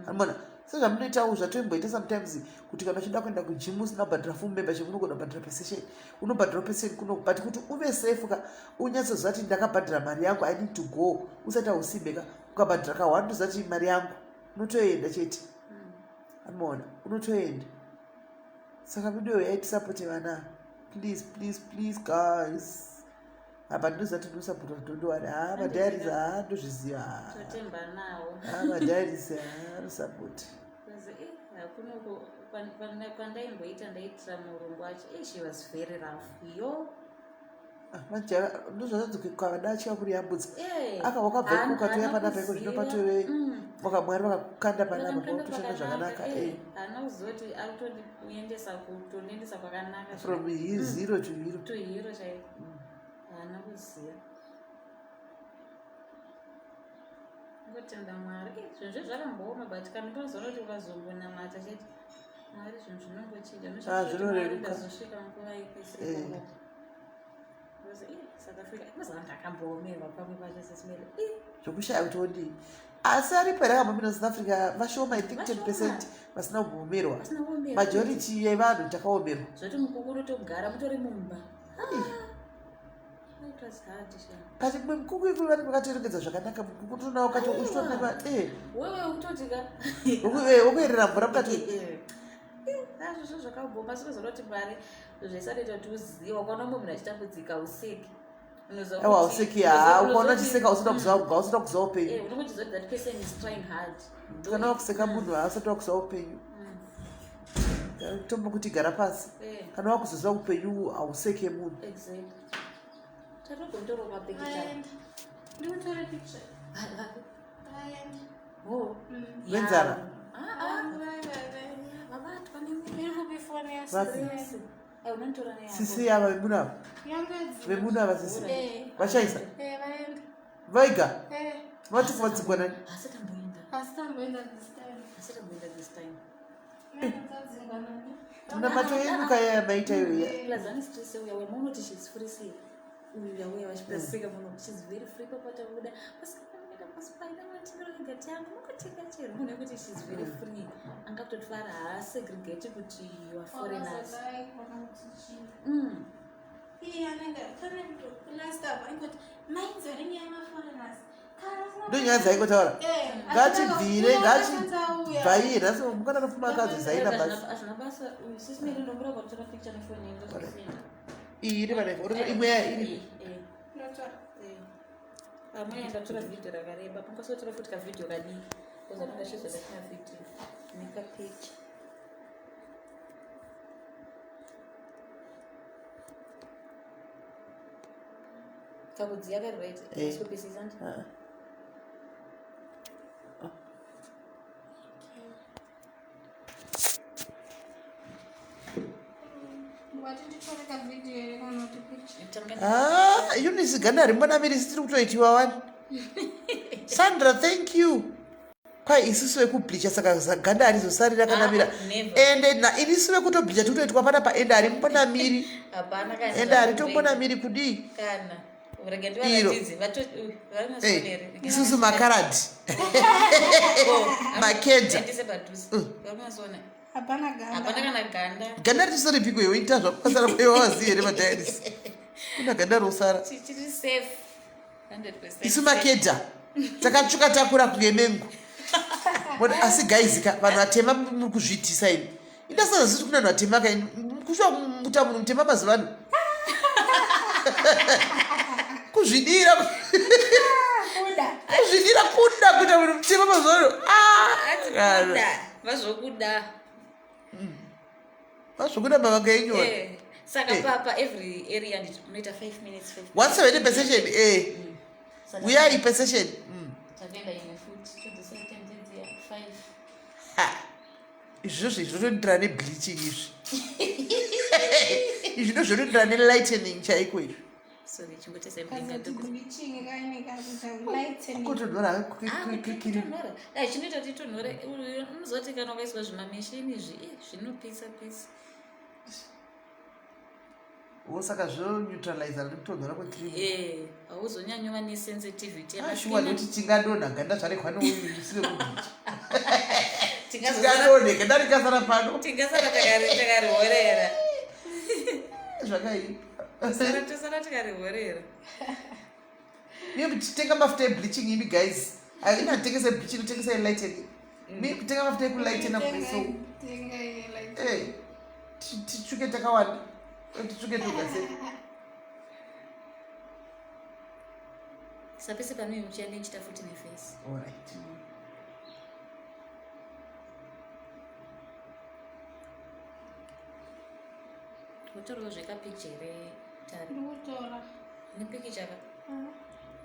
Amona sezvamunoitawo zvatoimboita sometimes kuti kana uchida kuenda kugym usina kubhadhara full membership unogona kubhadhara per session, unobhadhara per session kuno, but kuti uve safe ka unyatsoziva kuti ndakabhadhara mari yangu, I need to go, usati hausimbe ka ukabhadhara ka one toziva kuti mari yangu unotoenda chete. Amona unotoenda. Saka video yaitisapote vana, please please please guys. Apa ndinoziva kuti ndinosapota don't worry. Ha, madiaries, ha, ndozviziva. Totemba nawo. Ha, madiaries, ha, anosapota. Hakunoko kwandaimboita ndaitira murungu wacho, she was very rough yo. Manje ndozvakanzi kavada kuriyambudza aka wakabva iko ukatouya panapa iko zvino patove wakamwari vakakukanda panapa pautoshanda zvakanaka. Haana kuzoti ari kutondiendesa kutondiendesa kwakanaka. From zero to hero. To hero chaiko. Haana kuziva. Ngotenda Mwari. Zvinhu zve zvakambooma, but kana ukazoona kuti ukazombonamata chete Mwari zvinhu zvinongochinja. Zvinoreruka. Ndazosvika nguva ipi South Africa mazana ndakamboomerwa pamwe pacho sesimele. Zvokushaya kuti wodii, asi aripo here akambopinda South Africa? Vashoma, I think 10% vasina kumbomerwa. Vasina kuomerwa. Majority yevanhu takaomerwa. Zvoti mukuku unotogara mutori mumba. It was hard, sha. But mumwe mukuku ikuru vanenge vakatorongedza zvakanaka mukuku toona wakati uchitoona Wewe ukutoti ka wokuerera mvura mukati. Azvo zvakaboma sinozoona kuti Mwari zvesanoita kuti uzive wakaona mumwe munhu achitambudzika useki. Aiwa, hauseki, ha, ukaona chiseka usina kuziva kubva usina kuziva upenyu. Unongochiziva kuti that person is trying hard. Kana wakuseka munhu haasati wakuziva upenyu, tombo kuti gara pasi. Kana wakuzoziva upenyu hauseke munhu. Exactly. Tatogontorwa mapikicha. Vaenda. Ndikutore picture. Vaenda. Oh. Venzara. Vabatwa Iri kupi foni Vapi? yasisi? Unonditora neyako. Sisi ava vemunhu ava? Yangu yadzima. Vemunhu ava sisi? Eh. Vachaisa? Eh, vaenda. Vaiga? Eh, Vati kuvadzingwa nani? Asi tamboenda. Asi tamboenda this time. Asi tamboenda this time. Dzadzingwa nani? Munamato yenyu kaya maita iyoya. Plus ane stress uya wema unoti she's free sei uyu yauya vachipeseka muno, she's very free papata kuda pasikaenda paspiderman yangu mungotenga chero munhu wekuti she's very free angatotofara haasegregate kuti you are foreigners. Wakazodai kuona kuti chii. Iye anenge pane last apa ingoti mainzwa ringe yemaforeigners. Ndonyaya dzaingotaura. Ngatibvire, ngatibvaire. Asi mukana anofuma akadzi zaina basi. Hazvina basa. Sisi mene ndombura kwatora picture nefoni yangu ndozosenda. Iyi iri pane imwe ya iri. Amai ndatora video rakareba. Pangasotora futi ka video kadiki. Because anonga chizoda ka video. Neka picture. Kakudziya kari right. Eh. Sikupisisa ndi. Ah. Wati nditore kavideo here kana kuti picture? Tanga Ah, Eunice ganda rimbonamiri sitiri kutoitiwa wani. Sandra, thank you. Kwai isusu vekubleacha saka ganda harizosari rakanamira. Ah, never. Ende na inisu vekutobleacha tiri kutoitwa panapa ende harimbonamiri. Hapana kana. Ende haritombonamiri kudii? Kana. Rega Iro. ndivaratidze. Vato Eh, vanasonere. isusu makaradhi. Makedha. Ndise padhuze. Vanasona. Hapana ganda. Hapana kana ganda. Ganda ritisaripiko iwe ita zvakasara iwe wazivi here madhairis. Kuna ganda rosara. Chiri safe. 100%. Isu makedha takatsvuka takura kunge mengo. Bona asi guys ka vanhu vatema muri kuzviitisa imi. Indasaza ziti kuna vanhu vatema ka kushuwa kumuta munhu mutema mazuva ano. Kuzvidira Kuda. kuzvidira kuda kuita munhu mutema mazuva ano. Ah! Kuda. Vazvokuda. Vazvokuda mavanga enyora. Eh, Saka Eh. papa every area nditi unoita 5 minutes 5 170 per session eh. Saka- Uyai per session. Takaenda imwe futi todzosera time dzidziya 5. Ha. Izvozvo izvi zvotoenderana nebleaching izvi. Izvi ndozvotoenderana nelightening chaiko izvi. Sorry, chingotesa Kazoti bleaching kaine kakuita lightening. Kutonhora Ah, Dai chinoita kuti itonhore unozoti kana ukaiswa zvimameshini izvi eh, zvinopisa pisa. Saka zvoneutraliza nekutonhora kwecream. Eh, hauzonyanyova nesensitivity Shuwa nekuti tingadonha ganda zvarehwa neuyu isire kubleach. Tingasara Tingadonhe ganda rikasara pano. tingasara takarihorera. Zvakaipa. Sara tosara takarihorera. Miye muchitenga mafuta ebleaching imi guys. Haina tengesa bleaching, tengesa lightening. Miye kutenga mafuta ekulightena kumeso. Tenga ye lightening. Eh. Titsvuke takawanda. Titsvuke toga sei. Sapese panouya muchienda ndichita futi nefesi. Alright. Utorawo zvekapikicha here Tari? Ndikutora. Nepikicha ka? Ah,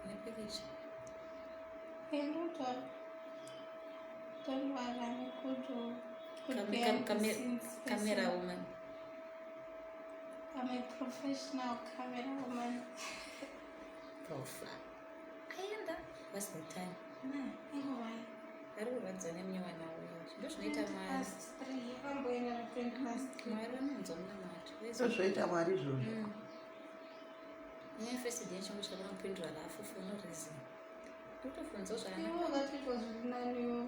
Nepikicha. eh, ndikutora. Don't worry, I'm a good behind the scenes person. Camera woman. I'm a professional camera woman. Profa. Aenda. What's the time? Na, inguvai. Vari kurwadziwa nemunyowani uyo. Ndozvinoita Mwari. Past 3, yakamboenda na 20 past 3. Mwari vanonzwa munamato. Ndozvoita Mwari izvozvo. Nyaya first day yacho ngosvika panopindura lafu for no reason. Ndotofunzawo zvakanaka. Iwe wakatoitwa zviri naniwo.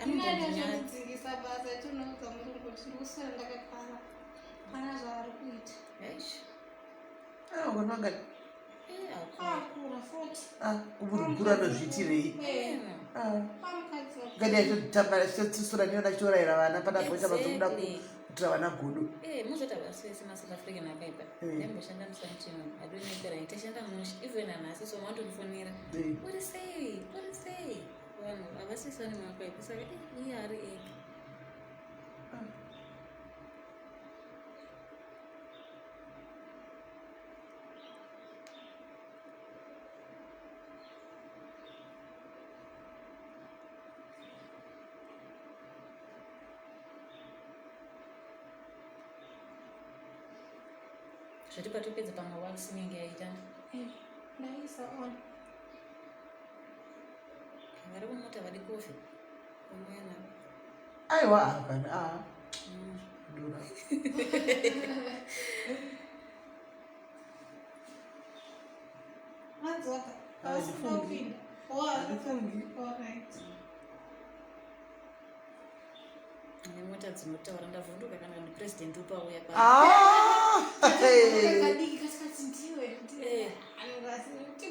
Anoita Inani ndinyaya. zvondidzingisa basa tinoudza murungu kuti ndikuswera ndakagara. Pana zvaari kuita. Eish. Ah, ungani mangani? Eh, hakuna. Akura futi. Ah, kumurukuru anozviitirei? Eh, Ah. pamukadzi wake. Ngadi achitotamba achitotsisura nyona achitorayira vana panapo chava dzokuda Exactly. kuitira vana godo. Eh, muzoti havasi vese maSouth African akaipa. Eh. Ndaimboshanda muSantino. Adonetera tashanda mushe. Even nanhasi so mandonifonera. Eh. Uri sei? Uri sei? Vanhu havasi vese vane makaipa. Saka eh, iye ari ega. Zvati patopedza pamwe wax inenge yaita. Eh, ndaisa on. Vari kumota vadi kofi. Vamouya navo. Aiwa hapana. Ah. Dura. Madzoka. Havasi kuda Handifungi. kupinda. Oh, Handifungi. Alright. Nemota dzinotaura ndavhunduka kana kuti president upauya pa. Ah. Hey. Kadiki katikati ndiwe. Ndiwe. Eh. Anenge asi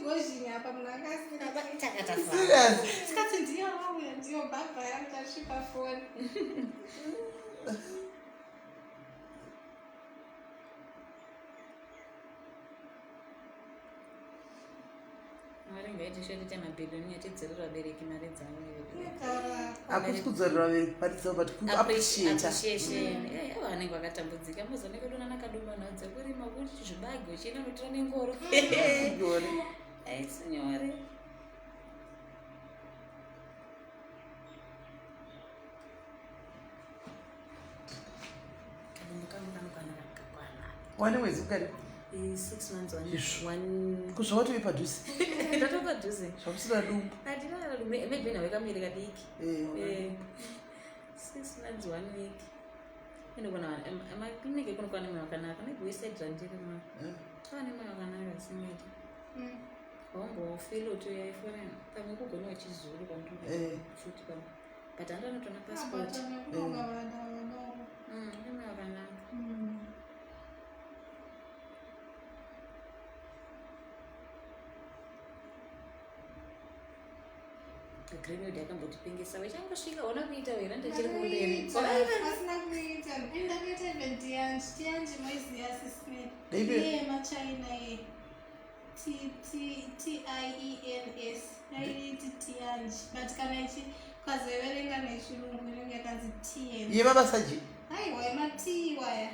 gozhini apa munhu anga asina. Serious? Tikati ndiyo vauya ndiyo bhabha yangu tasvipa foni. Mari ngaite sure tiite mabhiliyoni atidzorera vabereki mari dzavo. Hakusi kudzorera vabereki mari dzavo but kuappreciata. Appreciation. Eh, vanenge vakatambudzika mozoneka donana kadumba nhau dzekurima kuti zvibage uchienda unotora nengoro. Nyore. Haisi nyore. Kadumbu kangu kanokwana kakakwana. Wane mwedzi mungani? 6 months one. Izvo. One. Kuzva watove padhuze. Ndatova padhuze. Zvamusina dumbu. Handina maybe nawe kamiri kadiki. Eh. 6 months 1 week. Inogona makliniki kunokwana moyo wakanaka maybe wesaid randiri ma. Pane moyo wakanaka singaiti. Wambofeel kuti yaifona pamwe kugona wechizulu kwandiri futi pamwe. But handanotona passport. Ine moyo wakanaka. Greenwood yakambotipengesa wechangosvika ona kuita wera ndachiri kumberi. Asina kuita ndakaita even tianji tianji moiziya sisine Ndeipi? iye machina ye T T T I E N S yaiti tianji but kana ichi ukazoiverenga nechirungu inenge yakanzi T N. Yemabasaji. Aiwa yematii waya.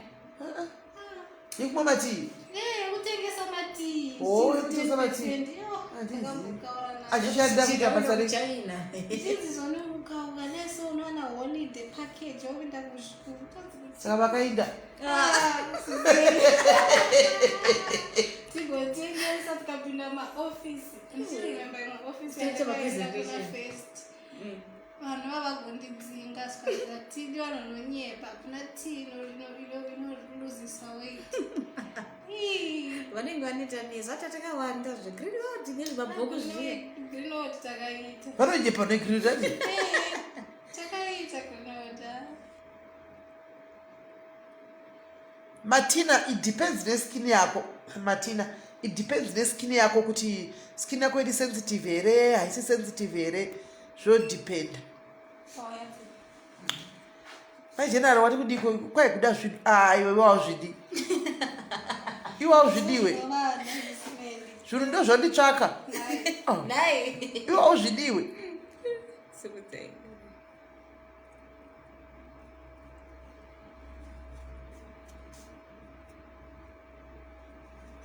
Yekumwa matii. Eh, kutengesa matii. Oh, kutengesa matii. Handizivi. Achishanda kuita basa re China. Chinzi zvone ukauka neso unowana holiday package wokuenda kuzvikuru. Saka vakaenda. Tigotengesa tikapinda maofisi. Ndichirememba imwe ofisi Toita yandakaenda kuna mapresentation. first. Vanhu vavagondidzinga sikaza tidi vanhu vanonyepa hakuna tii inoluzisa weight. Ii. Vanenge vanoita nesu ati takawanda zvegreenwood nezvimabhuku zviye. Greenwood takaita. Vanonyepa negreenwood. Eh, takaita greenwood. ah. Martina, it depends neskin yako. Martina, it depends neskin yako kuti skin yako iri sensitive here, haisi sensitive here, zvodependa. Oh, yeah. Mai General wati kudiko kwai kuda zvinhu. Ah, iwe iwe hauzvidi. Iwe hauzvidiwe. Vana zvisinei. Zvinhu ndo zvanditsvaka. Oh, Nai. Iwe hauzvidiwe. Sikudzai.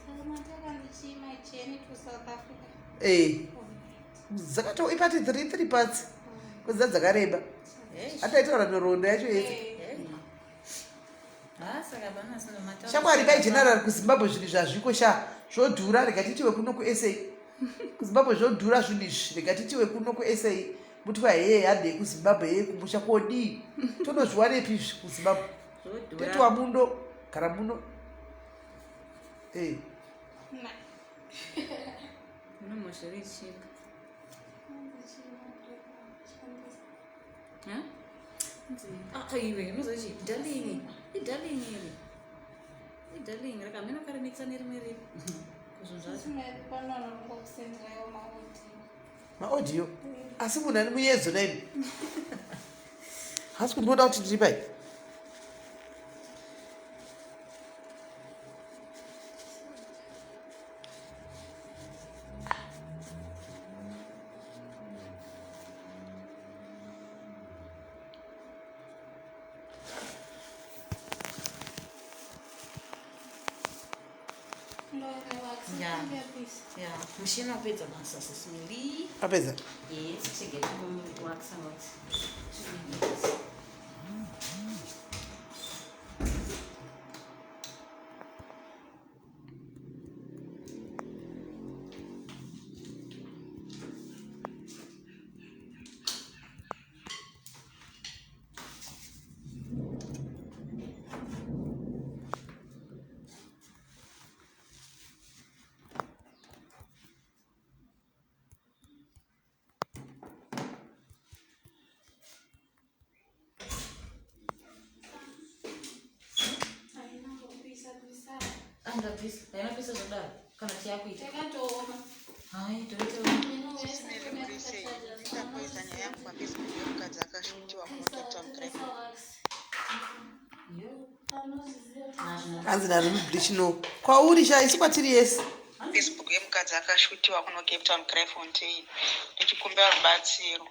Saka matakandichii my journey to South Africa. Eh. Dzakato ipati 3 3 parts. Kudza dzakareba. Ataitaura nhoroondo yacho yese. Ha saka pana sino mataura. Shamwari mai General kuZimbabwe zvinhu zvazviko sha zvodhura rega titiwe kuno kuSA. KuZimbabwe zvodhura zvinhu izvi rega titiwe kuno kuSA. Mutwa heye hande kuZimbabwe heye kumusha kodii. Tonozviwanepi izvi kuZimbabwe? Zvodhura. Tetiwa mundo gara muno. Eh. Na. Muno zviri cheap. Ha? Ah iwe unozochi darling. Idarling iri. Idarling rakamena karimikisa nerimwe ripi. Kuzvinhu zvacho. Zvisinei pano vanongokusenderawo maaudio. Maaudio. Asi munhu ani muyedzo naimi. Hasi kundinoda kuti ndiri pai. Yeah. Yeah, mushina wapedza basa sesimili. Apedza. Yes, chegeta kuwakisa wax. Haina kupisa pisa. Andapisa, haina pisa zvadaro kana tiyakuita. Takatooma. Ha, Hanzi narimi bleach no. Kwauri sha isu kwatiri yese. Facebook yemukadzi akashutiwa kuno Cape Town Kraaifontein ndichikumbira rubatsiro.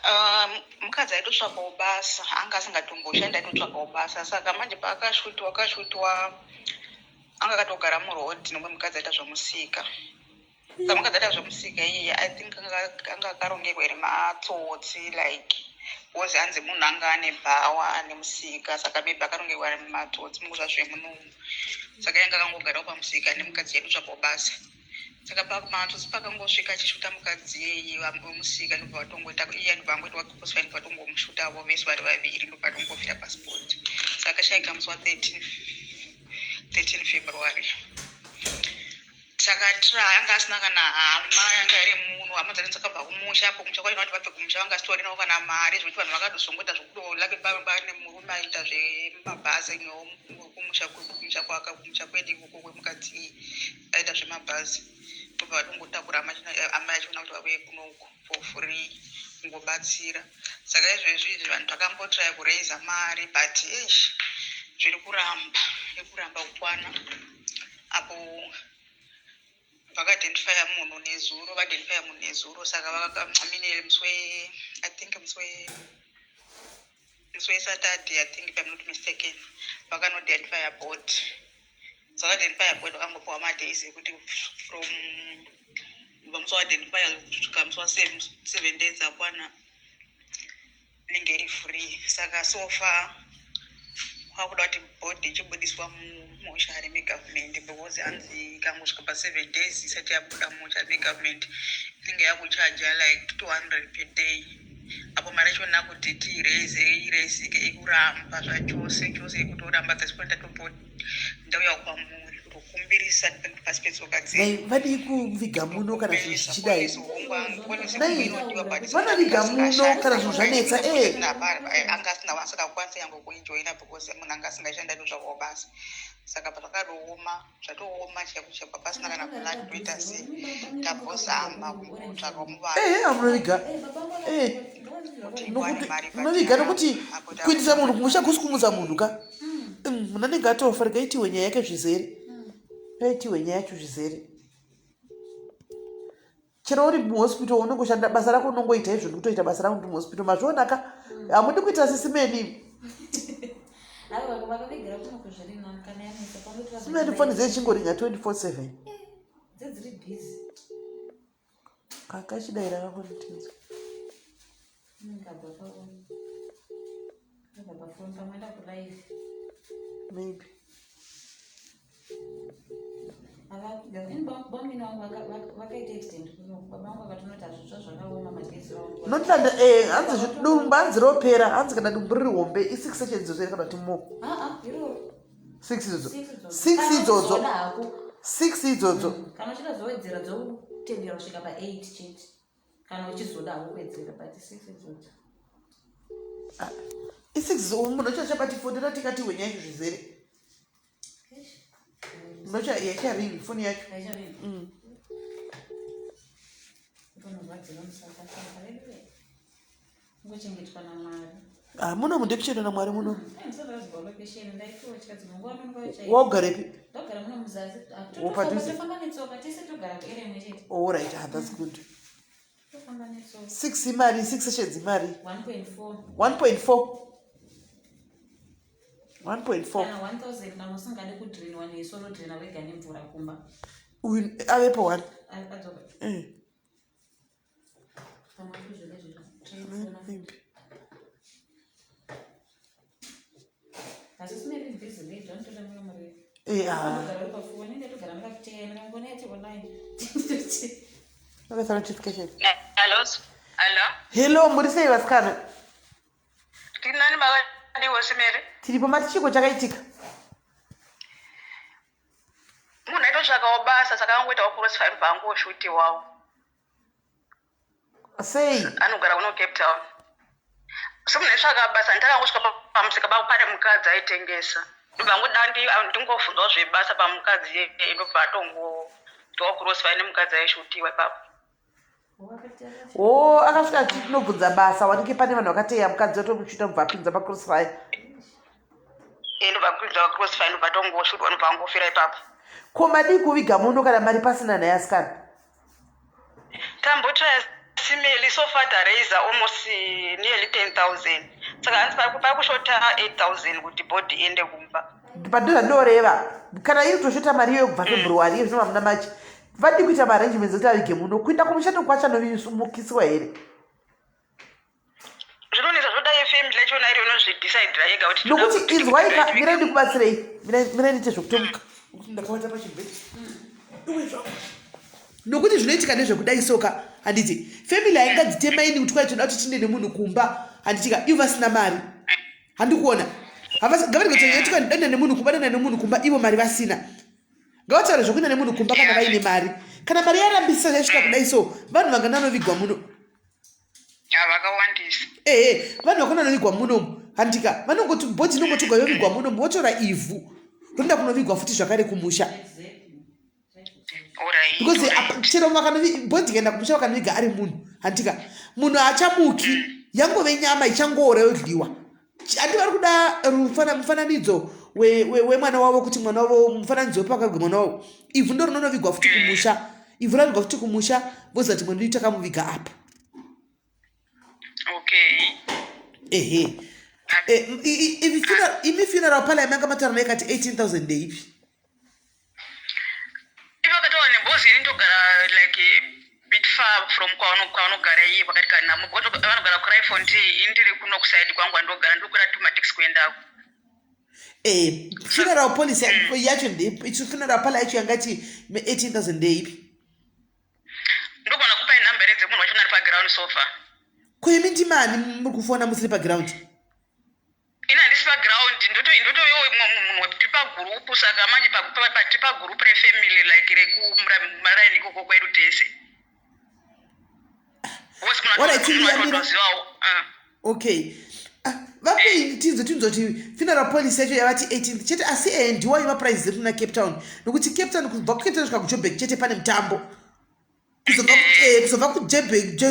Um, mukadzi aitotsvakawo basa anga asingatomboshandi aitotsvakawo basa saka manje paakashutiwa akashutiwa anga akatogara muroad nomwe mukadzi aita zvemusika saka mukadzi aita zvemusika iyeye i think anga akarongerwa here matsotsi like because hanzi munhu anga ane bhawa ane musika saka maybe akarongerwa matsotsi mukuzva zvemunomu saka yanga akangogarawo pamusika nemukadzi yaitotsvakawo basa saka matsotsi pakangosvika achishuta mukadzi iyeye wemusika ndobva vatongoita iye ndobva angoita wakuposwa ndobva vatongomushuta avo vese vari vaviri ndobva vatongofira passport saka akashaika musi wa 13 13 february saka tra anga asina kana hama yanga iri muno hama dzacho dzakabva kumusha apo kumusha kwacho vati vabve kumusha vanga asitorinawo kana mari zvekuti vanhu vakatozongoita zvekutolake pane murume aiita zvemabhazi kumusha kumusha kwaka kumusha kwedu ikoko kwemukadzi iyi aita zvemabhazi ndobva vatongotakura amai achiona kuti vauye kunoku for free kungobatsira saka izvezvi izvi vanhu takambotraya kuraiza mari but eish zviri kuramba iri kuramba kukwana apo vakaidentifya munhu nezuro vaidentifya munhu nezuro saka vakamine musi we i think musi we musi wesaturday i think if i'm not mistaken vakanoidentifya body saka identifya body vakangopiwa madays ekuti from kubva musi waidentifya kusvika musi wa7 days akwana inenge iri free saka so far kwakuda kuti body ichibudiswa mumochari megovernment because hanzi ikangosvika pa7 days isati yabuda mumochari megovernment inenge yakuchaja like 200 per day apo mari yachona kuti tiiraise iraisike ikuramba zvachose chose ikutoramba this point atombo ndauya kwamuri kutokumbirisa pasi petsoka dzenyu vadii kuviga muno kana zvinhu zvichidai Dai, vanoviga muno kana zvinhu zvanetsa e anga asina asingakwanisi yange kuenjoina because munhu anga asingashandi aitotsvakawo basa saka pazvakadooma zvatooma chaiko chaiko pasina kana plan toita sei tambozama kungotsvakawo muvanhu ehe amunoviga e nokuti munoviga nokuti kuindisa munhu kumusha kusi kumutsa munhu ka munhu anenge atofa rega itiwe nyaya yake zvizere ngaitiwe nyaya yacho zvizere chero uri muhospital unongoshanda basa rako unongoita izvo ndikutoita basa rangu ndi muhospital mazviona ka hamudi kuita sisimeni Aiwa vakavigira kuno kuzviri nani kana yanetsa pangoti simeni foni dzechingoringa 24/7 dzedziri busy kakachidaira kakonitenzo inenge abva paoni abva pafoni pamwe enda kulive maybe bamwini vangu vakaita accident kuno baba vangu vakatonoti hazvitsva zvakaoma magezi vangu notlanda eh, hanzi dumbu hanzi ropera hanzi kana dumbu riri hombe i6 sessions idzodzo here kana kuti more aa iro 6 idzodzo six idzodzo Six Kana idzodzo. uchizoda hako 6 idzodzo kana uchida zowedzera dzokutendera kusvika pa8 chete kana uchizoda hako kuwedzera but six idzodzo i6 munhu uchachabati foni ratikati hwenya yacho zvizere munocha yacharingi foni yacho Aichavini Unonorwadziwa musaka saka veduwe ngochengetwa namwari Ah, muno mundekuchendwa namwari muno ndisandazwa location ndaitotya dzimwe nguva nonguva chaiyo waugarepi ndogara muno muzazi Oh, padhuze. tofamba netsoka tese togara kuarea imwe chete allright ah, that's good tofamba netsoka 6 imari 6 sessions imari 1.4 1.4 1.4 kana 1000 kana usingade kudrenwa nesu unodrena wega nemvura kumba uyu avepo one Adzoka pamwe kuzvona izvozvo Maybe. asi simeri busy lady vanotoda mwoyo murefu Eh, ah. Unogara uri pafoni ndatogara ndakakuteya ndakangona yati online Vakaisa notification hello hello hello muri sei vasikana tinani makadiwo simere tiripo mati chiko chakaitika munhu aitotsvakawo basa saka angoitawo crossfire ndobva angoshutiwawo sei anogara kuno cape town so munhu aitsvaka basa ndakangosvika pamusika pane mukadzi aitengesa ndobva angoda ndingobvunzawo zvebasa pamukadzi iyeye ndobva atongotiwa crossfire nemukadzi aishutiwa ipapo o akasvika achitinobvunza basa wanike pane vanhu vakateya mukadzi watomuchita mubva apinza pacrossfire Ndobva kuinzwa cross fire ndobva tongoshutwa ndobva angofira ipapo. Ko madii kuviga muno kana mari pasina nhai asikana? Tambotraya simeli so far taraiser almost nearly 10000 saka hanzi pari kushota 8000 kuti body iende kumba. But ndozvandoreva kana iri kutoshota mari iyoyo kubva February iye zvino vamuna March vadii kuita maarrangements ekuti avige muno kuenda kumuchato kwachanomukisiwa here? Zvinonetsa zvoda yefamily yachona iri inozvidecidira yega kuti nokuti inzwai ka mirai ndikubatsirei mirai ndiite zvekutomuka nokuti ndakawata pachibhedi iwe zvangu nokuti zvinoitika ndezvekudai soka handiti family haingadzitemaini kuti kwai toda kuti tiinde nemunhu kumba handitika ivo vasina mari handikuona ngavatikatoyetwa danda nemunhu kumba danda nemunhu kumba ivo mari vasina ngavataure zvekuenda nemunhu kumba kana vaine mari kana mari yarambisisa yasvika kudai so vanhu vangananovigwa muno Vakawandisa. Ehe, vanhu vakonanovigwa munomu handika vanongoti bhodhi inongotogwa yovigwa munomu votora ivhu roenda kunovigwa futi zvakare kumusha because chero bhodhi ikaenda kumusha vakanoviga ari munhu handika munhu haachamuki yangove nyama ichangoora yodliwa handi vari kuda mufananidzo wemwana wavo kuti mwana wavo mufananidzo wepakagwe mwana wavo ivhu ndo rinonovigwa futi kumusha ivhu ravigwa futi kumusha voziva kuti mwana uyu takamuviga apa okay ehe eh, imi funeral pala yamanga mataura naye kati 18000 ndeipi ivakataura nebhozi ini ndogara like bit far from kwavanogara iye pakati kana vanogara kuraifonti ini ndiri kuno kusaidi kwangu andogara ndikukwira tumataxi kuendako eh, funeral policy yacho funeral pala yacho yangati 18000 ndeipi ndogona kupai number here dzemunhu wacho ari paground so far ko imi ndimani muri kufona musiri paground ini handisi paground ndotovewo munhu tiri pagurupu saka manje tiri pagurupu refamily like rekumaraini ikoko kwedu tese okay ah, vapei tinzo tinzoti funeral policy yacho yavati 18 chete asi ee ndiwayo maprices ekuna cape town nokuti cape town kubva kucape town kusvika kujobek chete pane mutambo kuzobva eh,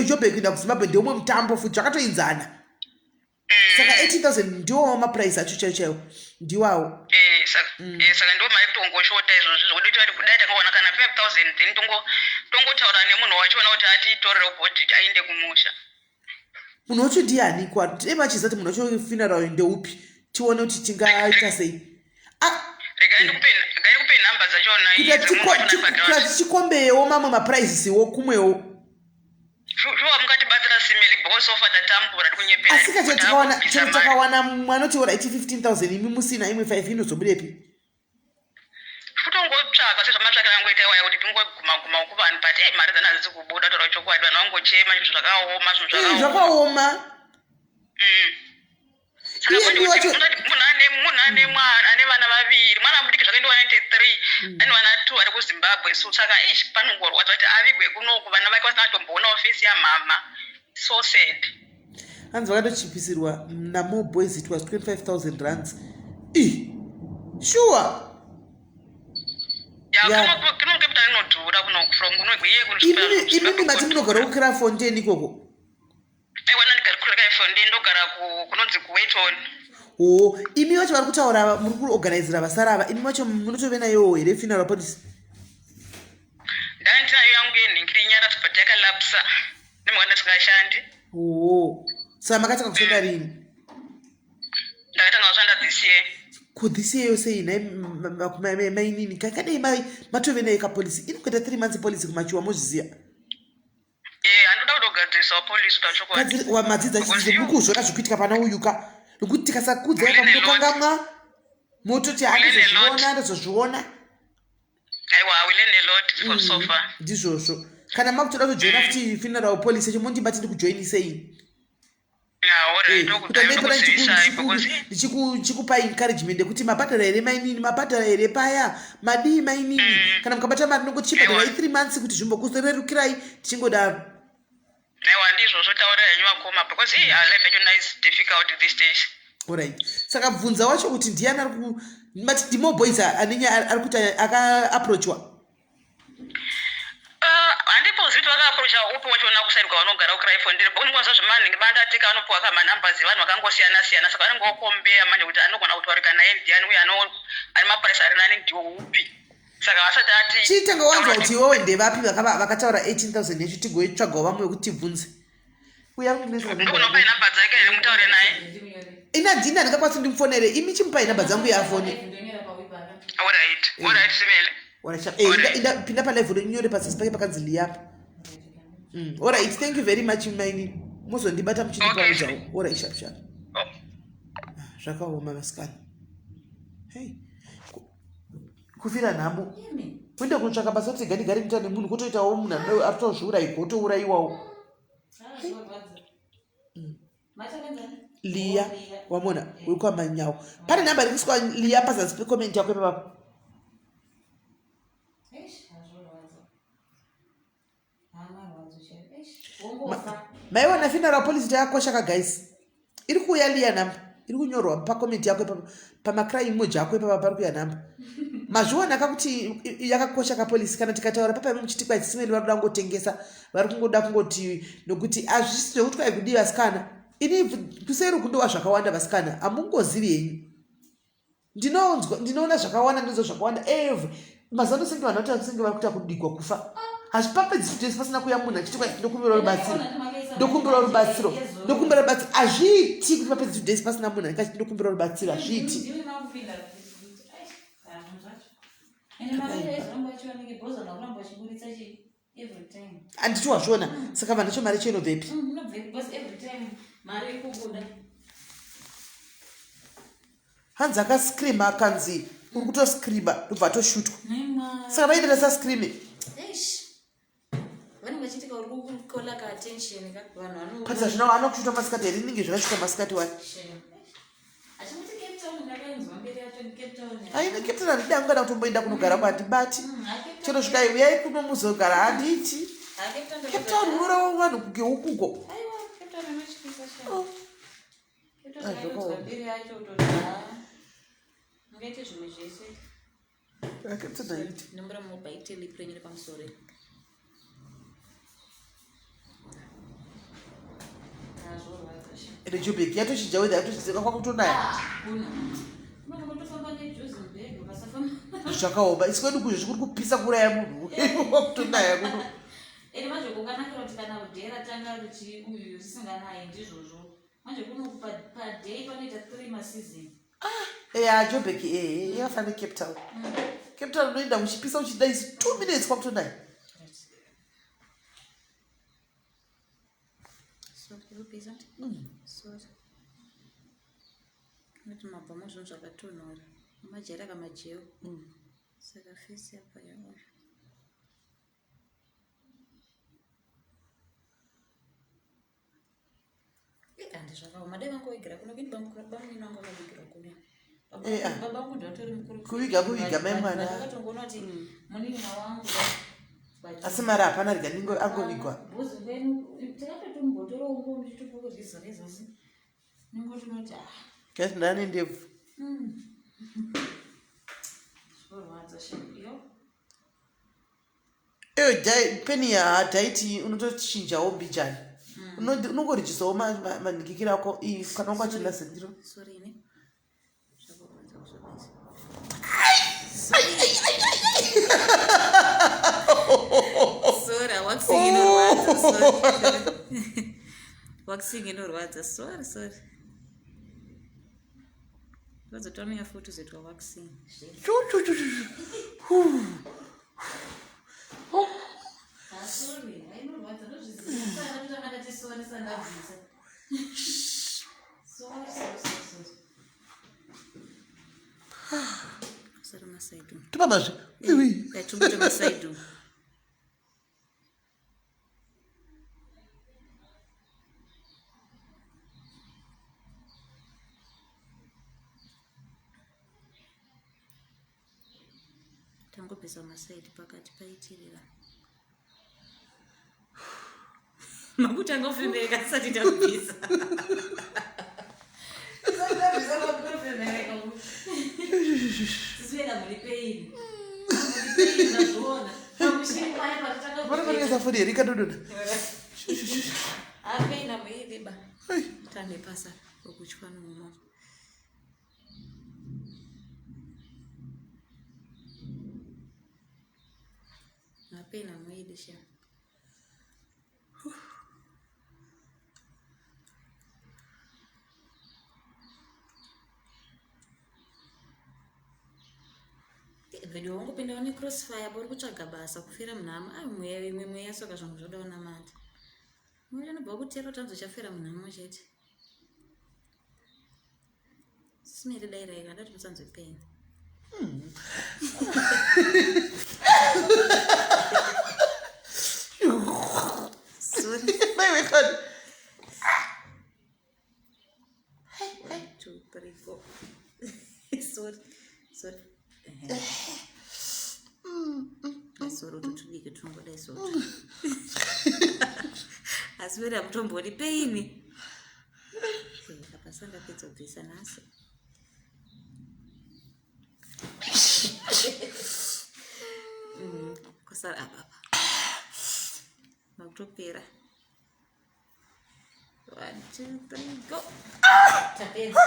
kujobek kuenda kuzimbabwe ndeumwe mutambo futi zvakatoinzana saka 18000 ndiwowo maprice acho chaiwo chaiwo ndiwawo eh, mm. eh, saka ndiwo mari kutongoshota izvozvi zvokuti tati kudai tangowana kana 5000 then tongotaura nemunhu wachiona kuti atitorere bhodhi ainde kumusha munhu wacho ndiani kwa dai vachiziva kuti munhu wacho funeral ndeupi tione kuti tingaita sei ah. regai ndikupe nhamba dzachona kuita tichikombewo mamwe maprices wo kumwewo shuwa mukatibatsira simeli because so far tatambura tikunyepera asi ka chero takawana mwana oti oraiti 15000 imi musina imwe 5 inozobudepi kutongotsvaka sezvamatsvakira angoita iwaya kuti tingoguma guma kuvanhu but ei mari dzana hadzisi kubuda taura chokwadi vanhu vangochema zvinhu zvakaoma zvinhu zvakaoma mm. munhu ane mwana ane vana vaviri mwana mudiki zvakaendiwa 93 mm. ane vana two ari kuzimbabwe so saka eish panongorwadza kuti avigwe kunoku vana vake vasina kutomboonawo fesi yamhamha so sad hanzi vakatochipisirwa namo boys it was 25000 rands i sure imimi mati munogara kukira fonten ikoko oo imi vacho vari kutaura muri kuorganizira vasara ava imi vacho munotove nayowo here funeral policy ndandinayo yangu yenhingiri nyaradzo but yakalapsa nemwana ndisingashandi oo saka makatanga kushanda rini ndakatanga kushanda this year ko this year yose iyi nhai mainini kakadei matove nayo kapolisi inokuita three months policy kumachiwa mozviziva eh, handoda kutogadzirisawo policy utachokwadi madzidza chidzidzo muri kuzviona zvikuitika pana uyuka nokuti tikasakudzai pamunokangamwa mototi handizozviona ndozozviona aiwa we learn a lot from mm, so far ndizvozvo kana makutoda kujoina futi funeral policy yacho mondibati ndikujoinisei ndichikupai encouragement yekuti mabhadhara here mainini mabhadhara here paya madii mainini mm. kana mukabata mari nongoti chibhadharai three months kuti zvimbokurerukirai tichingodaro aiwa ndizvozvo taura henyu vakoma because hey, our life yacho is difficult these days orit saka bvunza wacho kuti ndiyani ari ku mati ndimo boys anenge ari kuti akaapproachwa uh, Handipozivi kuti vakaapproacha upi wachona kusaidi kwavanogara kuCraaifontein but unongonzwa zvemanhingi bandateka vanopiwa ka manumbers evanhu vakangosiyana siyana saka vanenge vokombeya manje kuti anogona kutaurika naye ndiani uye ano ane maprice ari nani ndiwo upi saka vasati ati Chitanga wanzwa kuti iwewe ndevapi vakataura 18000 yacho tigoitsvagawo vamwe vekuti tibvunze. Uya kundinetsa ndogona kupai namba dzake here mutaure naye. Ina ndini handingakwanisi ndimufonere imi chimupai namba dzangu yaafone. Alright, alright Simele. Eh, pinda palive unyore pazasi pake pakanzi liyapa. Alright, thank you very much maini. Muzondibata muchindipaudzawo. Alright, sharp sharp. Oh. Ah, zvakaoma vasikana. Hey. Kufira nhamo. Kuenda kunotsvaka basa kuti gani gari kuita nemunhu kutoitawo munhu arikutozviuraya gotourayiwawo. Liya wamona wekwamanyawo pane nhamba iri kuiswa Liya pazasi pekomenti yako ipapapo. Maiona funeral policy yakakosha ka guys. Iri kuuya Liya number iri kunyorwa pakomenti yako ipapa pamacry emoji ako ipapa pari kuuya number. Mazviona ka kuti yakakosha ka policy kana tikataura papa imi muchiti kwai Simeli vari kuda kungotengesa vari kungoda kungoti nokuti hazvisi zvekuti kwai kudii vasikana. Ini kuseri uku ndowa zvakawanda vasikana hamungozivi henyu. Ndinonzwa ndinoona zvakawanda ndinonzwa zvakawanda every mazuva ano senge vanhu vati senge vari kuita kudigwa kufa. Hazvipapedzi 2 days pasina kuuya munhu achiti kwai ndokumbira rubatsiro ndokumbira rubatsiro ndokumbira rubatsiro hazviiti kuti papedzi 2 days pasina munhu anenge achiti ndokumbira rubatsiro hazviiti. Handiti wazviona saka vanhu vacho mari chainobvepi? Hanzi akascreama akanzi uri kutoscreama ndobva atoshutwa. Saka vaida sascreame. But hazvina haana kushuta masikati here inenge zvakashuta masikati wani. Aina Cape Town handidi hangu kana kutomboenda kunogara kwandibati. Chero zvikai uyai kuno muzogara handiti. Cape Town unorawa vanhu kunge hukugo. Oh. Ah, zvakaoma. Cape Town haiti. Nombora mubaite lip renyu repamusoro. Ende Joburg yatochinja weather yatochinja kwakutonaya. Zvakaoma isi kwedu kuzvo kuri kupisa kuuraya munhu kwakutonaya kuno. Ende manje kukanakira kuti kana day ratanga richi uyu risinganayi ndizvozvo. Manje kuno pa day panoita 3 maseason. Eya Joburg eh yakafanana neCape Town. Cape Town unoenda uchipisa uchida isi 2 minutes kwakutonaya. So, irikupisa? Sorry. Noti mabva muzvinhu zvakatonhora. Majaira kamajeo. Saka face yabva yaoya. Handi zvakaoma dai vangovigira kuno kini bamunini vangu vakavigira kuno. Eh, ah. Baba vangu ndatori mukuru. Kuviga kuviga mai mwana. Vakatongoona kuti munin'ina wangu. Asi mari hapana rega ndingo angovigwa. Bhozi kwenu takatotombotorawo nguo muchitopokozviza nezasi. Ningotinoti ah. Guys ndane ndebvu. Zvorwadza shame. Yo. Eyo peni yahadaiti unotochinjawo mbijani. Unongorijisawo manhikikiro ako iyi kana wanga uchida sendiro. Sorry ne. Zvakurwadza kuzobisa. Sorry, waxing inorwadza. Sorry. Waxing inorwadza. Sorry, sorry. Vazotomiya futi uzoitwa waxing. Chu chu chu chu. Hu. Ah, sorry. Inorwadza ndozviziva. Ndotanga ndati sorry sandabvisa. Sorry, sorry, sorry, sorry. Sorry, masaidu. Topamazve. Iwi. Yatumbuta masaidu. Tangobvisa masaidi pakati paitirira. Makutanga kufemereka tisati tabvisa. Tisati tabvisa makutofemereka. Sisi wena muri pain. Muri pain ndazviona. Vanofanira foni here ikadodona. Apena muiviba. Tane pasa okuchwa nomo. Apena muidisha. Video wangu pinda une crossfire bori kutsvaga basa kufira munhamo ai mweya imwe mweya soka zvangu zvoda unamata mweya unobva kutero tanzi uchafira munhamo chete simere dai raira ndati musanzwe pain. Sorry. Mai wekani. One, two, three, four. Sorry. Sorry. Sorry, tutudike tungodai sorry. Asi wera mutombori pain. Apa sanga pedza kubvisa nhasi. Kwasara apa apa. Makutopera. 1, 2, 3, go. Tapedza.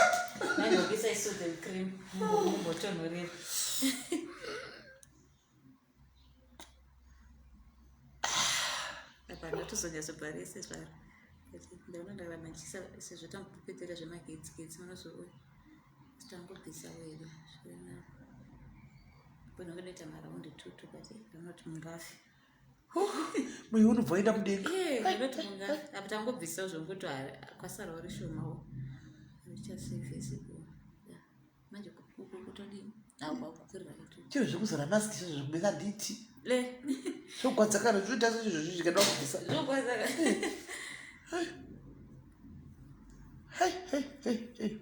Mandobvisa isoothing cream. Mumbotonhorera. Apa ndatozonyatsobva rese zvaro. Ndaona ndaramba ndichiisa sezvo tambopedzera zvemagetsi getsi munozouya. Tangobvisa wedu zviri nani. Kunoita maraundi 2 2 but ndaona kuti mungafe. Mweya unobva waenda mudenga. Ndinoti mungafe. Apa tangobvisawo zvokuti kwasarawo rishomawo. Richasevhesipo. Manje kutodini? Akwakukwirira kutu. Chiro zvekuzora mask izvo zvekubeka nditi. Le. Zvogwadza kana zvoita sezvizvo zvikada kubvisa. Zvogwadza. Hai. Hai hai hai hai.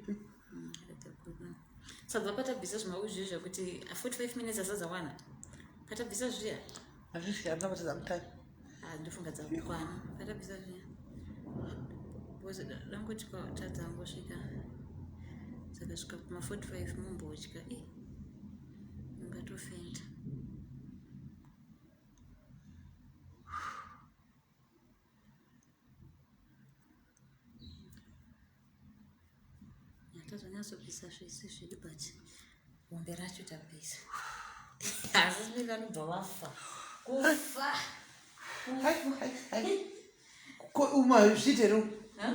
Sabva patabvisa zvimauzvi zvekuti 45 minutes asazawana. Patabvisa zviya. Hazvisi hamuna matadza mutani. Ah, ndofunga dzakukwana. Patabvisa zviya. Because dangoti tadzangosvika. Saka svika kuma 45 mumbodya. Eh. Ungatofenda. Tazonyatsobvisa zvese zvedu but hombe racho tabvisa. Asi simiri vanobva vafa. Kufa. Hai hai hai. Ko uma zviite here?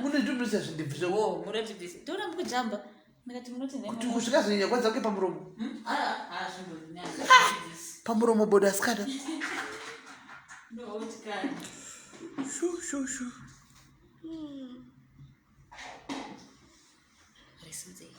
Munondibvisa zvindibvu zvo. Oh, munotibvisa. Toona mukujamba. Ndikati munoti nhema. Kuti kusvika zvinyanya kunge pamuromo. Ah, ah, zvimbonyanya. Pamuromo bodo asikana. No, tikani. Shu shu shu. Risimudzei.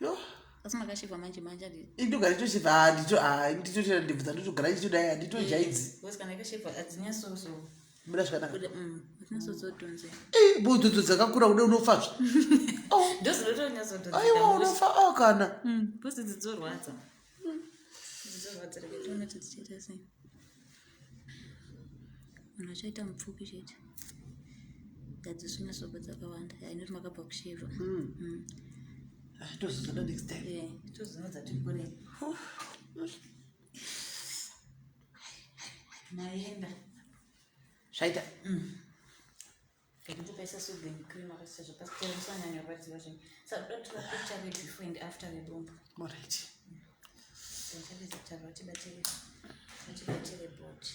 Yo. Asi makashivha manje manje adi. Indogara ndichoshiva handito handitochera ndebvu dzandotogara ndichitodai handitojaidzi. Because kana ikashivha hadzinyatsozo. Buda zvakanaka. Kuda hadzinyatsodzodhonze. Eh, bhutsu dzakakura kuda unofazve. Oh. Ndozinotonyatsodhonza. Aiwa unofa oh kana. Because idzi dzorwadza. Dzorwadza rega tione kuti dzichaita sei. Munhu achaita mupfupi chete. Hadzisonyatsobva dzakawanda. Hainoti makabva kushevha. Ah, tozozona next time. Eh, tozona dzati kurei. Maenda. Zvaita. Ndikupaisa soothing cream akasezvo pasitera musanyanyorwadziwa zvenyu. Saka toda kutora picture rebefore and after rebombo. Alright. Ndichapedza kutaura tibatire tibatire board.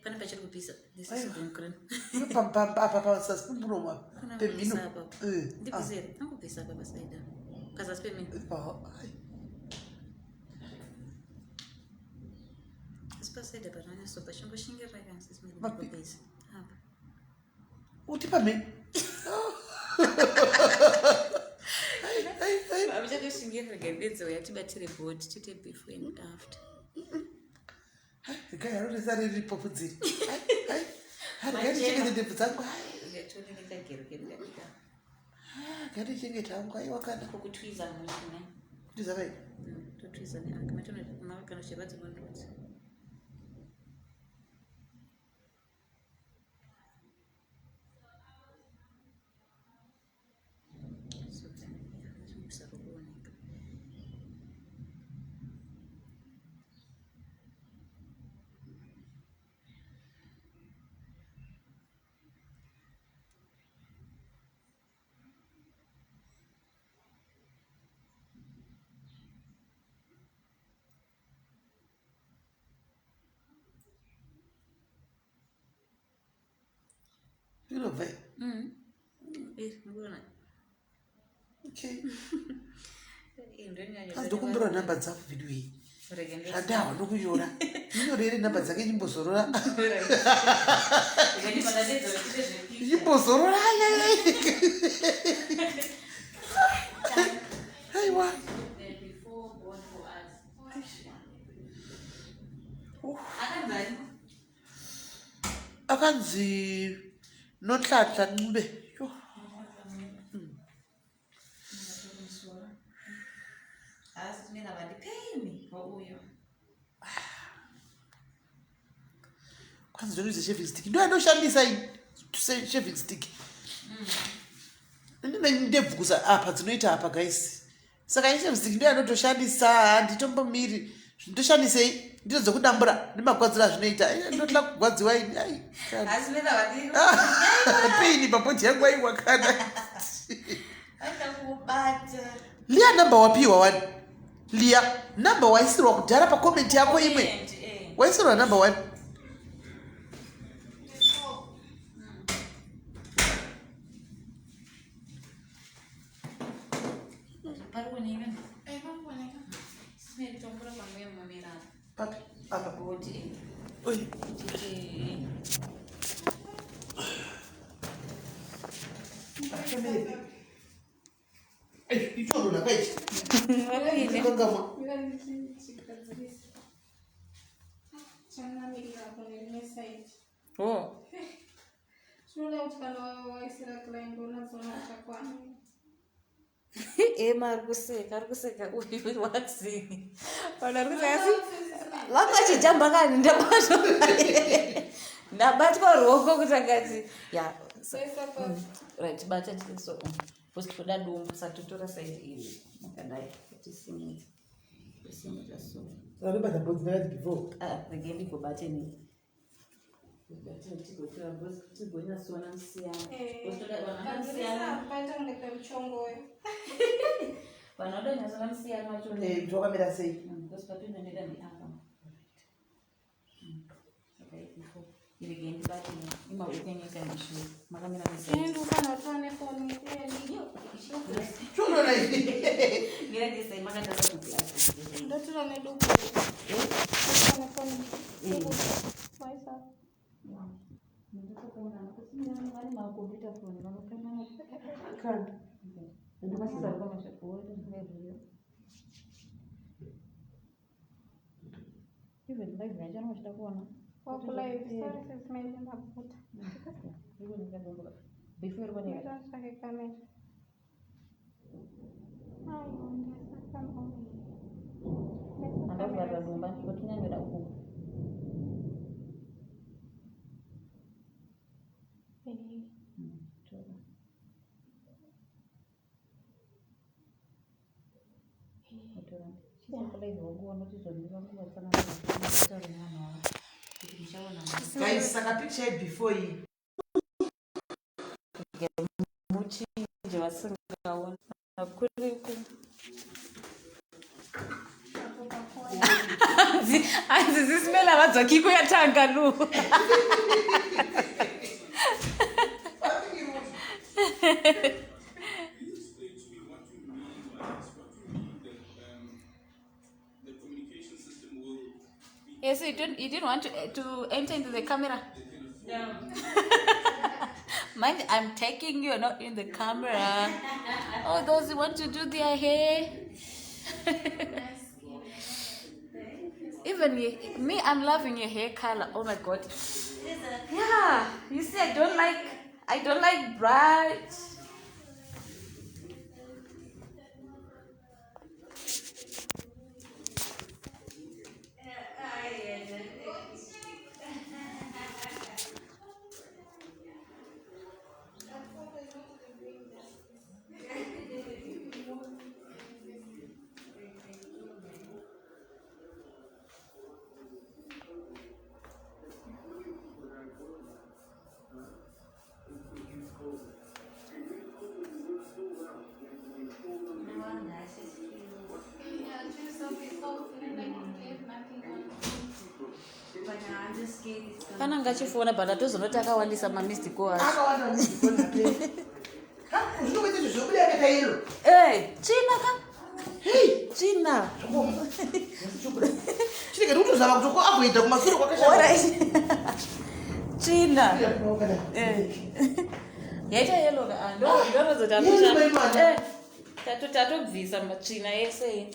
Pane pachiri kupisa. This is Aiwa. soothing cream. Apa pasasi pamuromo apa. Kuna Pemhino. kupisa apa. Eh. ah. Ndibvisere. Angobvisa apa pasaida. Pazasi pemhino. Pa- ai. Asi pasaida panonyasopa chingoshingirai kana sisi Mapi- ndikubvisa. Apa. Uti pamhino. Ai, ai, ai. Amuchatoshingira rega yatibatire board tiite before and after. Regai haro risare riripo bvudzi iri. Ai, ai. Ah, regai ndichengete ndebvu dzangu. Ai, Tioneke kagero kedu kadika. ah, regai ndichengete hangu. Aiwa kana. Kokutwiza mushina. Kuti zvakadai. Totwiza neanga. Matona kana uchirwadza mandudzi. So, Inobva Eh, mukuona? Okay. Eh, ndonyanya- Hanzi ndokumbirawo nhamba dzako video iyi. Rege ndo- Zvadahwa ndokunyora. Inyorere nhamba dzake chimbozorora. Rege ndibva ndadedza kuti zvepi. Chimbozorora. Aiwa. The before born for us. Akanzani? Akanzi Nonhlanhla Ncube. Yho. Asi tinenge vandipeni wauyo. Kwanzi ndinoise shaving stick. Ndo yandoshandisa iyi. Shaving stick. Ndine ndebvu kusa apa dzinoita apa guys. Saka shaving stick ndo yandotoshandisa handitombomiri. Ndoshandisei? Ndidzo dzekudambura nemagwadziro azvinoita. Ai, Ndotya kugwadziwa ini. Ai. kana. Asi tinenge vandiri. Pain pabhodhi yangu aiwa kana. Aida kubata. Liya namba wapiwa wani. Liya namba waisirwa kudhara pakomenti yako imwe. Comment, eh. Waisirwa namba wani. Pari kuoneka. Eh, pari kuoneka. Sine tombora pamwe mamira. Papi apa. Body. eh. Oi. Eh. Ei, ichorona kaichi. Kangamwa. Mira ndichigadzirisa. Chanamirira kune rimwe side. Oh. Zvinoda kuti kana waisira client unatsoona zvakakwana. Ema ari kuseka, ari kuseka uyu waxing. Vanhu vari kuseka asi vanga vachijamba kani ndabatwa. Ndabatwa ruoko kuti akati ya Soisa pa right bata tiri so. Because toda dumbu saka totora side iri makadai tisimudze. Tosimudza so. Vanobata bhodhi ndakati before. Ah, rege ndigobate ni. Bate tigotora because tigonyatsoona musiyano. Eh, Because toda vanhu vanoda musiyano. gadzirisa paita kunge pemuchongoyo. Vanhu vanoda kunyatsoona musiyano wacho. Eh, kuti wakamira sei? Because patonyanyira neapa. Saka before irege ndibate imaukenyeka mushure makamira Ini neside. ndikufanira kutora nefoni yediki. Chorona iyi. Mira ndisai makatasa kuti asi. Ndotora neduku. Ndotora nefoni diki. Waisa. Kana. Even live yacho anochida kuona. Wakulive. Sorry sis Mary ndabuda. Before iri kuoneka. Ndatsvake kamera. Aiwa ndaisa kamera. Ndaisa Andavhara kamera. dumba ndotonyanyira uku. Eh. Tora. Tora. Chizokulive wangu wanotizondiva nguva tsanangura nevanhu ava. Kuti muchaona Guys, saka picture iyi before iyi. muchinje vasingaoni kuriku Apo pakona. hanzi zisimela vadzokiko yatanga lu Explain to me what you mean by this, what you mean that the communication system will be Yes, you don't you didn't want to enter into the camera. No. Mind, I'm taking you, not in the camera. Oh, those who want to do their hair. Even me, I'm loving your hair color. Oh my god. Yeah, you see, I don't like bright. Pana ngachifona but atozonoti akawandisa mamissed call acho. Akawanda mamissed call naperi. Zvinokuita izvo zvobuda yakaita yellow. Eh, tsvina ka. Hey, Tsvina. zvakaoma. Chinenge ndikutozama kuti kuavoida kumasure kwakashata. Alright. Tsvina. Eh. Yaita yellow ka. Ah, ndo ndorozo Yellow imwana. Eh. Tato tatobvisa matsvina yese iyi.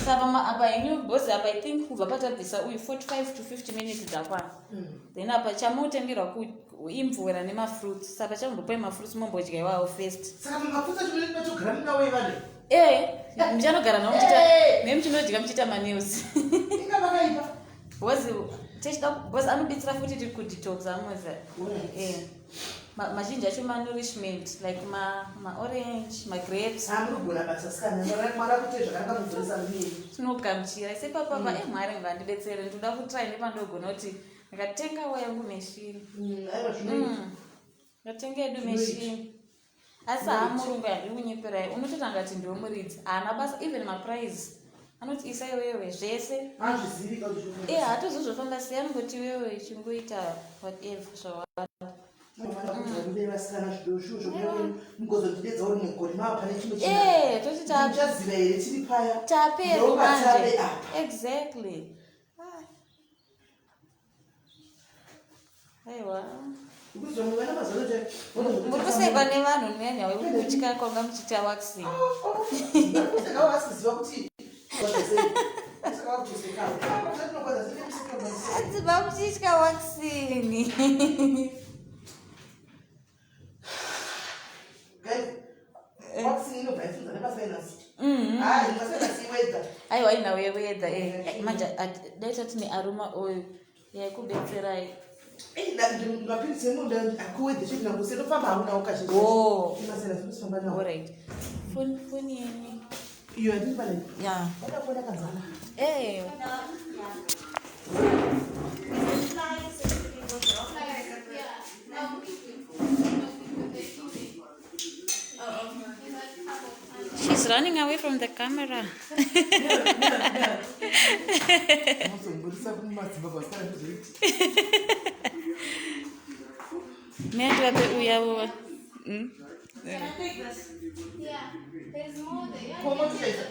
Saka ma apa henyu because apa I think kubva patabvisa uyu 45 to 50 minutes dzakwana. Then apa chamutengerwa ku imvura nemafruits. Saka chambopai mafruits mombodya iwawo first. Saka mumapfutsa chimene tinotogara munawo yevanhu. Eh, muchanogara navo muchiita Eh. me muchinodya muchiita manews. Inga vakaipa. Because techida because anobetsera futi tiri kudetox amoza. Alright. Eh. Mazhinji acho manourishment like ma maorange, magrapes. Ah, muri kugona basa sikana. Mwari akuite zvakanaka mudzoresa muviri. Tinogamuchira sepapapa mm. Mwari ngandibetsere ndinoda kutry nepandogona kuti ndikatengawo yangu meshini. Aiwa zvinoita. Ndatenga yedu meshini. Asi haa murungu handiri kunyeperai unototanga kuti ndiwe muridzi haana basa even maprize anoti isa iwewe zvese. Hazvizivi ka kuti zvinoita. Eh hatozi zvofamba sei anongoti iwewe chingoita whatever zvawada. Munofanira kuti varume vasikana zvidoshuwo zvokuya kwenyu mugozondidedzawo rimwe gore mava pane chimwe chinhu. Eh toti ta Muchaziva here tiri paya. taperu Ndopatave manje. apa. Exactly. Aiwa. Kuti vamwe vana mazuva ano chai- Muri kusekwa nevanhu nenyaya yekutya kwanga muchiita waxing. Vari vasiziva kuti Saka vakuchosekawo. Zvatinokwanisa, zvatinokwanisa. Hanzi vamuchitya waxing. Guys, waxing inobva yafunza nemasinus. Hayi, masinus iwedza. Aiwa inawo yewedha eh. Manje dai tatine aroma oil yaikubetserai. Eh, mapiritsi emunda akuwedza chete nangose inofamba haunawo kazhinji. Oh. Masinus unosifamba nawo. Alright. Foni foni yenyu. Iyo yandiri panayo. Yeah. Wadakuona kanzala. Eh. She's running away from the camera. Unozomborisa kumazimbabwe asikana zvizoiti. May I do uyavo? Yeah, there's more there. Yeah, Koma kuchaisa.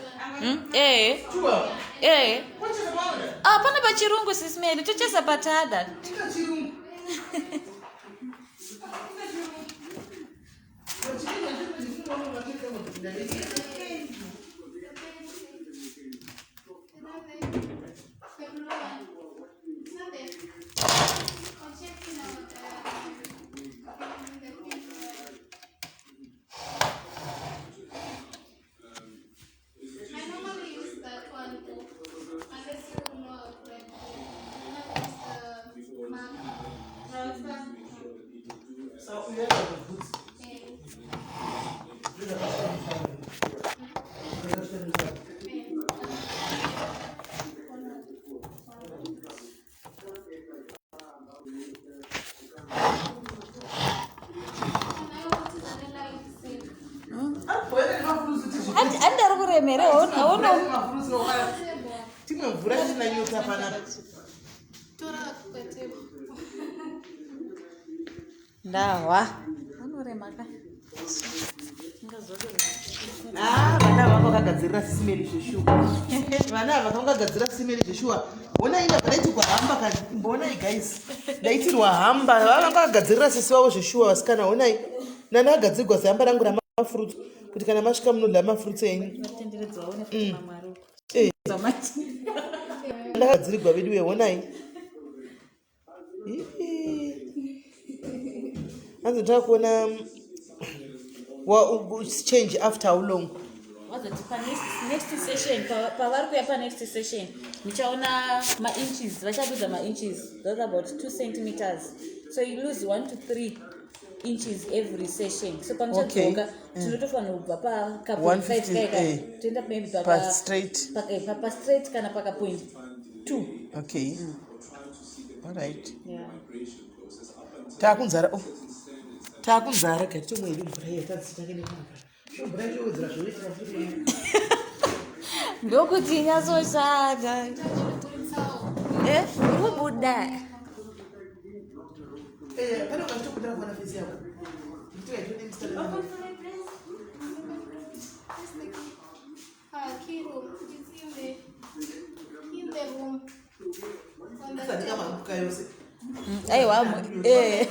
Eh. Chua. Eh. Kocheza maona. Ah, pana pachirungu sis Mary, tocheza patada. Tika chirungu. Tika chirungu. Wachirungu, chirungu, chirungu, chirungu, chirungu. It's not there. The blue one. It's not there. I'll check in on the pink one. I normally use that one though, unless you know how to write it. I use the marker. No, it's fine. So, we have the boots. And, and Andari kuremere aono. Timwe mvura tisina nyota panapa. Tora patable. Ndahwa. Anorema ka. Ah, vana ava vakagadzirira simeri zveshuwa. Vana ava vakagadzirira simeri zveshuwa. Honai ndabva ndaitirwa hamba kani. Imbonai guys. Ndaitirwa hamba. Vava vakagadzirira sisi vavo zveshuwa vasikana. Honai. Nana agadzirwa zihamba rangu ramafruits kuti kana masvika munodya mafruits enyu. Vatenderedzwa one futi mamwe ari uko. Eh. Zamati. Ndakagadzirirwa vedu we honai. Ii. Hanzi ndinoda kuona change after how long? Vazoti pa next session pavari kuya pa next session muchaona mainches vachapedza mainches that's about 2 centimeters so you lose 1 to 3 inches every session so pamuchadzoka tinotofanira kubva pa ka point 5 150, kaika eh. toenda maybe Pa paka straight. pa straight kana paka point 2 Okay. All right. yeah Takunzara. Oh. Takunzara gati tomwe yedu mvura iya tadzitake nemvura. Mvura yacho yowedzera zvoitira futi. ndokuti inyatsoshanda Tachikuritsawo. eh uri kubuda Eh, pane ukachitokundira kuona face yako. Aiwa, eh,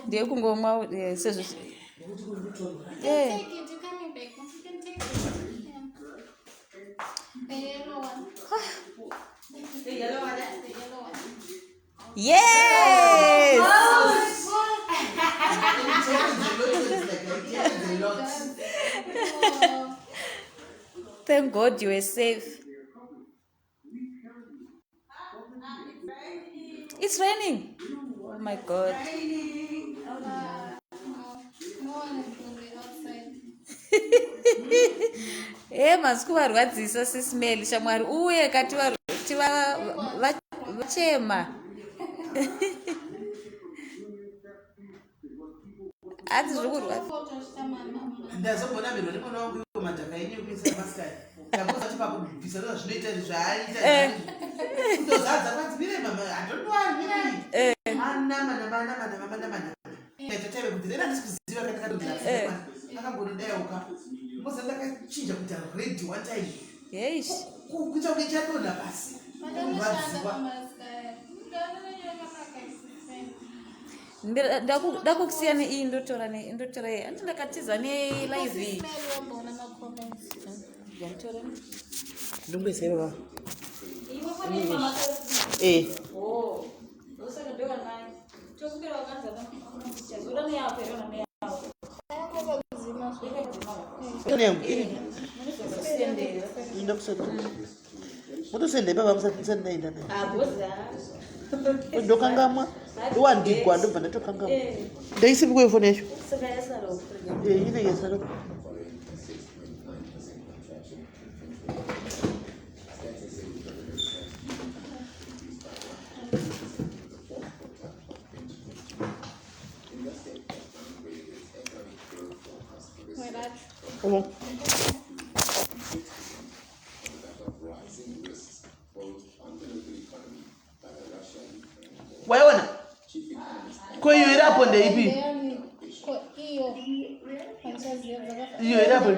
ndeyekungomwa eh, sezvo eh. Yes! Thank God you were safe. It's raining. Oh my God. Hey, masi kuvarwadzisa sismeli shamwari uye ka tivachema hanzi zviri kurwadza Ndazombonamirwa nemwana wangu iwo madhaka enyu ekuisa masikati. Ndakuzati pakubvisa ndozva zvinoita izvi zvaaita. Eh. Kutozadza kwanzi mirai mama, I don't know why mirai. Eh. Anama nama nama nama nama nama. Ndaita taive kubvisa ina handisi kuziva kana ndakatobvisa. Eh. Akambonodaiuka. Mboza ndakachinja kuita red one time. Yeish. Kuita kunge chadonha pasi. Kurwadziwa. Ndakukusiya neiyi ndotora ndotora iyi andi ndakatiza nelive iyi nditore. Ndongoisa baba. Eh. Oh, osaka ndewanayo tokumbira wakanza uda neyako here kana neyako. Yangu iri. Ndakusenda. Mutosenda baba musati musati ndaenda naye. Ndokangamwa. Ndowandigwa ndobva ndatokangamwa. Ndaisipi kuyo foni yacho? Eh, inenge yasara. Omo. Waiona? Ko iyo iri apo ndeipi? Iyo iri apo.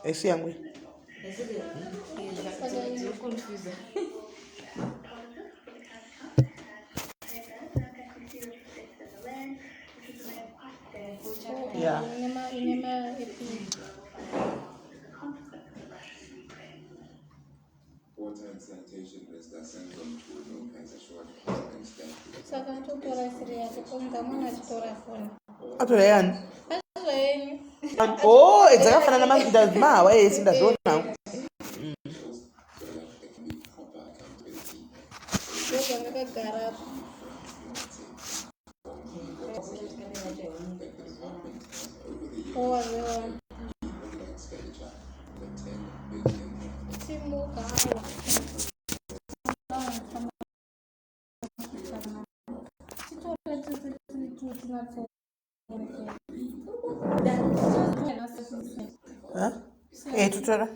Esi yangu. Yeah. Saka ndotora siri yako konza mwana achitora foni. Atora yani? Azvo yenyu. Oh, dzakafanana mahawa ese ndazvionawo. Ndozvandakagara apo. Oh, azviona. Simuka awa. Titore tinatso. Ha? Eh, tutora.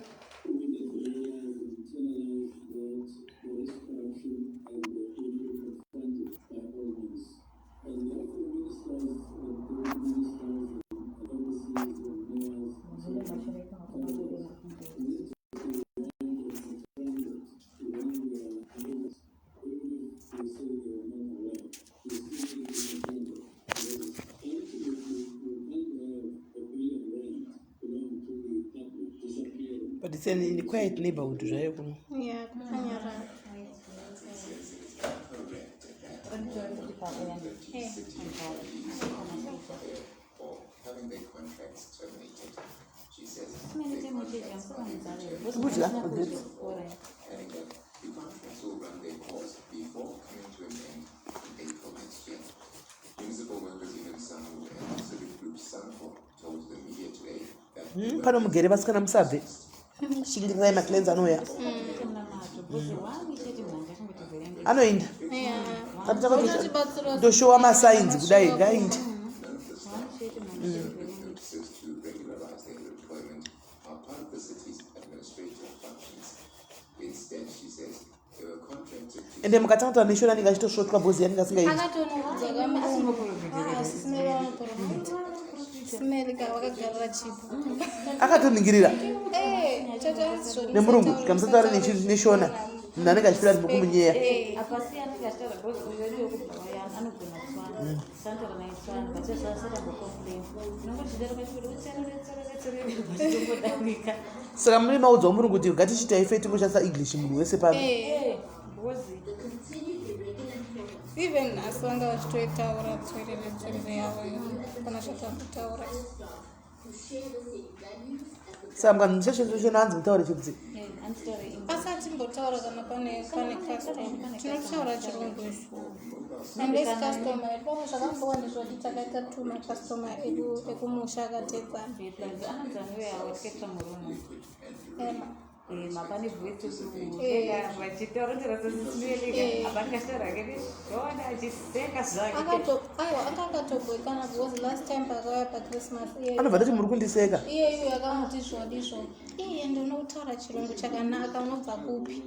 But it's an in quiet neighborhood zvayo kuno. Yeah, kukanyarara. Kudya kudzidza. Pano mugere vasikana musabve. Shingirirai macleanse anouya. Anoinda. Yeah. Ndoshowa masainzi kudai ngainde. Notices to regularize their employment are part of the city's administrative functions. Instead, she says, they were contracted to Ende mukatanga kutaura neshona anenge achitosvotwa bhozi yanenge asingaiti. Akatonoudza vakagarira chipo. Akatoningirira Eh, nemurungu kamusataura neshona, munhu anenge achifira kuti mukumunyeya. Apa si anenge achitaura because uyu wedu wekubva anogona Tswana, sanotaura naye Tswana, but zvasatambocomplain unongochidaro Saka mune maudzawo murungu kuti ngatichitai fe tingoshandisa English munhu wese pano. Because Even nhasi vanga vachitoitaura tswerere tswerere yavo kana zvatakutaura. Saka mukanzi musashandisa shona, hanzi mutaure chirudzi. Anditaure. Asi atimbotaura kana pane customer, tinotaura chirungu isu unless customer pamwe zvakambowa zvoti takaita two macustomer edu ekumusha akatedzana. Anonzi anouya watikaitira murumu. Ema. Mapane voice vachitaura tirasasimeleka apa ndingachitaura ke neshona achiseka zvake. Aiwa, anga akatobwekana because last time pakauya paChristmas Anobva tati muri kundiseka. Iyeyu akamuti zvodi zvo iye ndinotaura chirungu chakanaka, unobva kupi?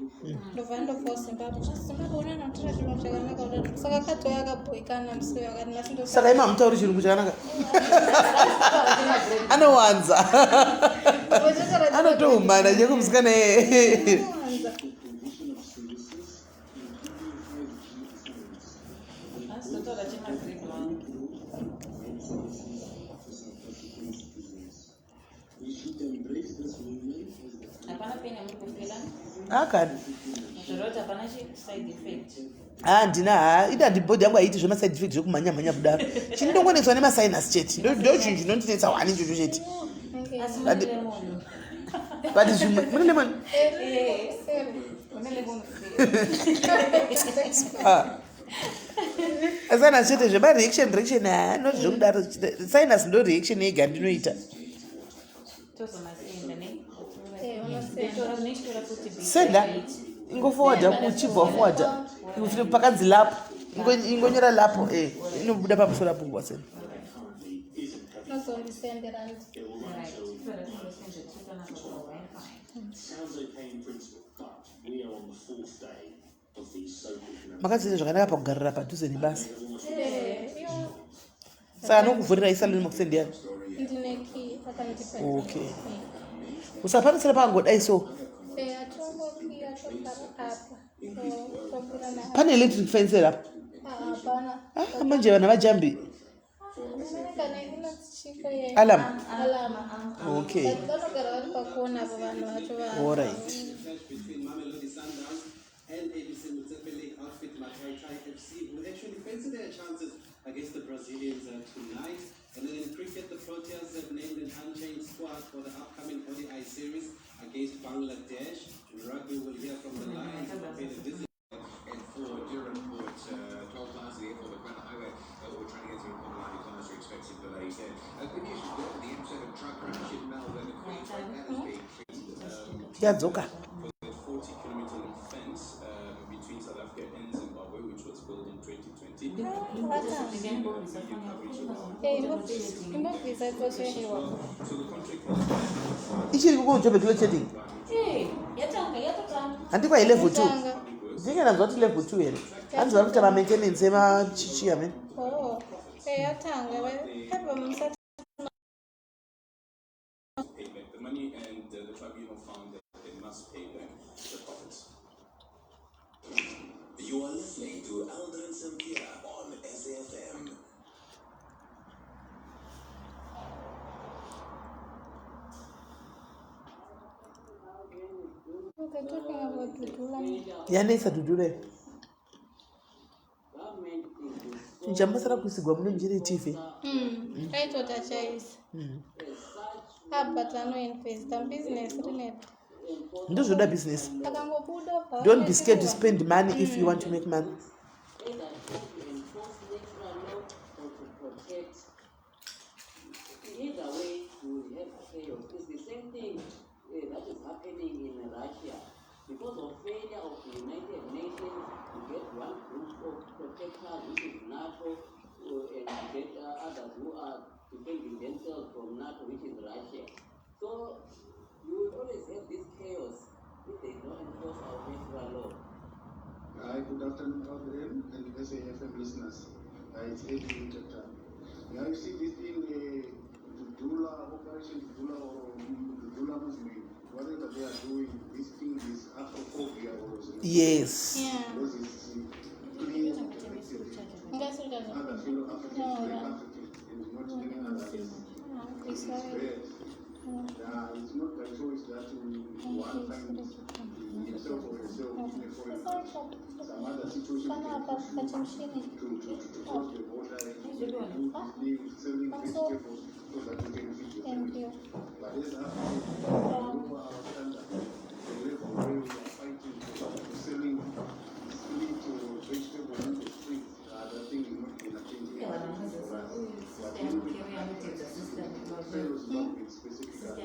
Ndobva ndobvawo Zimbabwe. Zva Zimbabwe unanotaura chirungu chakanaka kudaro. Saka akatouya akabhoikana musi uyo akati nhasi ndo Saka imi hamutauri chirungu chakanaka, anowanza anotoumana chekumusikana iyeye. Anowanza. Asitotaura chemagrade one. We should embrace this movement as the Hapana pain yamuri kufeela? Akani. Zvoreva kuti hapana side effect. Ha, ndina ha ida ndibhodhi yangu haiti zvemaside effect zvekumhanya mhanya kudaro. Chinondongonetswa nemasinus chete. Ndo chinhu chinondinetsa wani ichocho chete. Asi mune lemon. But zvimwe mune lemon. Une lemon. Ah. Sinus chete, zvemareaction reaction, ha, not zvekudaro. Sinus ndo reaction yega ndinoita. Tozomasenda ne Eh, nechitora futi. Senda, ingoforwarda, uchibva waforwarda pakanzi lapo, ingonyora lapo, e inobuda pamusoro apo wasenda. Nozondisendera. Sounds okay in principle, but we are on the fourth day of these so-called Makadziita zvakanaka pakugarira padhuze nebasa. Saka anokuvhurira isalon makusendiyani? Ndine key, akandipa. Okay, usapanisira pangodai so. Atomboki atogara apa, so tobura na Pane electric fence here apa? Hapana. Ah, manje vanhu vajambi. Kana inonzi chiko ye Alarm. Alarm. Okay. But vanogara vari pakona apo vanhu vacho Alright. Clash between Mamelodi Sundowns and ABC Motsepe League outfit Mataitai FC, who actually fancy their chances against the Brazilians tonight. And then in cricket, the Proteas have named an unchanged squad for the upcoming ODI series against Bangladesh. In rugby, we'll hear from the Lions who paid a visit. N4 Duranport, 12 miles to the airport, the Grand Highway, we're trying to get through online e-commerce are expecting delays there. Good news as well, the M7 truck crash in Melbourne, the Queensland, that is being cleaned. Yadzoka. For the 40 kilometer long fence between South Africa and Zimbabwe, which was built in 2020. Imbobvisa ikoshe. So the contract was Ichiri kukuJobek load shedding? Yatanga, yatotanga. Handikwa ilevel 2, ndinge ndanzwa kuti level 2 here, hanzi vari kuita mamaintenance emachichi amene. Oh, yatanga paipa musati. Pay back the money, and the tribunal found that they must pay back the profits. You are listening to Aldrin Sampear on SAFM. They're talking about Dudula. Yanetsa Dudula chinhu kuisigwa mune muchiri tv. Aitoti achaisa but anoinvesta business rinepo. Ndozvoda business. Akangobuda. Don't be scared to spend money if you want to make money. Either to enforce natural law or to protect. Either way, you will have chaos. It's the same thing that is happening in Russia. Because of failure of the United Nations, you get one group of protectors, which is NATO, and you get others who are defending themselves from NATO, which is Russia. So you will always have this chaos if they don't enforce our natural law. Hi, good afternoon, Adrian and SAFM listeners. It's Adrian Cape Town. Now you see this thing, Dudula, Operation Dudula or Dudula movement, whatever they are doing, this thing is Afrophobia or xenophobia. Yes. Yeah. Because it's clearly directed at other fellow Africans, black Africans, and not any other race. It's bad. Yeah, it's not by choice that one finds himself or herself in a foreign country. Some other situation can push you to cross the border and do this thing, selling vegetables so that you can feed your family. But as Africans, we lower our standard, the level where we are fighting for selling meat or vegetables in the streets, that thing is not going to change anything for us. But when we fellow Zimbabweans specifically,